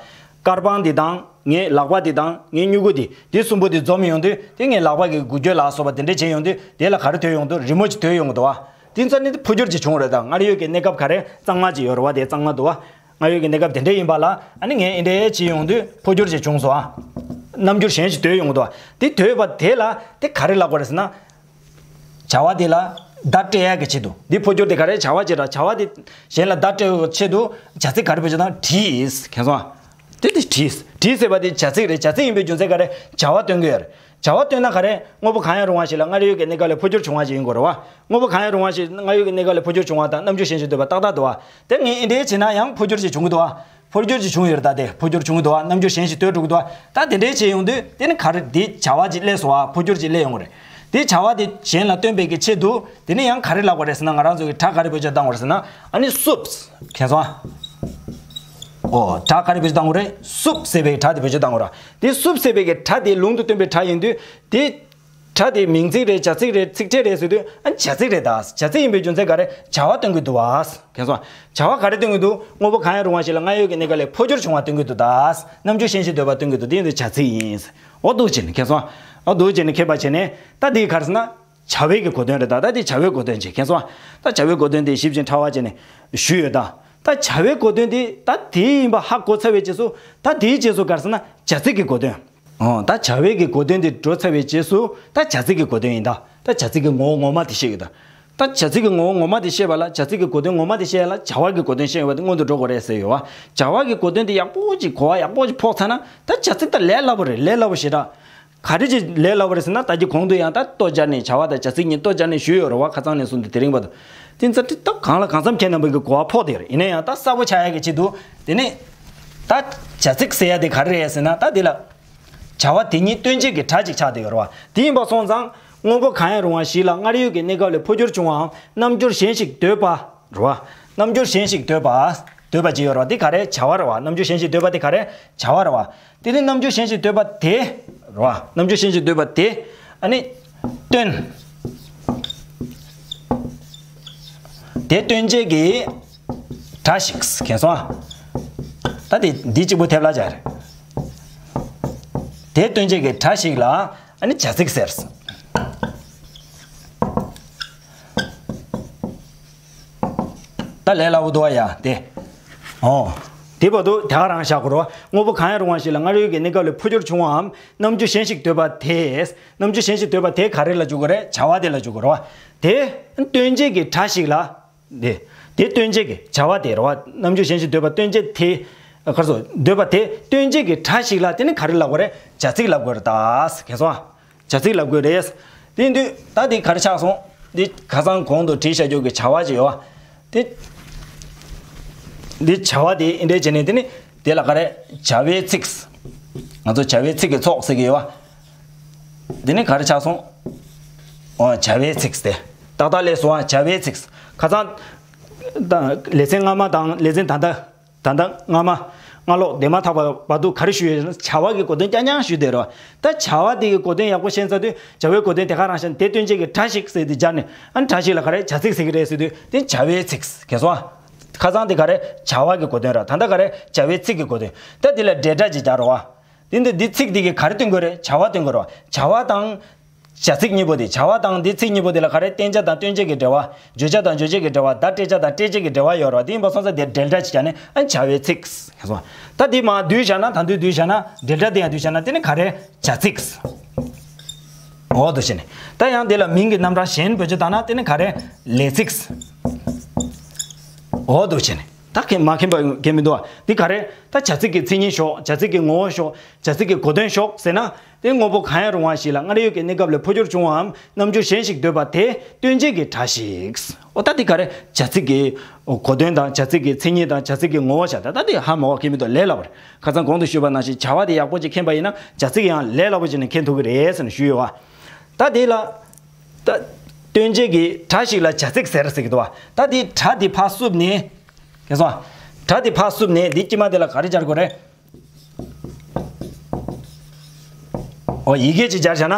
དཀར་པང་འདི་དང་ངའི་ལག་པ་འདི་དང་ངའི་སྨྱུ་གུ་འདི་འདི་གསུམ་པོ་འདི་འཛོམས་ཡོང་དུས་དེ་ངའི་ལག་པ་གི་འགུལ་སྐྱོད་ལ་སོགས་པ་དེ་འདྲས་བྱས་ཡོང་དུས་དེ་ལ་ག་རེ་ཐོན་ཡོང་འདུག་རི་མོ་ཅིག་ཐོན་ཡོང་གི་འདུག་ཨ། དེ་ཚོ་ནི་འཕོ་འགྱུར་ཅིག་བྱུང་རེད་ད། མངར་ཡོད་ཀྱི་གནས་སྐབས་ག་རེ་གཙང་མ་ཅིག་ཡོད་རེད་བ། དེ་གཙང་མ་འདུག་བ། མངར་ཡོད་ཀྱི་གནས་སྐབས་དེ་འདྲས་ཡིན་པ་ལ་ཨ་ནི་ངས་འདི་འདྲས་བྱས་ཡོང་དུས་འཕོ་འགྱུར་ཅིག་བྱུང་སོང་ཨ། རྣམ་འགྱུར་གཞན་ཞིག་སྡོད་ཡོང་གི་འདུག་བ། དེ་སྡོད་པ་དེ་ལ་དེ་ག་རེ་ལབ་དགོས་རེད་ཟེར་ན། བྱ་བ་དེ་ལ་བརྡ་སྤྲད་ཡག་གི་ཆེད་དུ། འདི་འཕོ་འགྱུར་དེ་ག་རེ་བྱ་བ་ཅིག་ར་བྱ་བ་དེ་གཞན་ལ་བརྡ་སྤྲད་ཡག་ཆེད་དུ་བྱ་ཚིག་ག་རེ་བེད་སྤྱོད་བཏང་། བྲིས། མཁྱེན་སོང་ཨ། དེ་དེ་བྲིས། བྲིས་ཟེར་བ་དེ་བྱ་ཚིག་རེད། བྱ་ཚིག་ཡིན་པའི་རྒྱུ་མཚན་ག་རེ། བྱ་བ་སྟོན་གྱི་ཡོད་རེད། བྱ་བ་སྟོན་ན་ག་རེ། དངོས་པོ་གང་ཡང་རུང་བ་ཞིག་ལ་མངར་ཡོད་ཀྱི་གནས་སྐབས་ལ་འཕོ་འགྱུར་བྱུང་བ་ཞིག་ཡིན་དགོས་རེད་བ། དངོས་པོ་གང་ཡང་རུང་བ་ཞིག་མངར་ཡོད་ཀྱི་གནས་སྐབས་ལ་འཕོ་འགྱུར་བྱུང་བ་དང་རྣམ་འགྱུར་གཞན་ཞིག་འདོད་པ་ཏག་ཏག་འདུག་བ། དེ་ངས་འདི་འདྲས་བྱས་ན་ཡང་འཕོ་འགྱུར་ཞིག་བྱུང་གི་འདུག་བ། འཕོ་འགྱུར་ཅིག་བྱུང་ཡོད་རེད་ད། དེ་འཕོ་འགྱུར་བྱུང་གི་འདུག་བ། རྣམ་འགྱུར་གཞན་ཞིག་སྡོད་འགྲོ་གི་འདུག་བ། ད་དེ་འདྲའི་བྱས་ཡོང་དུས་དེ་ནི་ག་རེ། དེ་བྱ་བ་ཅིག་སླེབས་སོང་བ། འཕོ་འགྱུར་ཅིག་སླེབས་ཡོང་གི་རེད། དེ་བྱ་བ་དེ་གཞན་ལ་སྟོན་པའི་གི་ཆེད་དུ་དེ་ནི་ཡང་ག་རེ་ལབ་དགོས་རེད་ཟེར་ན། ང་རང་ཚོ་གི་སྒྲ་ག་རེ་བེད་སྤྱོད་བཏང་དགོས་རེད་ཟེར་ན། ཨ་ནི་བསུབས། མཁྱེན་སོང་ཨ། ཨོ། སྒྲ་ག་རེ་བེད་སྤྱོད་བཏང་དགོས་རེད། བསུབས་ཟེར་བའི་སྒྲ་དེ་བེད་སྤྱོད་བཏང་དགོས་རེད། དེ་བསུབས་ཟེར་བའི་གི་སྒྲ་དེ་ལུང་དུ་སྟོན་པའི་སྒྲ་ཡིན་དུས་དེ། སྒྲ་དེ་མིང་ཚིག་རེད། བྱ་ཚིག་རེད། ཚིག་ཕྲད་རེད་ཟེར་དུས་ཨ་ནི་བྱ་ཚིག་རེད་ད། བྱ་ཚིག་ཡིན་པའི་རྒྱུ་མཚན་ག་རེ། བྱ་བ་སྟོན་གྱི་འདུག་བ། མཁྱེན་སོང་ཨ། བྱ་བ་ག་རེ་སྟོན་གྱི་འདུག་དངོས་པོ་གང་ཡང་རུང་བ་ཞིག་ལ་མངར་ཡོད་ཀྱི་གནས་སྐབས་ལ་འཕོ་འགྱུར་བྱུང་བ་སྟོན་གྱི་འདུག་ད། རྣམ་འགྱུར་གཞན་ཞིག་འདོད་པ་སྟོན་གྱི་འདུག་དེ་ཡིན་དུས་བྱ་ཚིག་ཡིན། འོ་འདུག་བྱས་ནས་མཁྱེན་སོང་ཨ། འོ་འདུག་བྱས་ནས་མཁྱེན་པ་བྱས་ནས་ད་དེའི་ག་རེ་ཟེར་ན། བྱ་བའི་གི་གོ་དོན་རེད་ད། ད་དེ་བྱ་བའི་གོ་དོན་བྱས། མཁྱེན་སོང་ཨ། ད་བྱ་བའི་གོ་དོན་དེ་ཞིབ་ཅིང་ཕྲ་བ་བྱས་ནས་ཞུས་ཡོད་ད། ད་བྱ་བའི་གོ་དོན་དེ་ད་དེ་ཡིན་པ་ཧ་གོ་ཚར་བའི་རྗེས་སུ་ད་དེའི་རྗེས་སུ་ག་རེ་ཟེར་ན་བྱ་ཚིག་གི་གོ་དོན། ཨོ་ད་བྱ་བའི་གི་གོ་དོན་དེ་འགྲོ་ཚར་བའི་རྗེས་སུ་ད་བྱ་ཚིག་གི་གོ་དོན་ཡིན་ད། ད་བྱ་ཚིག་གི་ངོ་བོ་ངོ་མ་དེ་ཤེས་ཡོད་ད། ད་བྱ་ཚིག་གི་ངོ་བོ་ངོ་མ་དེ་ཤེས་པ་ལ་བྱ་ཚིག་གི་གོ་དོན་ངོ་མ་དེ་ཤེས་ཡ་ལ་བྱ་བ་གི་གོ་དོན་ཤེས་ཡོད་པ་དེ་སྔོན་དུ་འགྲོ་དགོས་རེད་ཟེར་ཡོད་བ། བྱ་བ་གི་གོ་དོན་དེ་ཡག་པོ་ཅིག་གོ་བ་ཡག་པོ་ཅིག་ཕོག་ཚར་ན་ད་བྱ་ཚིག་ད་ལས་སླ་པོ་རེད། ལས་སླ་པོ་ཞེ་དྲག་ག་རེ་ཅིག་ལས་སླ་པོ་རེད་ཟེར་ན། ད་གི་གོང་དུ་ཡང་ད་ལྟོ་སྦྱར་ནས་བྱ་བ་དང་བྱ་ཚིག་གཉིས་ལྟོ་སྦྱར་ནས་ཞུས་ཡོད་རེད་བ། ཁ་སང་ནས་བཟུང་སྟེ་དེ་རིང་བར་དུ། དེ་ཚོ་ད་གང་ལ་གང་འཚམ་ཁྱེད་རྣམ་པ་གི་གོ་བ་ཕོག་དེ་རེད། ཡིན་ན་ཡང་ད་གསལ་པོ་ཆགས་ཡ་གི་ཆེད་དུ་དེ་ནས་ད་བྱ་ཚིག་ཟེར་ཡ་དེ་ག་རེ་རེད་ཟེར་ན། ད་དེ་ལ་བྱ་བ་དེ་ཉིད་སྟོན་བྱེད་ཀྱི་སྒྲ་ཅིག་ཆགས་བསྡད་ཡོད་རེད་བ། དེ་ཡིན་པ་སོང་ཙང་དངོས་པོ་གང་ཡང་རུང་བ་ཞིག་ལ་སྔར་ཡོད་ཀྱི་གནས་སྐབས་ལས་འཕོ་འགྱུར་བྱུང་བའམ་རྣམ་འགྱུར་གཞན་ཞིག་འདོད་པ་རེད་བ། རྣམ་འགྱུར་གཞན་ཞིག་འདོད་པ། འདོད་པ་ཅིག་ཡོད་རེད་བ། དེ་ག་རེ་བྱ་བ་རེད་བ། རྣམ་འགྱུར་གཞན་ཞིག་འདོད་པ་དེ་ག་རེ་བྱ་བ་རེད་བ། དེ་ནི་རྣམ་འགྱུར་གཞན་ཞིག་འདོད་པ་དེ་རེད་བ། རྣམ་འགྱུར་གཞན་ཞིག་འདོད་པ་དེ་ཨ་ནི་སྟོན། དེ་སྟོན་བྱེད་ཀྱི་སྒྲ་ཞིག་གན་སོང་ཨ། ད་དེ་འདི་གཅིག་པོ་ཐེབས་ལ་སྦྱར། དེ་སྟོན་བྱེད་ཀྱི་སྒྲ་ཞིག་ལ་ཨ་ནི་བྱ་ཚིག་ཟེར། ད་ལས་སླ་བོ་འདུག་ཨ་ཡ་དེ། ཨོ། དེ་བར་དུ་དེ་ག་རང་བཞག་གོ་རོ། དངོས་པོ་གང་ཡང་རུང་བ་ཞིག་ལ་སྔར་ཡོད་ཀྱི་གནས་སྐབས་ལས་འཕོ་འགྱུར་བྱུང་བའམ་རྣམ་འགྱུར་གཞན་ཞིག་འདོད་པ་དེས། རྣམ་འགྱུར་གཞན་ཞིག་འདོད་པ་དེ་ག་རེ་ལ་འཇུག་གི་རེད། བྱ་བ་དེ་ལ་འཇུག་གི་རེད་བ། དེ་སྟོན་བྱེད་ཀྱི་སྒྲ་ཞིག་ལ། དེ་དེ་སྟོན་བྱེད་ཀྱི་བྱ་བ་དེ་རེད་བ། རྣམ་འགྱུར་གཞན་ཞིག་འདོད་པ་སྟོན་བྱེད་དེ། ག་རེ་ཟེར། འདོད་པ་དེ་སྟོན་བྱེད་ཀྱི་སྒྲ་ཞིག་ལ་དེ་ནི་ག་རེ་ལབ་དགོས་རེད། བྱ་ཚིག་ལབ་དགོས་རེད་ད། གན་སོང་ཨ། བྱ་ཚིག་ལབ་དགོས་རེད། དེ་ཡིན་དུས་ད་དེ་ག་རེ་ཆགས་སོང་། དེ་ཁ་སང་གོང་དུ་བྲིས་བཞག་རྒྱུ་གི་བྱ་བ་ཅིག་ཡོད་བ། དེ་དེ་བྱ་བ་དེ་འདི་འདྲས་བྱས་ནས་དེ་ནི་དེ་ལ་ག་རེ་བྱ་བའི་ཚིག་ང་ཚོ་བྱ་བའི་ཚིག་གི་ཚོགས་ཟེར་གི་ཡོད་བ། དེ་ནི་ག་རེ་ཆགས་སོང་། ཨོ་བྱ་བའི་ཚིག་དེ་ཏག་ཏག་ལས་སོང་བ། བྱ་བའི་ཚིག་ཁ་སང་ད་ལེ་ཚན་སྔ་མ་དང་ལེ་ཚན་ད་ལྟ། ད་ལྟ་སྔ་མ། སྔ་ལོག་དེ་མ་ཐག་པ་བར་དུ་ག་རེ་ཞུས་ཡོད་ན་བྱ་བ་གི་གོ་དོན་རྐྱང་རྐྱང་ཞུས་བསྡད་རེད་བ། ད་བྱ་བ་དེ་གི་གོ་དོན་ཡག་པོ་ཤེས་ཚར་དུས་བྱ་བའི་གོ་དོན་དེ་ག་རང་ཤེས་ན་དེ་སྟོན་བྱེད་ཀྱི་སྒྲ་ཞིག་ཟེར་དེ་སྦྱར་ནས་ཨ་ནི་སྒྲ་ཞིག་ལ་ག་རེ་བྱ་ཚིག་ཟེར་གི་རེད་ཟེར་དུས་དེ་བྱ་བའི་ཚིག་གན་སོང་ཨ། ཁ་སང་དེ་ག་རེ་བྱ་བ་གི་གོ་དོན་ར། ད་ལྟ་ག་རེ་བྱ་བའི་ཚིག་གི་གོ་དོན། ད་དེ་ལ་འབྲེལ་སྒྲ་ཅིག་སྦྱར་རོ་བ། དེ་འདི་འདི་ཚིག་འདི་གི་ག་རེ་སྟོན་དགོས་རེད། བྱ་བ་སྟོན་དགོས་རེད་བ། བྱ་བ་དང་། བྱ་ཚིག་གཉིས་པོ་དེ་བྱ་བ་དང་འདི་ཚིག་གཉིས་པོ་དེ་ལ་ག་རེ་བསྟན་བྱ་དང་སྟོན་བྱེད་ཀྱི་འབྲེལ་བ། བརྗོད་བྱ་དང་རྗོད་བྱེད་ཀྱི་འབྲེལ་བ། བརྡ་སྤྲད་བྱ་དང་སྤྲད་བྱེད་ཀྱི་འབྲེལ་བ་ཡོད་རེད་བ། དེ་ཡིན་པ་སོང་ཙང་དེ་འབྲེལ་སྒྲ་ཅིག་བྱས་ནས་ཨ་ནི་བྱ་བའི་ཚིག་གསུངས། ད་འདི་མར་བསྡུས་བཞག་ན་ད་འདི་བསྡུས་བཞག་ན་འབྲེལ་སྒྲ་དེ་ཡང་བསྡུས་བཞག་ན་དེ་ནི་ག་རེ་བྱ་ཚིག་འོ་འདུག་བྱས་ནས། ད་ཡང་དེ་ལ་མིང་གི་རྣམ་གྲངས་གཞན་བེད་སྤྱོད་བཏང་ན་དེ་ནི་ག་རེ་ལས་ཚིག་འོ་འདུག་བྱས་ནས། ད་མཁྱེན་མ་མཁྱེན་པ་མཁྱེན་མི་འདུག་བ། འདི་ག་རེ། ད་བྱ་ཚིག་གི་མཚན་ཉིད་ཞོག་བྱ་ཚིག་གི་ངོ་བོ་ཞོག་བྱ་ཚིག་གི་གོ་དོན་ཞོག་ཟེར་ན། དེ་དངོས་པོ་གང་ཡང་རུང་བ་ཞིག་ལ་སྔར་ཡོད་ཀྱི་གནས་སྐབས་ལས་འཕོ་འགྱུར་བྱུང་བའམ་རྣམ་འགྱུར་གཞན་ཞིག་འདོད་པ་དེ་སྟོན་བྱེད་ཀྱི་སྒྲ་ཞིག་འོ་ད་འདི་ག་རེ། བྱ་ཚིག་གི་གོ་དོན་དང་བྱ་ཚིག་གི་མཚན་ཉིད་དང་བྱ་ཚིག་གི་ངོ་བོ་བྱ། ད་ད་འདི་ཧ་མ་གོ་མཁན་མི་འདུག་ལས་སླ་བ་རེད། ཁ་སང་གོང་དུ་ཞུས་པ་ནང་བཞིན་བྱ་བ་དེ་ཡག་པོ་ཅིག་མཁྱེན་པ་ཡིན་ན་བྱ་ཚིག་ཡང་ལས་སླ་པོ་ཅིག་ནས་མཁྱེན་ཐུབ་ཀྱི་རེད་ཟེར་ནས་ཞུས་ཡོད་བ། ད་དེ་ལ། ད། སྟོན་བྱེད་ཀྱི་སྒྲ་ཞིག་ལ་བྱ་ཚིག་ཟེར་ཟེར་གྱི་འདུག་བ། ད་དེ་སྒྲ་དེ་ཕར་བསུབས་ནས། གན་སོང་། སྒྲ་དེ་ཕར་བསུབས་ནས་འདི་དཀྱིལ་མ་དེ་ལ་ག་རེ་སྦྱར་དགོས་རེད། འོ་ཡི་གེ་ཅིག་སྦྱར་བྱ་ན།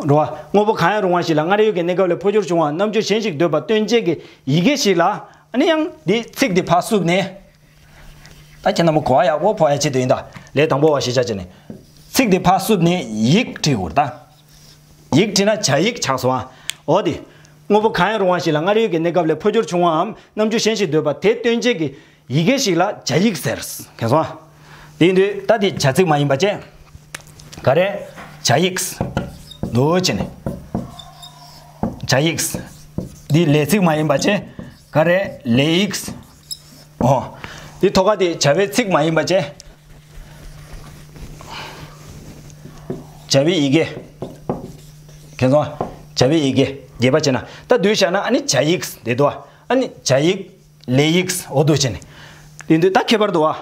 རོ། དངོས་པོ་གང་ཡང་རུང་བ་ཞིག་ལ་སྔར་ཡོད་ཀྱི་གནས་སྐབས་ལས་འཕོ་འགྱུར་བྱུང་བ་རྣམ་འགྱུར་གཞན་ཞིག་འདོད་པ་སྟོན་བྱེད་ཀྱི་ཡི་གེ་ཞིག་ལ། ཨ་ནི་ཡང་འདི་ཚིག་འདི་ཕར་བསུབས་ནས། ད་ཁྱེད་རྣམ་པ་གོ་བ་ཡག་པོ་ཕོག་ཡ་ཆེད་དུ་ཡིན་ད། ལས་དང་པོ་བ་ཞིག་བྱ་བྱས་ནས། ཚིག་འདི་ཕར་བསུབས་ནས་ཡིག་བྲིས་དགོས་ད། ཡིག་བྲིས་ན་བྱ་ཡིག་ཆགས་སོང་ཨ། འོ་དེ། དངོས་པོ་གང་ཡང་རུང་བ་ཞིག་ལ་སྔར་ཡོད་ཀྱི་གནས་སྐབས་ལས་འཕོ་འགྱུར་བྱུང་བའམ་རྣམ་འགྱུར་གཞན་ཞིག་འདོད་པ་དེ་སྟོན་བྱེད་ཀྱི་ཡི་གེ་ཞིག་ལ་བྱ་ཡིག་ཟེར། གན་སོང་ཨ། དེ་ཡིན་དུས་ད་དེ་བྱ་ཚིག་མ་ཡིན་པ་བྱས། ག་རེ། བྱ་ཡིག་འདུག་བྱས་ནས། བྱ་ཡིག་འདི་ལས་ཚིག་མ་ཡིན་པ་བྱས། ག་རེ། ལས་ཡིག་འོ། འདི་ཐོག་ཁ་དེ་བྱ་བའི་ཚིག་མ་ཡིན་པ་བྱས། བྱ་བའི་ཡི་གེ། གན་སོང་། བྱ་བའི་ཡི་གེ་རྒྱས་པ་བྱས་ན་ད་བསྡུས་བཞག་ན་ཨ་ནི་བྱ་ཡིག་འདི་འདུག་ཨ་ནི་བྱ་ཡིག་ལས་ཡིག་འོ་འདུག་བྱས་ནས། དེ་འདུག་ད་ཁྱད་པར་འདུག་ཨ།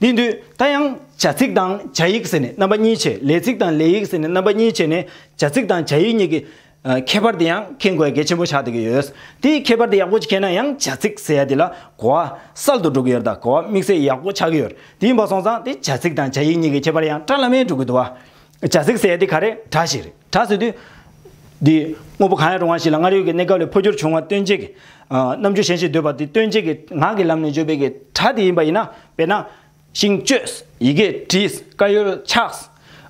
དེ་འདུག་ད་ཡང་བྱ་ཚིག་དང་བྱ་ཡིག་ཟེར་ནས་རྣམ་པ་གཉིས་བྱས། ལས་ཚིག་དང་ལས་ཡིག་ཟེར་ནས་རྣམ་པ་གཉིས་བྱས་ནས་བྱ་ཚིག་དང་བྱ་ཡིག་གཉིས་ཀྱི། ཁྱད་པར་དེ་ཡང་མཁྱེན་དགོས་གལ་ཆེན་པོ་ཆགས་བསྡད་ཀྱི་ཡོད། དེའི་ཁྱད་པར་དེ་ཡག་པོ་ཅིག་མཁྱེན་ན་ཡང་བྱ་ཚིག་ཟེར་ཡ་དེ་ལ་གོ་བ་གསལ་དུ་འགྲོ་གི་ཡོད་རེད་ད། གོ་བ་དམིགས་བསལ་ཡག་པོ་ཆགས་ཀྱི་ཡོད་རེད། དེ་ཡིན་པ་སོང་ཙང་དེ་བྱ་ཚིག་དང་བྱ་ཡིག་གཉིས་ཀྱི་ཁྱད་པར་ཡང་བཀྲ་ལམ་མེ་འགྲོ་གི་འདུག་བ། བྱ་ཚིག་ཟེར་ཡ་དེ་ག་རེ། སྒྲ་ཞིག་རེད། སྒྲ་ཟེར་དུས། འདི་དངོས་པོ་གང་ཡང་རུང་བ་ཞིག་ལ་སྔར་ཡོད་ཀྱི་གནས་སྐབས་ལས་འཕོ་འགྱུར་བྱུང་བ་སྟོན་བྱེད་ཀྱི། རྣམ་འགྱུར་གཞན་ཞིག་འདོད་པ་དེ་སྟོན་བྱེད་ཀྱི་ངག་གི་ལམ་ནས་བརྗོད་པའི་གི་སྒྲ་དེ་ཡིན་པ་ཡིན་ན་དཔེར་ན། ཤིང་གཅོད། ཡི་གེ་བྲིས། དཀར་ཡོལ་འཁྱགས།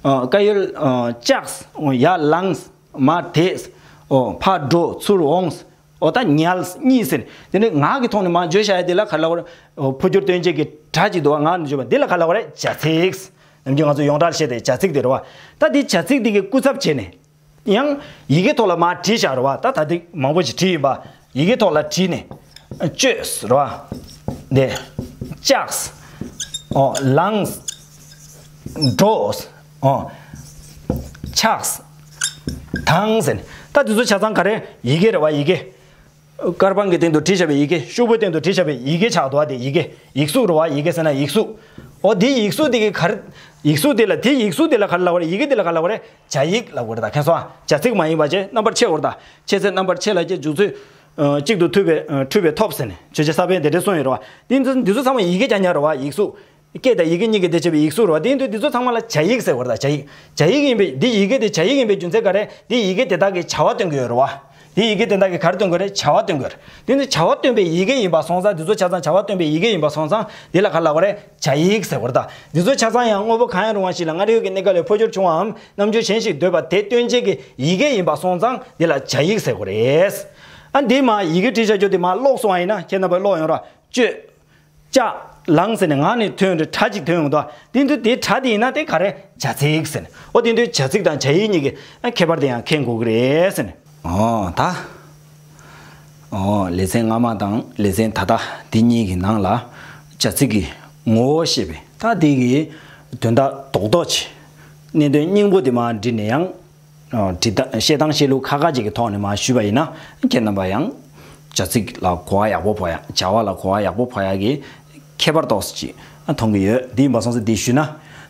ཨ། དཀར་ཡོལ་ཨ། བཅགས། ཡར་ལངས། མར་དེད། ཨོ། ཕར་འགྲོ། ཚུར་འོངས། ཨོ། ད་ཉལ་གཉིད་ཟེར། དེ་ནི་ངག་གི་ཐོག་ནས་མར་བརྗོད་བྱ་ཡ་དེ་ལ་ག་རེ་ལབ་དགོས་རེད། ཨོ། འཕོ་འགྱུར་སྟོན་བྱེད་ཀྱི་སྒྲ་ཅིག་འདུག་བ། ངག་ནས་བརྗོད་པ་འདི་ལ་ག་རེ་ལབ་དགོས་རེད། བྱ་ཚིག་ནམ་རྒྱུན་ང་ཚོ་ཡོངས་གྲགས་བཤད་དེ་བྱ་ཚིག་དེ་རེད་བ། ད་དེ་བྱ་ཚིག་དེ་གི་སྐུ་ཚབ་བྱས་ནས། ཡང་ཡི་གེ་ཐོག་ལ་མར་བྲིས་བཞག་རེད་བ། ད་ད་དེ་མང་པོ་ཞིག་བྲིས་ཡིན་པ། ཡི་གེ་ཐོག་ལ་བྲིས་ནས། བཅོས་རེད་བ། དེ། བཅགས། ཨོ། ལངས། འགྲོ། ཨོ། ཆགས། དང་ཟེར་ནས། ད་དེ་ཚོ་ཆ་ཚང་ག་རེ། ཡི་གེ་རེད་བ། ཡི་གེ། དཀར་པང་གི་སྟེང་དུ་བྲིས་བཞག་པའི་ཡི་གེ། ཤོག་བུའི་སྟེང་དུ་བྲིས་བཞག་པའི་ཡི་གེ་ཆགས་འདུག་བ། དེ་ཡི་གེ། ཡིག་གཟུགས་རེད་བ། ཡི་གེ་ཟེར་ན་ཡིག་གཟུགས། ཨོ་དེ་ཡིག་གཟུགས་དེ་གི་ག་རེ། ཡིག་གཟུགས་དེ་ལ། དེ་ཡིག་གཟུགས་དེ་ལ་ག་རེ་ལབ་དགོས་རེད། ཡི་གེ་དེ་ལ་ག་རེ་ལབ་དགོས་རེད། བྱ་ཡིག་ལབ་དགོས་རེད། ད་མཁྱེན་སོང་ཨ། བྱ་ཚིག་མ་ཡིན་པ་བྱས་རྣམ་པར་ཕྱེ་དགོས་རེད། ད་ཕྱེ་ཚེ་རྣམ་པར་ཕྱེ་ལ་སྐྱེ་འཇུག་ཚུལ། ཨ། གཅིག་ཏུ་འཁྲུལ་པའི། ཨ། འཁྲུལ་པའི་ཐོབ་ཟེར་ནས། ཆོས་རྒྱལ་ས་པཎ་དེ་འདྲས་གསུངས་ཡོད་རེད་བ། དེ་ཚོ་འདི་ཚོ་ཚང་མ་ཡི་གེ་རྐྱང་རྐྱང་རེད་བ། ཡིག་གཟུགས། སྐད་དང་ཡི་གེ་གཉིས་ཀྱི་སྡེ་བྱས་པའི་ཡིག་གཟུགས་རེད་བ། དེ་ཡིན་དུས་འདི་ཚོ་ཚང་མ་ལ་བྱ་ཡིག་ཟེར་དགོས་རེད། ད་བྱ་ཡིག། བྱ་ཡིག་ཡིན་པའི། འདི་ཡི་གེ་དེ་བྱ་ཡིག་ཡིན་པའི་རྒྱུ་མཚན་ག་རེ། འདི་ཡི་གེ་དེ་དག་གིས་བྱ་བ་སྟོན་གྱི་ཡོད་རེད་བ། འདི་ཡི་གེ་དེ་དག་གིས་ག་རེ་སྟོན་གྱི་རེད། བྱ་བ་སྟོན་གྱི་ཡོད་རེད། དེ་ནི་བྱ་བ་སྟོན་པའི་ཡི་གེ་ཡིན་པ་སོང་ཙང་། འདི་ཚོ་ཆ་ཚང་བྱ་བ་སྟོན་པའི་ཡི་གེ་ཡིན་པ་སོང་ཙང་། འདི་ལ་ག་རེ་ལབ་དགོས་རེད། བྱ་ཡིག་ཟེར་དགོས་རེད། ད་འདི་ཚོ་ཆ་ཚང་ཡང་དངོས་པོ་གང་ཡང་རུང་བ་ཞིག་ལ་སྔ་རོལ་གྱི་གནས་སྐབས་ལས་འཕོ་འགྱུར་བྱུང་བའམ་རྣམ་འགྱུར་གཞན་ཞིག་འདོད་པ་དེ་སྟོན་བྱེད་ཀྱི་ཡི་གེ་ཡིན་པ་སོང་ཙང་། འདི་ལ་བྱ་ཡིག་ཟེར་དགོས་རེད། ཨ། འདི་མར་ཡི་གེ་བྲིས་བཞག་རྒྱུ་དེ་མར་ཀློག་སོང་བ་ཡིན་ན། ཁྱེད་རྣམ་པས་ཀློག་ཡོང་ར། བཅོས། བཅགས། ལངས་ཟེར་ནས་ངག་ནས་ཐོན་རེ། སྒྲ་ཅིག་ཐོན་ཡོང་དོ། དེ་དུས་དེ་སྒྲ་དེ་ཡིན་ན་དེ་ག་རེ། བྱ་ཚིག་ཟེར་ནས། ཨོ་དེ་དུས་བྱ་ཚིག་དང་བྱ་ཡིག་གཉིས་ཀྱི་ཁྱད་པར་དེ་ཡང་མཁྱེན་དགོས་ཀྱི་རེད་ཟེར་ནས། ཨོ་ད། ཨོ་ལེ་ཚན་སྔ་མ་དང་ལེ་ཚན་ད་ལྟ་འདི་གཉིས་ཀྱི་ནང་ལ་བྱ་ཚིག་གི་ངོ་བོ་བཤད་པས། ད་དེ་གི་དོན་དག་རྡོག་རྡོག་ཅིག། གནད་དོན་སྙིང་པོ་དེ་མར་བསྒྲིལ་ནས་ཡང་། ཨ། བྲིས་སྟངས། བཤད་སྟངས་བཤད་ལུགས་ཁག་ཁག་ཅིག་གི་ཐོག་ནས་མར་ཞུས་པ་ཡིན་ན། ཁྱེད་རྣམ་པ་ཡང་བྱ་ཚིག་ལ་གོ་བ་ཡག་པོ་བོར་ཡ། བྱ་བ་ལ་གོ་བ་ཡག་པོ་བོར་ཡ་གི་ཁྱད་པར་ཏོག་ཙམ་ཅིག་མཐོང་གི་ཡོད། འདི་ཡིན་པ་སོང་ཙང་འདི་ཞུས་ན།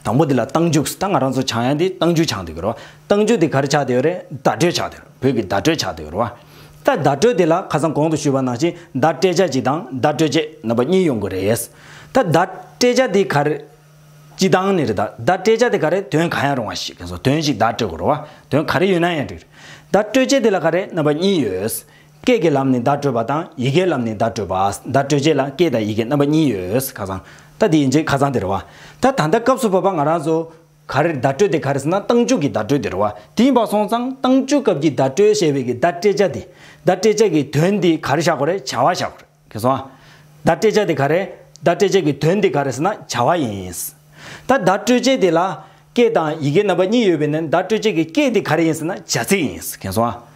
དང་པོ་འདི་ལ་རྟགས་འཇུག། ད་ང་རང་ཚོ་སྦྱང་ཡ་འདི་རྟགས་འཇུག་སྦྱང་སྡོད་ཀྱི་རེད་བ། རྟགས་འཇུག་འདི་ག་རེ་ཆགས་བསྡད་ཡོད་རེད། བརྡ་སྤྲོད་ཆགས་བསྡད་ཡོད་རེད། བོད་ཀྱི་བརྡ་སྤྲོད་ཆགས་བསྡད་ཡོད་རེད་བ། ད་བརྡ་སྤྲོད་འདི་ལ་ཁ་སང་གོང་དུ་ཞུས་པ་ནང་བཞིན་བརྡ་སྤྲད་བྱ་གཅིག་དང་བརྡ་སྤྲོད་བྱེད་རྣམ་པ་གཉིས་ཡོང་གི་རེད། ད་བརྡ་སྤྲད་བྱ་འདི་ག་རེ། སྤྱིར་བཏང་ནི་རེད། ད་བརྡ་སྤྲད་བྱ་དེ་ག་རེ། དོན་གང་ཡང་རུང་བ་ཞིག། ཁྱེད་ཚོ་དོན་ཞིག་བརྡ་སྤྲོད་དགོས་རེད་བ། དོན་ག་རེ་ཡོད་ན་ཡང་འགྲིག་རེད། བརྡ་སྤྲོད་བྱེད་དེ་ལ་ག་རེ། རྣམ་པ་གཉིས་ཡོད། སྐད་ཀྱི་ལམ་ནས་བརྡ་སྤྲོད་པ་དང་ཡི་གེའི་ལམ་ནས་བརྡ་སྤྲོད་པ། བརྡ་སྤྲོད་བྱེད་ལ་སྐད་དང་ཡི་གེ་རྣམ་པ་གཉིས་ཡོད། ཁ་སང་། ད་དེ་ཡིན་ཚེ་ཁ་སང་དེ་རེད་བ། ད་ད་ལྟ་སྐབས་སུ་བབ་པ་ང་རང་ཚོ་ག་རེ། བརྡ་སྤྲོད་དེ་ག་རེ་ཟེར་ན་རྟགས་འཇུག་གི་བརྡ་སྤྲོད་དེ་རེད་བ། དེ་ཡིན་པ་སོང་ཙང་རྟགས་འཇུག་སྐབས་ཀྱི་བརྡ་སྤྲོད་ཞེས་པའི་གི་བརྡ་སྤྲད་བྱ་དེ། བརྡ་སྤྲད་བྱ་གི་དོན་དེ་ག་རེ་བཞག་དགོས་རེད། བྱ་བ་བཞག་དགོས་རེད། ཁྱེད་ཚོ། བརྡ་སྤྲད་བྱ་དེ་ག་རེ། བརྡ་སྤྲད་བྱ་གི་དོན་དེ་ག་རེ་ཟེར་ན་བྱ་བ་ཡིན། ད་བརྡ་སྤྲོད་བྱེད་དེ་ལ་སྐད་དང་ཡི་གེ་རྣམ་པ་གཉིས་ཡོད་པས་ན། བརྡ་སྤྲོད་བྱེད་ཀྱི་སྐད་དེ་ག་རེ་ཡིན་ཟེར་ན་བྱ་ཚིག་ཡིན། ཁྱེད་ཚོ།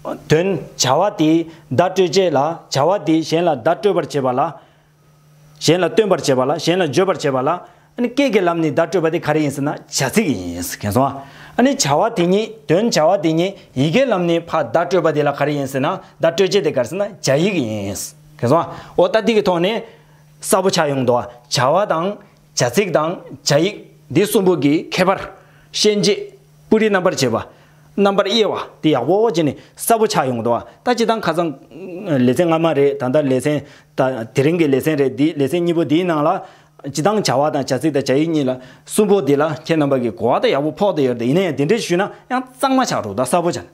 དོན། བྱ་བ་དེ་བརྡ་སྤྲོད་བྱེད་ལ། བྱ་བ་དེ་གཞན་ལ་བརྡ་སྤྲོད་པར་བྱེད་པ་ལ། གཞན་ལ་སྟོན་པར་བྱེད་པ་ལ། གཞན་ལ་བརྗོད་པར་བྱེད་པ་ལ། ཨ་ནི་སྐད་ཀྱི་ལམ་ནས་བརྡ་སྤྲོད་པ་དེ་ག་རེ་ཡིན་ཟེར་ན་བྱ་ཚིག་ཡིན། ཁྱེད་ཚོ། ཨ་ནི་བྱ་བ་དེ་ཉིད། དོན་བྱ་བ་དེ་ཉིད་ཡི་གེའི་ལམ་ནས་ཕར་བརྡ་སྤྲོད་པ་དེ་ལ་ག་རེ་ཡིན་ཟེར་ན། བརྡ་སྤྲོད་བྱེད་དེ་ག་རེ་ཟེར་ན་བྱ་ཡིག་ཡིན། ཁྱེད་ཚོ། འོ་ད་འདི་གི་ཐོག་ནས་གསལ་པོ་ཆགས་ཡོང་འདུག། བྱ་བ་དང་། བྱ་ཚིག་དང་བྱ་ཡིག། འདི་གསུམ་པོ་གི་ཁྱད་པར། ཤན་འབྱེད། སྤུ་རིས་རྣམ་པར་འབྱེད་པ། རྣམ་པར་དབྱེ་བ་དེ་ཡག་པོ་བྱས་ནས་གསལ་པོ་ཆགས་ཡོང་གི་འདུག་བ། ད་སྤྱིར་བཏང་ཁ་སང་ལེ་ཚན་སྔ་མ་རེད། ད་ལྟ་ལེ་ཚན། ད་དེ་རིང་གི་ལེ་ཚན་རེད། འདི་ལེ་ཚན་གཉིས་པོ་འདིའི་ནང་ལ། སྤྱིར་བཏང་བྱ་བ་དང་བྱ་ཚིག་དང་བྱ་ཡིག་གཉིས་ལ། གསུམ་པོ་འདི་ལ་ཁྱེད་རྣམ་པ་གི་གོ་བ་ད་ཡག་པོ་ཕོག་བསྡད་ཡོད་རེད། ཡིན་ན་ཡང་དེ་འདྲས་ཞུས་ན་ཡང་གཙང་མ་ཆགས་འགྲོ། ད་གསལ་པོ་ཆགས།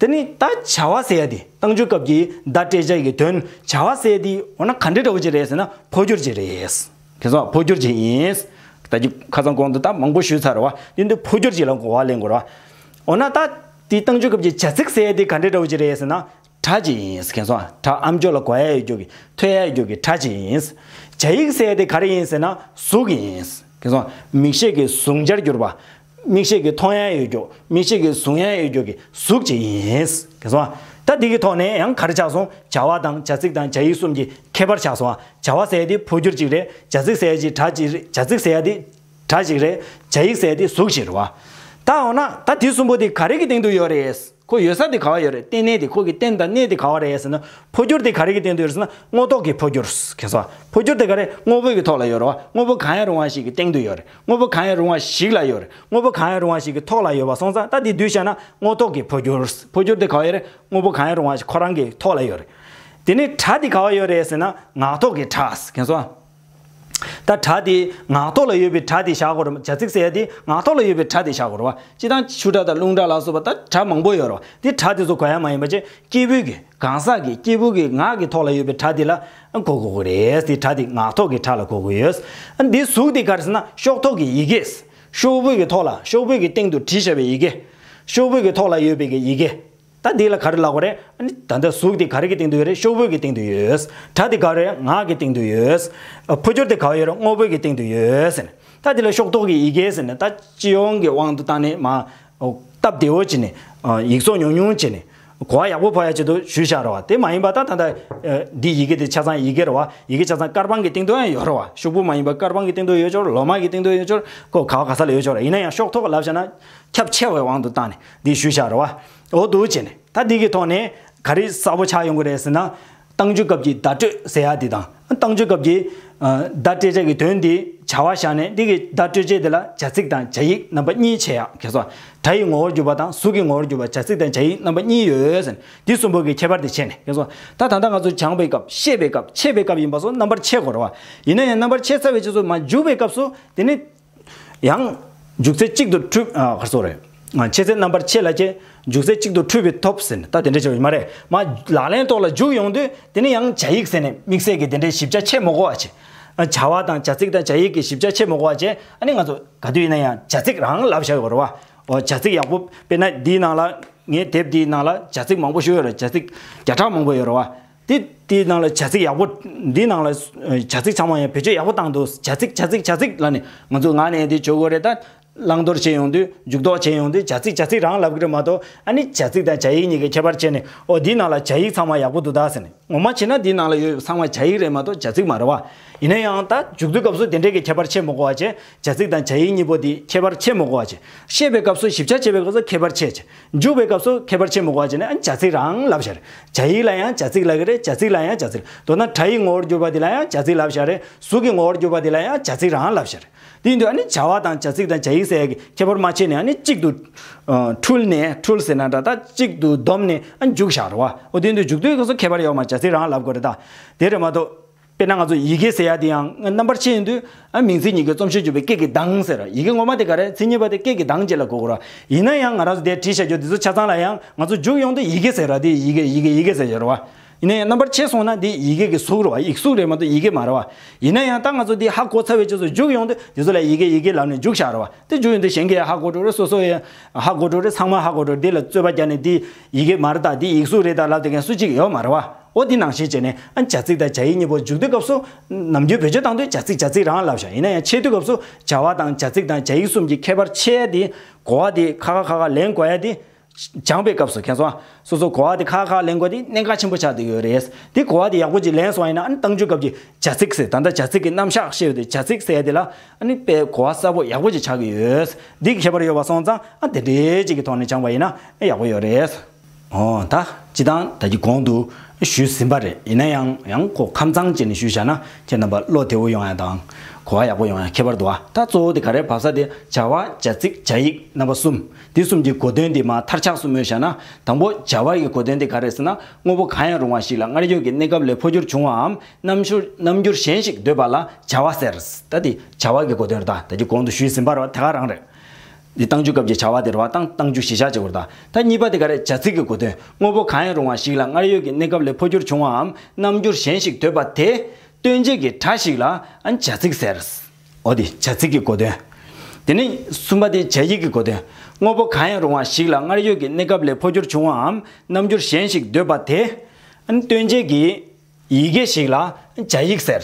དེ་ནི་ད་བྱ་བ་ཟེར་ཡ་དེ། རྟགས་འཇུག་སྐབས་ཀྱི་བརྡ་སྤྲད་བྱ་ཡི་གི་དོན། བྱ་བ་ཟེར་ཡ་དེ་འོ་ན་ག་འདྲས་འདྲ་བོ་ཅིག་རེད་ཟེར་ན་འཕོ་འགྱུར་ཅིག་རེད། ཁྱེད་ཚོ། འཕོ་འགྱུར་ཅིག་ཡིན། ད་ཅི་ཁ་སང་གོང་དུ་ད་མང་པོ་ཞུས་ཚར་བ། དེ་འདི་འཕོ་འགྱུར་ཅིག་ལ་གོ་བ་ལེན་དགོས་ར། འོ་ན་ད་དེ་རྟགས་འཇུག་སྐབས་ཀྱི་བྱ་ཚིག་ཟེར་ཡ་དེ་ག་འདྲས་འདྲ་བོ་ཅིག་རེད་ཟེར་ན་སྒྲ་ཅིག་ཡིན། ཁྱེད་ཚོ། སྒྲ་ཨམ་ཅོག་ལ་གོ་ཡ་ཡོད་རྒྱུ་གི། ཐོས་ཡ་ཡོད་རྒྱུ་གི་སྒྲ་ཅིག་ཡིན། བྱ་ཡིག་ཟེར་ཡ་དེ་ག་རེ་ཡིན་ཟེར་ན་གཟུགས་ཡིན། ཁྱེད་ཚོ། མིག་ཤེས་ཀྱི་གཟུང་བྱར་གྱུར་པ། མིག་ཤེས་ཀྱིས་མཐོང་ཡ་ཡོད་རྒྱུ། མིག་ཤེས་ཀྱིས་གཟུང་ཡ་ཡོད་རྒྱུ་གི་གཟུགས་ཅིག་ཡིན། ཁྱེད་ཚོ། ད་འདི་གི་ཐོག་ནས་ཡང་ག་རེ་ཆགས་སོང་། བྱ་བ་དང་བྱ་ཚིག་དང་བྱ་ཡིག་གསུམ་གྱི་ཁྱད་པར་ཆགས་སོང་། བྱ་བ་ཟེར་ཡ་དེ་འཕོ་འགྱུར་ཅིག་རེད། བྱ་ཚིག་ཟེར་ཡ་ཅིག་སྒྲ་ཅིག་རེད། བྱ་ཚིག་ཟེར་ཡ་དེ་སྒྲ་ཅིག་རེད། བྱ་ཡིག་ཟེར་ཡ་དེ་གཟུགས་ཅིག་རེད་བ། ད་འོ་ན་ད་དེ་གསུམ་པོ་དེ་ག་རེ་གི་སྟེང་དུ་ཡོད་རེད། ཁོ་ཡོད་ས་དེ་ག་བ་ཡོད་རེད། རྟེན་གནས་དེ། ཁོ་གི་རྟེན་དང་གནས་དེ་ག་བ་རེད་ཟེར་ན། འཕོ་འགྱུར་དེ་ག་རེ་གི་སྟེང་དུ་ཡོད་རེད་ཟེར་ན་སྔོ་ཐོག་གི་འཕོ་འགྱུར། ཁྱེད་ཚོ། འཕོ་འགྱུར་དེ་ག་རེ། དངོས་པོ་གི་ཐོག་ལ་ཡོད་རེད་བ། དངོས་པོ་གང་ཡང་རུང་བ་ཞིག་གི་སྟེང་དུ་ཡོད་རེད། དངོས་པོ་གང་ཡང་རུང་བ་ཞིག་ལ་ཡོད་རེད། དངོས་པོ་གང་ཡང་རུང་བ་ཞིག་གི་ཐོག་ལ་ཡོད་པ་སོང་ཙང་ད་དེ་བསྡུས་བྱས་ན་སྔོ་ཐོག་གི་འཕོ་འགྱུར། འཕོ་འགྱུར་དེ་ག་བ་ཡོད་རེད། དངོས་པོ་གང་ཡང་རུང་བ་ཞིག་ཁོ་རང་གི་ཐོག་ལ་ཡོད་རེད། དེ་ནས་སྒྲ་དེ་ག་བ་ཡོད་རེད་ཟེར་ན་ངག་ཐོག་གི་སྒྲ། ཁྱེད་ཚོ། ད་སྒྲ་དེ་ངག་ཐོག་ལ་ཡོད་པའི་སྒྲ་དེ་བཞག་དགོས་རེད། བྱ་ཚིག་ཟེར་ཡ་དེ་ངག་ཐོག་ལ་ཡོད་པའི་སྒྲ་དེ་བཞག་དགོས་རེད་བ། སྤྱིར་བཏང་ཆུ་སྒྲ་དང་རླུང་སྒྲ་ལ་སོགས་པ་ད་སྒྲ་མང་པོ་ཡོད་རེད་བ། དེ་སྒྲ་དེ་ཚོ་གོ་ཡ་མ་ཡིན་པ་བྱས། སྐྱེས་བུ་གི་གང་ཟག་གི་སྐྱེས་བུ་གི་ངག་གི་ཐོག་ལ་ཡོད་པའི་སྒྲ་དེ་ལ་གོ་དགོས་ཀྱི་རེད། དེ་སྒྲ་དེ་ངག་ཐོག་གི་སྒྲ་ལ་གོ་དགོས་ཡོད། ཨ་འདི་གཟུགས་དེ་ག་རེ་ཟེར་ན་ཤོག་ཐོག་གི་ཡི་གེ། ཤོག་བུ་གི་ཐོག་ལ། ཤོག་བུ་གི་སྟེང་དུ་བྲིས་བཞག་པའི་ཡི་གེ། ཤོག་བུ་གི་ཐོག་ལ་ཡོད་པའི་གི་ཡི་གེ། ད་འདི་ལ་ག་རེ་ལབ་དགོས་རེད། ཨ་ནི་ད་ལྟ་གཟུགས་དེ་ག་རེ་གི་སྟེང་དུ་ཡོད་རེད། ཤོག་བུ་གི་སྟེང་དུ་ཡོད། སྒྲ་དེ་ག་རེ། ངག་གི་སྟེང་དུ་ཡོད། ཨ་འཕོ་འགྱུར་དེ་ག་བ་ཡོད་རེད། དངོས་པོ་གི་སྟེང་དུ་ཡོད་ཟེར་ནས། ད་དེ་ལ་ཤོག་ཐོག་གི་ཡི་གེ་ཟེར་ནས་ད་སྤྱི་ཡོངས་ཀྱི་དབང་དུ་བཏང་ནས་མ་སྟབས་བདེ་བོ་བྱས་ནས་ཡིག་གཟུགས་ཉུང་ཉུང་བྱས་ནས་གོ་བ་ཡག་པོ་ཕོག་ཡ་ཆེད་དུ་ཞུས་བཞག་རེད་བ། དེ་མ་ཡིན་པ་ད་ད་ལྟ་འདི་ཡི་གེ་དེ་ཆ་ཚང་ཡི་གེ་རེད་བ། ཡི་གེ་ཆ་ཚང་དཀར་པང་གི་སྟེང་དུ་ཡང་ཡོད་རེད་བ། ཤོག་བུ་མ་ཡིན་པ་དཀར་པང་གི་སྟེང་དུ་ཡོད་ཆོག་ལོ་མ་གི་སྟེང་དུ་ཡོད་ཆོག་ཁོ་ག་བ་ག་ས་ལ་ཡོད་ཆོག་རེད། ཡིན་ན་ཡང་ཤོག་ཐོག་ལབ་བཞག་ན་ཁྱབ་ཆེ་བའི་དབང་དུ་བཏང་ནས་འདི་ཞུས་བཞག་རེད་བ། འོ་འདུག་བྱས་ནས་ད་འདི་གི་ཐོག་ནས་ག་རེ་གསལ་པོ་ཆགས་ཡོང་གི་རེད་ཟེར་ན། རྟགས་འཇུག་སྐབས་ཀྱི་བརྡ་སྤྲོད་ཟེར་ཡ་འདི་དང་། རྟགས་འཇུག་སྐབས་ཀྱི་བརྡ་སྤྲད་བྱ་གི་དོན་འདི་བྱ་བ་བཞག་ནས་འདི་གི་བརྡ་སྤྲོད་བྱེད་དེ་ལ་བྱ་ཚིག་དང་བྱ་ཡིག་རྣམ་པ་གཉིས་ཕྱེ་ཡག་གལ་སྲིད་སྒྲ་ཡི་ངོ་བོར་གྱུར་པ་དང་གཟུགས་ཀྱི་ངོ་བོར་གྱུར་པ་བྱ་ཚིག་དང་བྱ་ཡིག་རྣམ་པ་གཉིས་ཡོད་ཟེར་ནས་འདི་གསུམ་པོ་གི་ཁྱད་པར་དེ་ཕྱེ་ནས་གལ་སྲིད་ད་ད་ལྟ་ང་ཚོ་སྦྱངས་པའི་སྐབས་བཤད་པའི་སྐབས་འཆད་པའི་སྐབས་ཡིན་པ་སོགས་རྣམ་པར་ཕྱེ་དགོས་རེད་བ། ཡིན་ན་ཡང་རྣམ་པར་ཕྱེ་ཚར་བའི་རྗེས་སུ་མ་འཇུག་པའི་སྐབས་སུ་དེ་ནི། ཡང་། འཇུག་ཚེ་གཅིག་ཏུ་འཁྲུལ། ཨ། ག་རེ་ཟེར་རེད། ཨ། ཕྱེ་ཚེ་རྣམ་པར་ཕྱེ་ལ་བྱེད། འཇུག་ཚེ་གཅིག་ཏུ་འཁྲུལ་པའི་ཐོབ་ཟེར་ནས་ད་དེ་འདྲ་བྱས་པ་ཡིན་མ་རེད། མ་ལག་ལེན་ཐོག་ལ་འཇུག་ཡོང་དུས་དེ་ནི་ཡང་བྱ་ཡིག་ཟེར་ནས་དམིགས་བསལ་གྱི་དེ་འདྲའི་ཞིབ་ཆ་ཕྱེ་མི་དགོས་པ་བྱས། ཨ། བྱ་བ་དང་བྱ་ཚིག་དང་བྱ་ཡིག་གི་ཞིབ་ཆ་ཕྱེ་མི་དགོས་པ་བྱས། ཨ་ནི་ང་ཚོ་ག་དུས་ཡིན་ན་ཡང་བྱ་ཚིག་རང་ལབ་བཞག་ཡོད་རེད་བ། འོ་བྱ་ཚིག་ཡག་པོ་དཔེར་ན་འདིའི་ནང་ལ་ངའི་དེབ་འདིའི་ནང་ལ་བྱ་ཚིག་མང་པོ་ཞིག་ཡོད་རེད། བྱ་ཚིག་བརྒྱ་ཕྲག་མང་པོ་ཡོད་རེད་བ། དེ་དེའི་ནང་ལ་བྱ་ཚིག་ཡག་པོ། འདིའི་ནང་ལ་བྱ་ཚིག་ཚང་མ་ཡང་བེད་སྤྱོད་ཡག་པོ་བཏང་འདུག་བྱ་ཚིག་བྱ་ཚིག་བྱ་ཚིག་ལབ་ནས་ང་ཚོ་ངག་ནས་འདི་བརྗོད་དགོས་རེད། ད་བླང་དོར་བྱེད་ཡོང་དུས་འཇུག་ལྡོག་བྱེད་ཡོང་དུས་བྱ་ཚིག་བྱ་ཚིག་རང་ལབ་ཀྱི་རེད་མ་གཏོགས། ཨ་ནི་བྱ་ཚིག་དང་བྱ་ཡིག་གཉིས་ཀྱི་ཁྱད་པར་བྱས་ནས། ཨོ་འདིའི་ནང་ལ་བྱ་ཡིག་ཚང་མ་ཡག་པོ་འདུག་ད་ཟེར་ནས། ངོ་མ་བྱས་ན་འདིའི་ནང་ལ་ཡོད་ཚང་མ་བྱ་ཡིག་རེད་མ་གཏོགས་བྱ་ཚིག་མ་རེད་བ། ཡིན་ན་ཡང་ད་འཇུག་དུས་སྐབས་སུ་དེ་འདྲས་ཀྱི་ཁྱད་པར་ཕྱེ་མི་དགོས་པ་བྱས། བྱ་ཚིག་དང་བྱ་ཡིག་གཉིས་པོ་དེ་ཁྱད་པར་ཕྱེ་མི་དགོས་པ་བྱས། བཤད་པའི་སྐབས་སུ་ཞིབ་ཆ་བྱེད་པའི་སྐབས་སུ་ཁྱད་པར་ཕྱེ་བྱས། འཇུག་པའི་སྐབས་སུ་ཁྱད་པར་ཕྱེ་མི་དགོས་པ་བྱས་ནས་ཨ་ནི་བྱ་ཚིག་རང་ལབ་བཞག་རེད། བྱ་ཡིག་ལ་ཡང་བྱ་ཚིག་ལབ་ཀྱི་རེད། བྱ་ཚིག་ལ་ཡང་བྱ་ཚིག་མདོར་ན་སྒྲ་ཡི་ངོ་བོར་གྱུར་པ་དེ་ལ་ཡང་བྱ་ཚིག་ལབ་བཞག་རེད། གཟུགས་ཀྱི་ངོ་བོར་གྱུར་པ་དེ་ལ་ཡང་བྱ་ཚིག་རང་ལབ་བཞག་རེད། དེ་ཡིན་དུས་ཨ་ནི་བྱ་བ་དང་བྱ་ཚིག་དང་བྱ་ཡིག་ཟེར་ཡ་གི་ཁྱད་པར་མ་ཕྱེ་ནས་ཨ་ནི་གཅིག་ཏུ། ཨ། འཁྲུལ་ནས་འཁྲུལ་ཟེར་ན་འདྲ། ད་གཅིག་ཏུ་བསྡོམས་ནས་ཨ་ནི་འཇུག་བཞག་རེད་བ། འོ་དེ་ཡིན་དུས་འཇུག་དུས་སྐབས་སུ་ཁྱད་པར་ཡོད་མ། བྱ་ཚིག་རང་ལབ་དགོས་རེད་ད། དེ་རེད་མ་གཏོགས། དཔེར་ན་ང་ཚོ་ཡི་གེ་ཟེར་ཡ་དེ་ཡང་རྣམ་པར་ཕྱེ་ཡིན་དུས་ཨ་མིང་ཚིག་གཉིས་ཀའི་རྩོམ་གཞིར་གྱུར་པའི་སྐད་ཀྱི་གདངས་ཟེར། ཡི་གེ་ངོ་མ་དེ་ག་རེ། མཚན་ཉིད་པ་དེ་སྐད་ཀྱི་གདངས་བཅས་ལ་གོ་དགོས་ར། ཡིན་ན་ཡང་ང་རང་ཚོ་དེ་བྲིས་བཞག་རྒྱུ་དེ་ཚོ་ཆ་ཚང་ལ་ཡང་ང་ཚོ་འཇུག་ཡོང་དུས་ཡི་གེ་ཟེར་ར། དེ་ཡི་གེ་ཡི་གེ་ཡི་གེ་ཟེར་ཡོད་ར་བ། ཡིན་ན་ཡང་རྣམ་པར་ཕྱེ་སོང་ན་དེ་ཡི་གེ་གི་གཟུགས་རེད་བ། ཡིག་གཟུགས་རེད་མ་གཏོགས་ཡི་གེ་མ་རེད་བ། ཡིན་ན་ཡང་ད་ང་ཚོ་དེ་ཧ་གོ་ཚར་བའི་རྗེས་སུ་འཇུག་ཡོང་དུས་དེ་ཚོ་ལ་ཡི་གེ་ཡི་གེ་ལབ་ནས་འཇུག་བཞག་རེད་བ། དེ་འཇུག་ཡོང་དུས་གཞན་གྱིས་ཧ་གོ་འགྲོ་རེད། སོ་སོ་ཡང་ཧ་གོ་འགྲོ་རེད། ཚང་མ་ཧ་གོ་འགྲོ་རེད། དེ་ལ་རྩོད་པ་རྒྱག་ནས་དེ་ཡི་གེ་མ་རེད་ད། དེ་ཡིག་གཟུགས་རེད་ད་ལབ་དེ་མཁན་སུ་གཅིག་ཡོད་མ་རེད་བ། འོ་དེ་ནང་བཞིན་བྱས་ནས་ཨ་བྱ་ཚིག་དང་བྱ་ཡིག་གཉིས་པོ་འཇུག་དུས་སྐབས་སུ་ནམ་རྒྱུན་བེད་སྤྱོད་བཏང་དུས་བྱ་ཚིག་བྱ་ཚིག་རང་ལབ་བཞག་ཡིན་ན་ཡང་འཆད་དུས་སྐབས་སུ་བྱ་བ་དང་བྱ་ཚིག་དང་བྱ་ཡིག་གསུམ་གྱི་ཁྱད་པར་ཕྱེ་ཡ་དེ་གོ་བ་དེ་ཁ་ཁ་ཁ་ཁ་ལེན་དགོས་ཡ་དེ། སྦྱངས་པའི་སྐབས་སུ་མཁན་སོང་། སོ་སོ་གོ་བ་དེ་ཁ་ཁ་ལེན་དགོས་དེ་གནད་འགག་ཆེན་པོ་ཆགས་བསྡད་ཡོད་རེད། དེ་གོ་བ་དེ་ཡག་པོ་ཅིག་ལེན་སོང་ཡིན་ན་ཨ་ནི་རྟགས་འཇུག་སྐབས་ཀྱི་བྱ་ཚིག་ཟེར། ད་ལྟ་བྱ་ཚིག་གི་རྣམ་གཞག་བཤད་ཡོད་དེ་བྱ་ཚིག་ཟེར་ཡ་དེ་ལ་ཨ་ནི་དཔེ་གོ་བ་གསལ་པོ་ཡག་པོ་ཅིག་ཆགས་ཀྱི་ཡོད། འདི་གི་ཁྱད་པར་ཡོད་པ་སོང་ཙང་ཨ་དེ་འདྲའི་ཅིག་གི་ཐོག་ནས་སྦྱངས་པ་ཡིན་ན་ཡག་པོ་ཡོད་རེད། ཨོ་ད་སྤྱི་བཏང་ད་གི་གོང་དུ་ཞུས་ཟིན་པ་རེད། ཡིན་ན་ཡང་ཡང་ཁོ་ཁམས་གཙང་བྱས་ནས་ཞུས་བཞག་ན་ཁྱེད་རྣམ་པ་བློ་བདེ་བོ་ཡོང་ཡ་དང་གོ་བ་ཡག་པོ་ཡོང་ཡ་ཁྱད་པར་འདུག་ཨ། ད་གཙོ་བོ་དེ་ག་རེ་བབས་ས་དེ་བྱ་བ་བྱ་ཚིག་བྱ་ཡིག་རྣམ་པ་གསུམ། འདི་གསུམ་གྱི་གོ་དོན་དེ་མར་མཐར་ཆགས་སུ་སྨོས་བཞག་ན། དང་པོ་བྱ་བ་ཡི་གོ་དོན་དེ་ག་རེ་ཟེར་ན། དངོས་པོ་གང་ཡང་རུང་བ་ཞིག་ལ་སྔར་ཡོད་ཀྱི་གནས་སྐབས་ལས་འཕོ་འགྱུར་བྱུང་བའམ་རྣམ་འགྱུར་རྣམ་འགྱུར་གཞན་ཞིག་འདོད་པ་ལ་བྱ་བ་ཟེར། ད་དེ་བྱ་བ་གི་གོ་དོན་རེད། ད་ད་ཅི་གོང་དུ་ཞུས་ཟིན་པ་རེད་བ། དེ་ག་རང་རེད། འདི་རྟགས་འཇུག་སྐབས་ཀྱི་བྱ་བ་དེ་རེད་བ། དང་རྟགས་འཇུག་གཞིར་བཞག་བྱེད་དགོས་རེད། ད་ད་གཉིས་པ་དེ་ག་རེ། བྱ་ཚིག་གི་གོ་དོན། དངོས་པོ་གང་ཡང་རུང་བ་ཞིག་ལ་སྔར་ཡོད་ཀྱི་གནས་སྐབས་ལས་འཕོ་འགྱུར་བྱུང་བའམ་རྣམ་འགྱུར་གཞན་ཞིག་འདོད་པ་དེ། སྟོན་བྱེད་ཀྱི་སྒྲ་ཞིག་ལ་ཨ་ནི་བྱ་ཚིག་ཟེར། འོ་དེ་བྱ་ཚིག་གི་གོ་དོན། དེ་ནས་གསུམ་པ་དེ་བྱ་ཡིག་གི་གོ་དོན། དངོས་པོ་གང་ཡང་རུང་བ་ཞིག་ལ་སྔར་ཡོད་ཀྱི་གནས་སྐབས་ལས་འཕོ་འགྱུར་བྱུང་བའམ་རྣམ་འགྱུར་གཞན་ཞིག་འདོད་པ་དེ། ཨ་ནི་སྟོན་བྱེད་ཀྱི་ཡི་གེ་ཞིག་ལ་བྱ་ཡིག་ཟེར།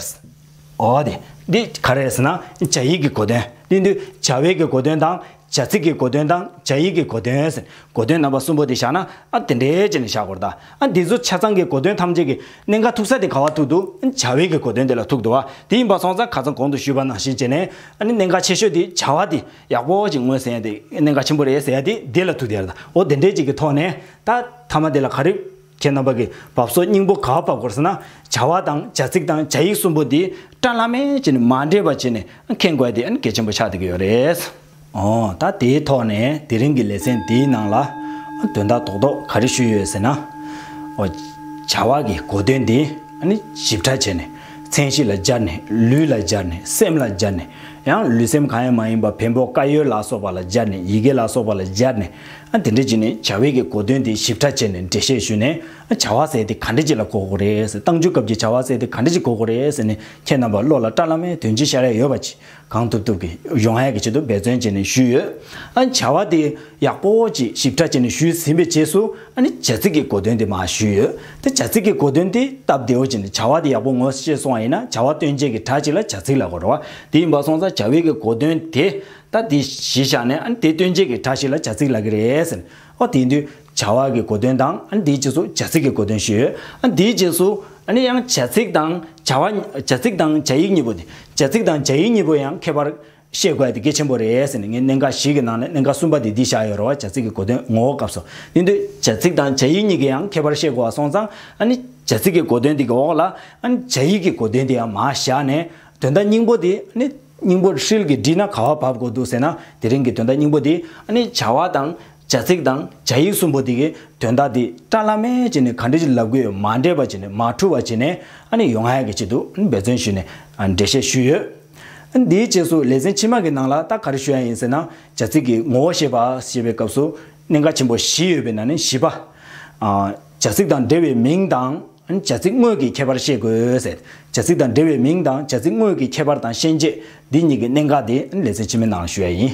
འོ་དེ་འདི་ག་རེ་ཟེར་ན་བྱ་ཡིག་གི་གོ་དོན། དེ་དུས་བྱ་བའི་གི་གོ་དོན་དང་། བྱ་ཚིག་གི་གོ་དོན་དང་བྱ་ཡིག་གི་གོ་དོན་ཟེར། གོ་དོན་རྣམ་པ་གསུམ་པོ་དེ་བཞག་ན་ཨ་དེ་འདྲའི་བྱས་ནས་བཞག་དགོས་རེད་ད། ཨ་འདི་ཚོ་ཆ་ཚང་གི་གོ་དོན་ཐམས་ཅད་ཀྱི་གནད་འགག་ཐུག་ས་དེ་ག་བ་ཐུག་འདུག་བྱ་བའི་གི་གོ་དོན་དེ་ལ་ཐུག་འདུག་བ། དེ་ཡིན་པ་སོང་ཙང་ཁ་སང་གོང་དུ་ཞུས་པ་ནང་བཞིན་བྱས་ནས་ཨ་ནི་གནད་འགག་ཆེ་ཤོས་དེ་བྱ་བ་དེ་ཡག་པོ་ཅིག་ངོས་ཟིན་ཡ་དེ་གནད་འགག་ཆེན་པོ་རེད་ཟེར་ཡ་དེ་དེ་ལ་ཐུག་བསྡད་རེད་ད། འོ་དེ་འདྲའི་ཅིག་གི་ཐོག་ནས་ད་མཐའ་མ་དེ་ལ་ག་རེ། ཁྱེད་རྣམ་པ་གི་བབས་སོ་སྙིང་པོ་ག་བབས་དགོས་ཟེར་ན། བྱ་བ་དང་བྱ་ཚིག་དང་བྱ་ཡིག་གསུམ་པོ་འདི་བཀྲ་ལམ་མེ་བྱས་ནས་མ་འདྲེས་པ་བྱས་ནས་མཁྱེན་དགོས་དེ་གལ་ཆེན་པོ་ཆགས་བསྡད་ཀྱི་ཡོད་རེད། ཨོ་ད་དེའི་ཐོག་ནས་དེ་རིང་གི་ལེ་ཚན་འདིའི་ནང་ལ་དོན་དག་རྡོག་རྡོག་ག་རེ་ཞུས་ཡོད་ཟེར་ན། ཨོ་བྱ་བ་གི་གོ་དོན་འདི་ཞིབ་ཕྲ་བྱས་ནས་མཚན་གཞི་ལ་སྦྱར་ནས་ལུས་ལ་སྦྱར་ནས་སེམས་ལ་སྦྱར་ནས། ཡང་ལུས་སེམས་གང་ཡང་མ་ཡིན་པ་བེམ་པོ་དཀར་ཡོལ་ལ་སོགས་པ་ལ་སྦྱར་ནས་ཡི་གེ་ལ་སོགས་པ་ལ་སྦྱར་ནས། ཨ་དེ་འདྲ་བྱས་ནས་བྱ་བའི་གི་གོ་དོན་དེ་ཞིབ་ཕྲ་བྱས་ནས་འགྲེལ་བཤད་ཞུས་ནས་ཨ་བྱ་བ་ཟེར་དེ་ག་འདྲ་ཅིག་ལ་གོ་དགོས་རེད་ཟེར། རྟགས་འཇུག་སྐབས་ཀྱི་བྱ་བ་ཟེར་དེ་ག་འདྲ་ཅིག་གོ་དགོས་རེད་ཟེར་ནས་ཁྱེད་རྣམ་པ་བློ་ལ་བཀྲ་ལམ་མེ་དོན་སྤྱི་ཤར་ཡ་ཡོད་པ་ཅིག་གང་ཐུབ་ཐུབ་ཀྱིས་ཡོང་ཡ་གི་ཆེད་དུ་འབད་བརྩོན་བྱས་ནས་ཞུས་ཡོད། ཨ་བྱ་བ་དེ་ཡག་པོ་ཅིག་ཞིབ་ཕྲ་བྱས་ནས་ཞུས་ཟིན་པའི་རྗེས་སུ། ཨ་ནི་བྱ་ཚིག་གི་གོ་དོན་དེ་མར་ཞུས་ཡོད། དེ་བྱ་ཚིག་གི་གོ་དོན་དེ་སྟབས་བདེ་བོ་བྱས་ནས་བྱ་བ་དེ་ཡག་པོ་ངོ་ཤེས་སོང་བ་ཡིན་ན་བྱ་བ་སྟོན་བྱེད་ཀྱི་སྒྲ་ཅིག་ལ་བྱ་ཚིག་ལབ་དགོས་རེད་བ། དེ་ཡིན་པ་སོང་ཙང་ བྱ་བའི་གི་གོ་དོན་དེ་ད་དེ་གཞི་བཞག་ནས་ཨ་ནི་དེ་སྟོན་བྱེད་ཀྱི་སྒྲ་ཞིག་ལ་བྱ་ཚིག་ལབ་ཀྱི་རེད་ཟེར། ཨོ་དེ་ཡིན་དུས་བྱ་བ་གི་གོ་དོན་དང་ཨ་ནི་དེའི་རྗེས་སུ་བྱ་ཚིག་གི་གོ་དོན་ཞུས་ཡོད། ཨ་ནི་དེའི་རྗེས་སུ་ཨ་ནི་ཡང་བྱ་ཚིག་དང་བྱ་བ་བྱ་ཚིག་དང་བྱ་ཡིག་གཉིས་པོ་དེ་བྱ་ཚིག་དང་བྱ་ཡིག་གཉིས་པོ་ཡང་ཁྱད་པར་ཤེས་དགོས་ཡ་དེ་གལ་ཆེན་པོ་རེད་ཟེར་ནས་ངས་གནད་འགག་བཞི་གི་ནང་ནས་གནད་འགག་གསུམ་པ་དེ་འདི་བཞག་ཡོད་རེད་བ། བྱ་ཚིག་གི་གོ་དོན་ངོ་བོ་སྐབས་སུ། དེ་དུས་བྱ་ཚིག་དང་བྱ་ཡིག་གཉིས་ཀྱི་ཡང་ཁྱད་པར་ཤེས་དགོས་པ་སོང་ཙང་ཨ་ནི་བྱ་ཚིག་གི་གོ་དོན་དེ་གི་འོག་ལ་ཨ་ནི་བྱ་ཡིག་གི་གོ་དོན་དེ་ཡང་མར་བཞག་ནས་དོན་དག་སྙིང་པོ་དེ་ཨ་ནི་སྙིང་པོ་ཧྲིལ་གྱིས་བསྒྲིལ་ན་ག་པར་བབས་དགོས་འདུག་ཟེར་ན་དེ་རིང་གི་དོན་དག་སྙིང་པོ་དེ་ཨ་ནི་བྱ་བ་དང་བྱ་ཚིག་དང་བྱ་ཡིག་གསུམ་པོ་དེ་གི་དོན་དག་དེ་བཀྲ་ལམ་མེར་བྱས་ནས་ག་འདྲ་ཞིག་ལབ་དགོས་ཡོད་མ་འདྲེས་པ་བྱས་ནས་མ་འཁྲུལ་བ་བྱས་ནས་ཨ་ནི་ཡོང་ཡ་གི་ཆེད་དུ་ཨ་ནི་འབད་བརྩོན་ཞུས་ནས་ཨ་ནི་འགྲེལ་བཤད་ཞུས་ཡོད། འདིའི་རྗེས་སུ་ལེ་ཚན་ཕྱི་མ་གི་ནང་ལ་ད་ག་རེ་ཞུ་ཡ་ཡིན་ཟེར་ན་བྱ་ཚིག་གི་ངོ་བོ་ཤེས་པ་ཞེས་པའི་སྐབས་སུ་གནད་འགག་ཆེན་པོ་བཞི་ཡོད་པའི་ནང་ནས་བཞི་པ། ཨ། བྱ་ཚིག་དང་འབྲེལ་བའི་མིང་དང་ཨ་ནི་བྱ་ཚིག་དངོས་ཀྱི་ཁྱད་པར་ཤེས་དགོས་ཟེར། བྱ་ཚིག་དང་འབྲེལ་བའི་མིང་དང་བྱ་ཚིག་དངོས་ཀྱི་ཁྱད་པར་དང་ཤན་འབྱེད་འདི་གཉིས་ཀྱི་གནད་འགག་དེ་ཨ་ནི་ལེ་ཚན་ཕྱི་མའི་ནང་ལ་ཞུ་ཡ་ཡིན།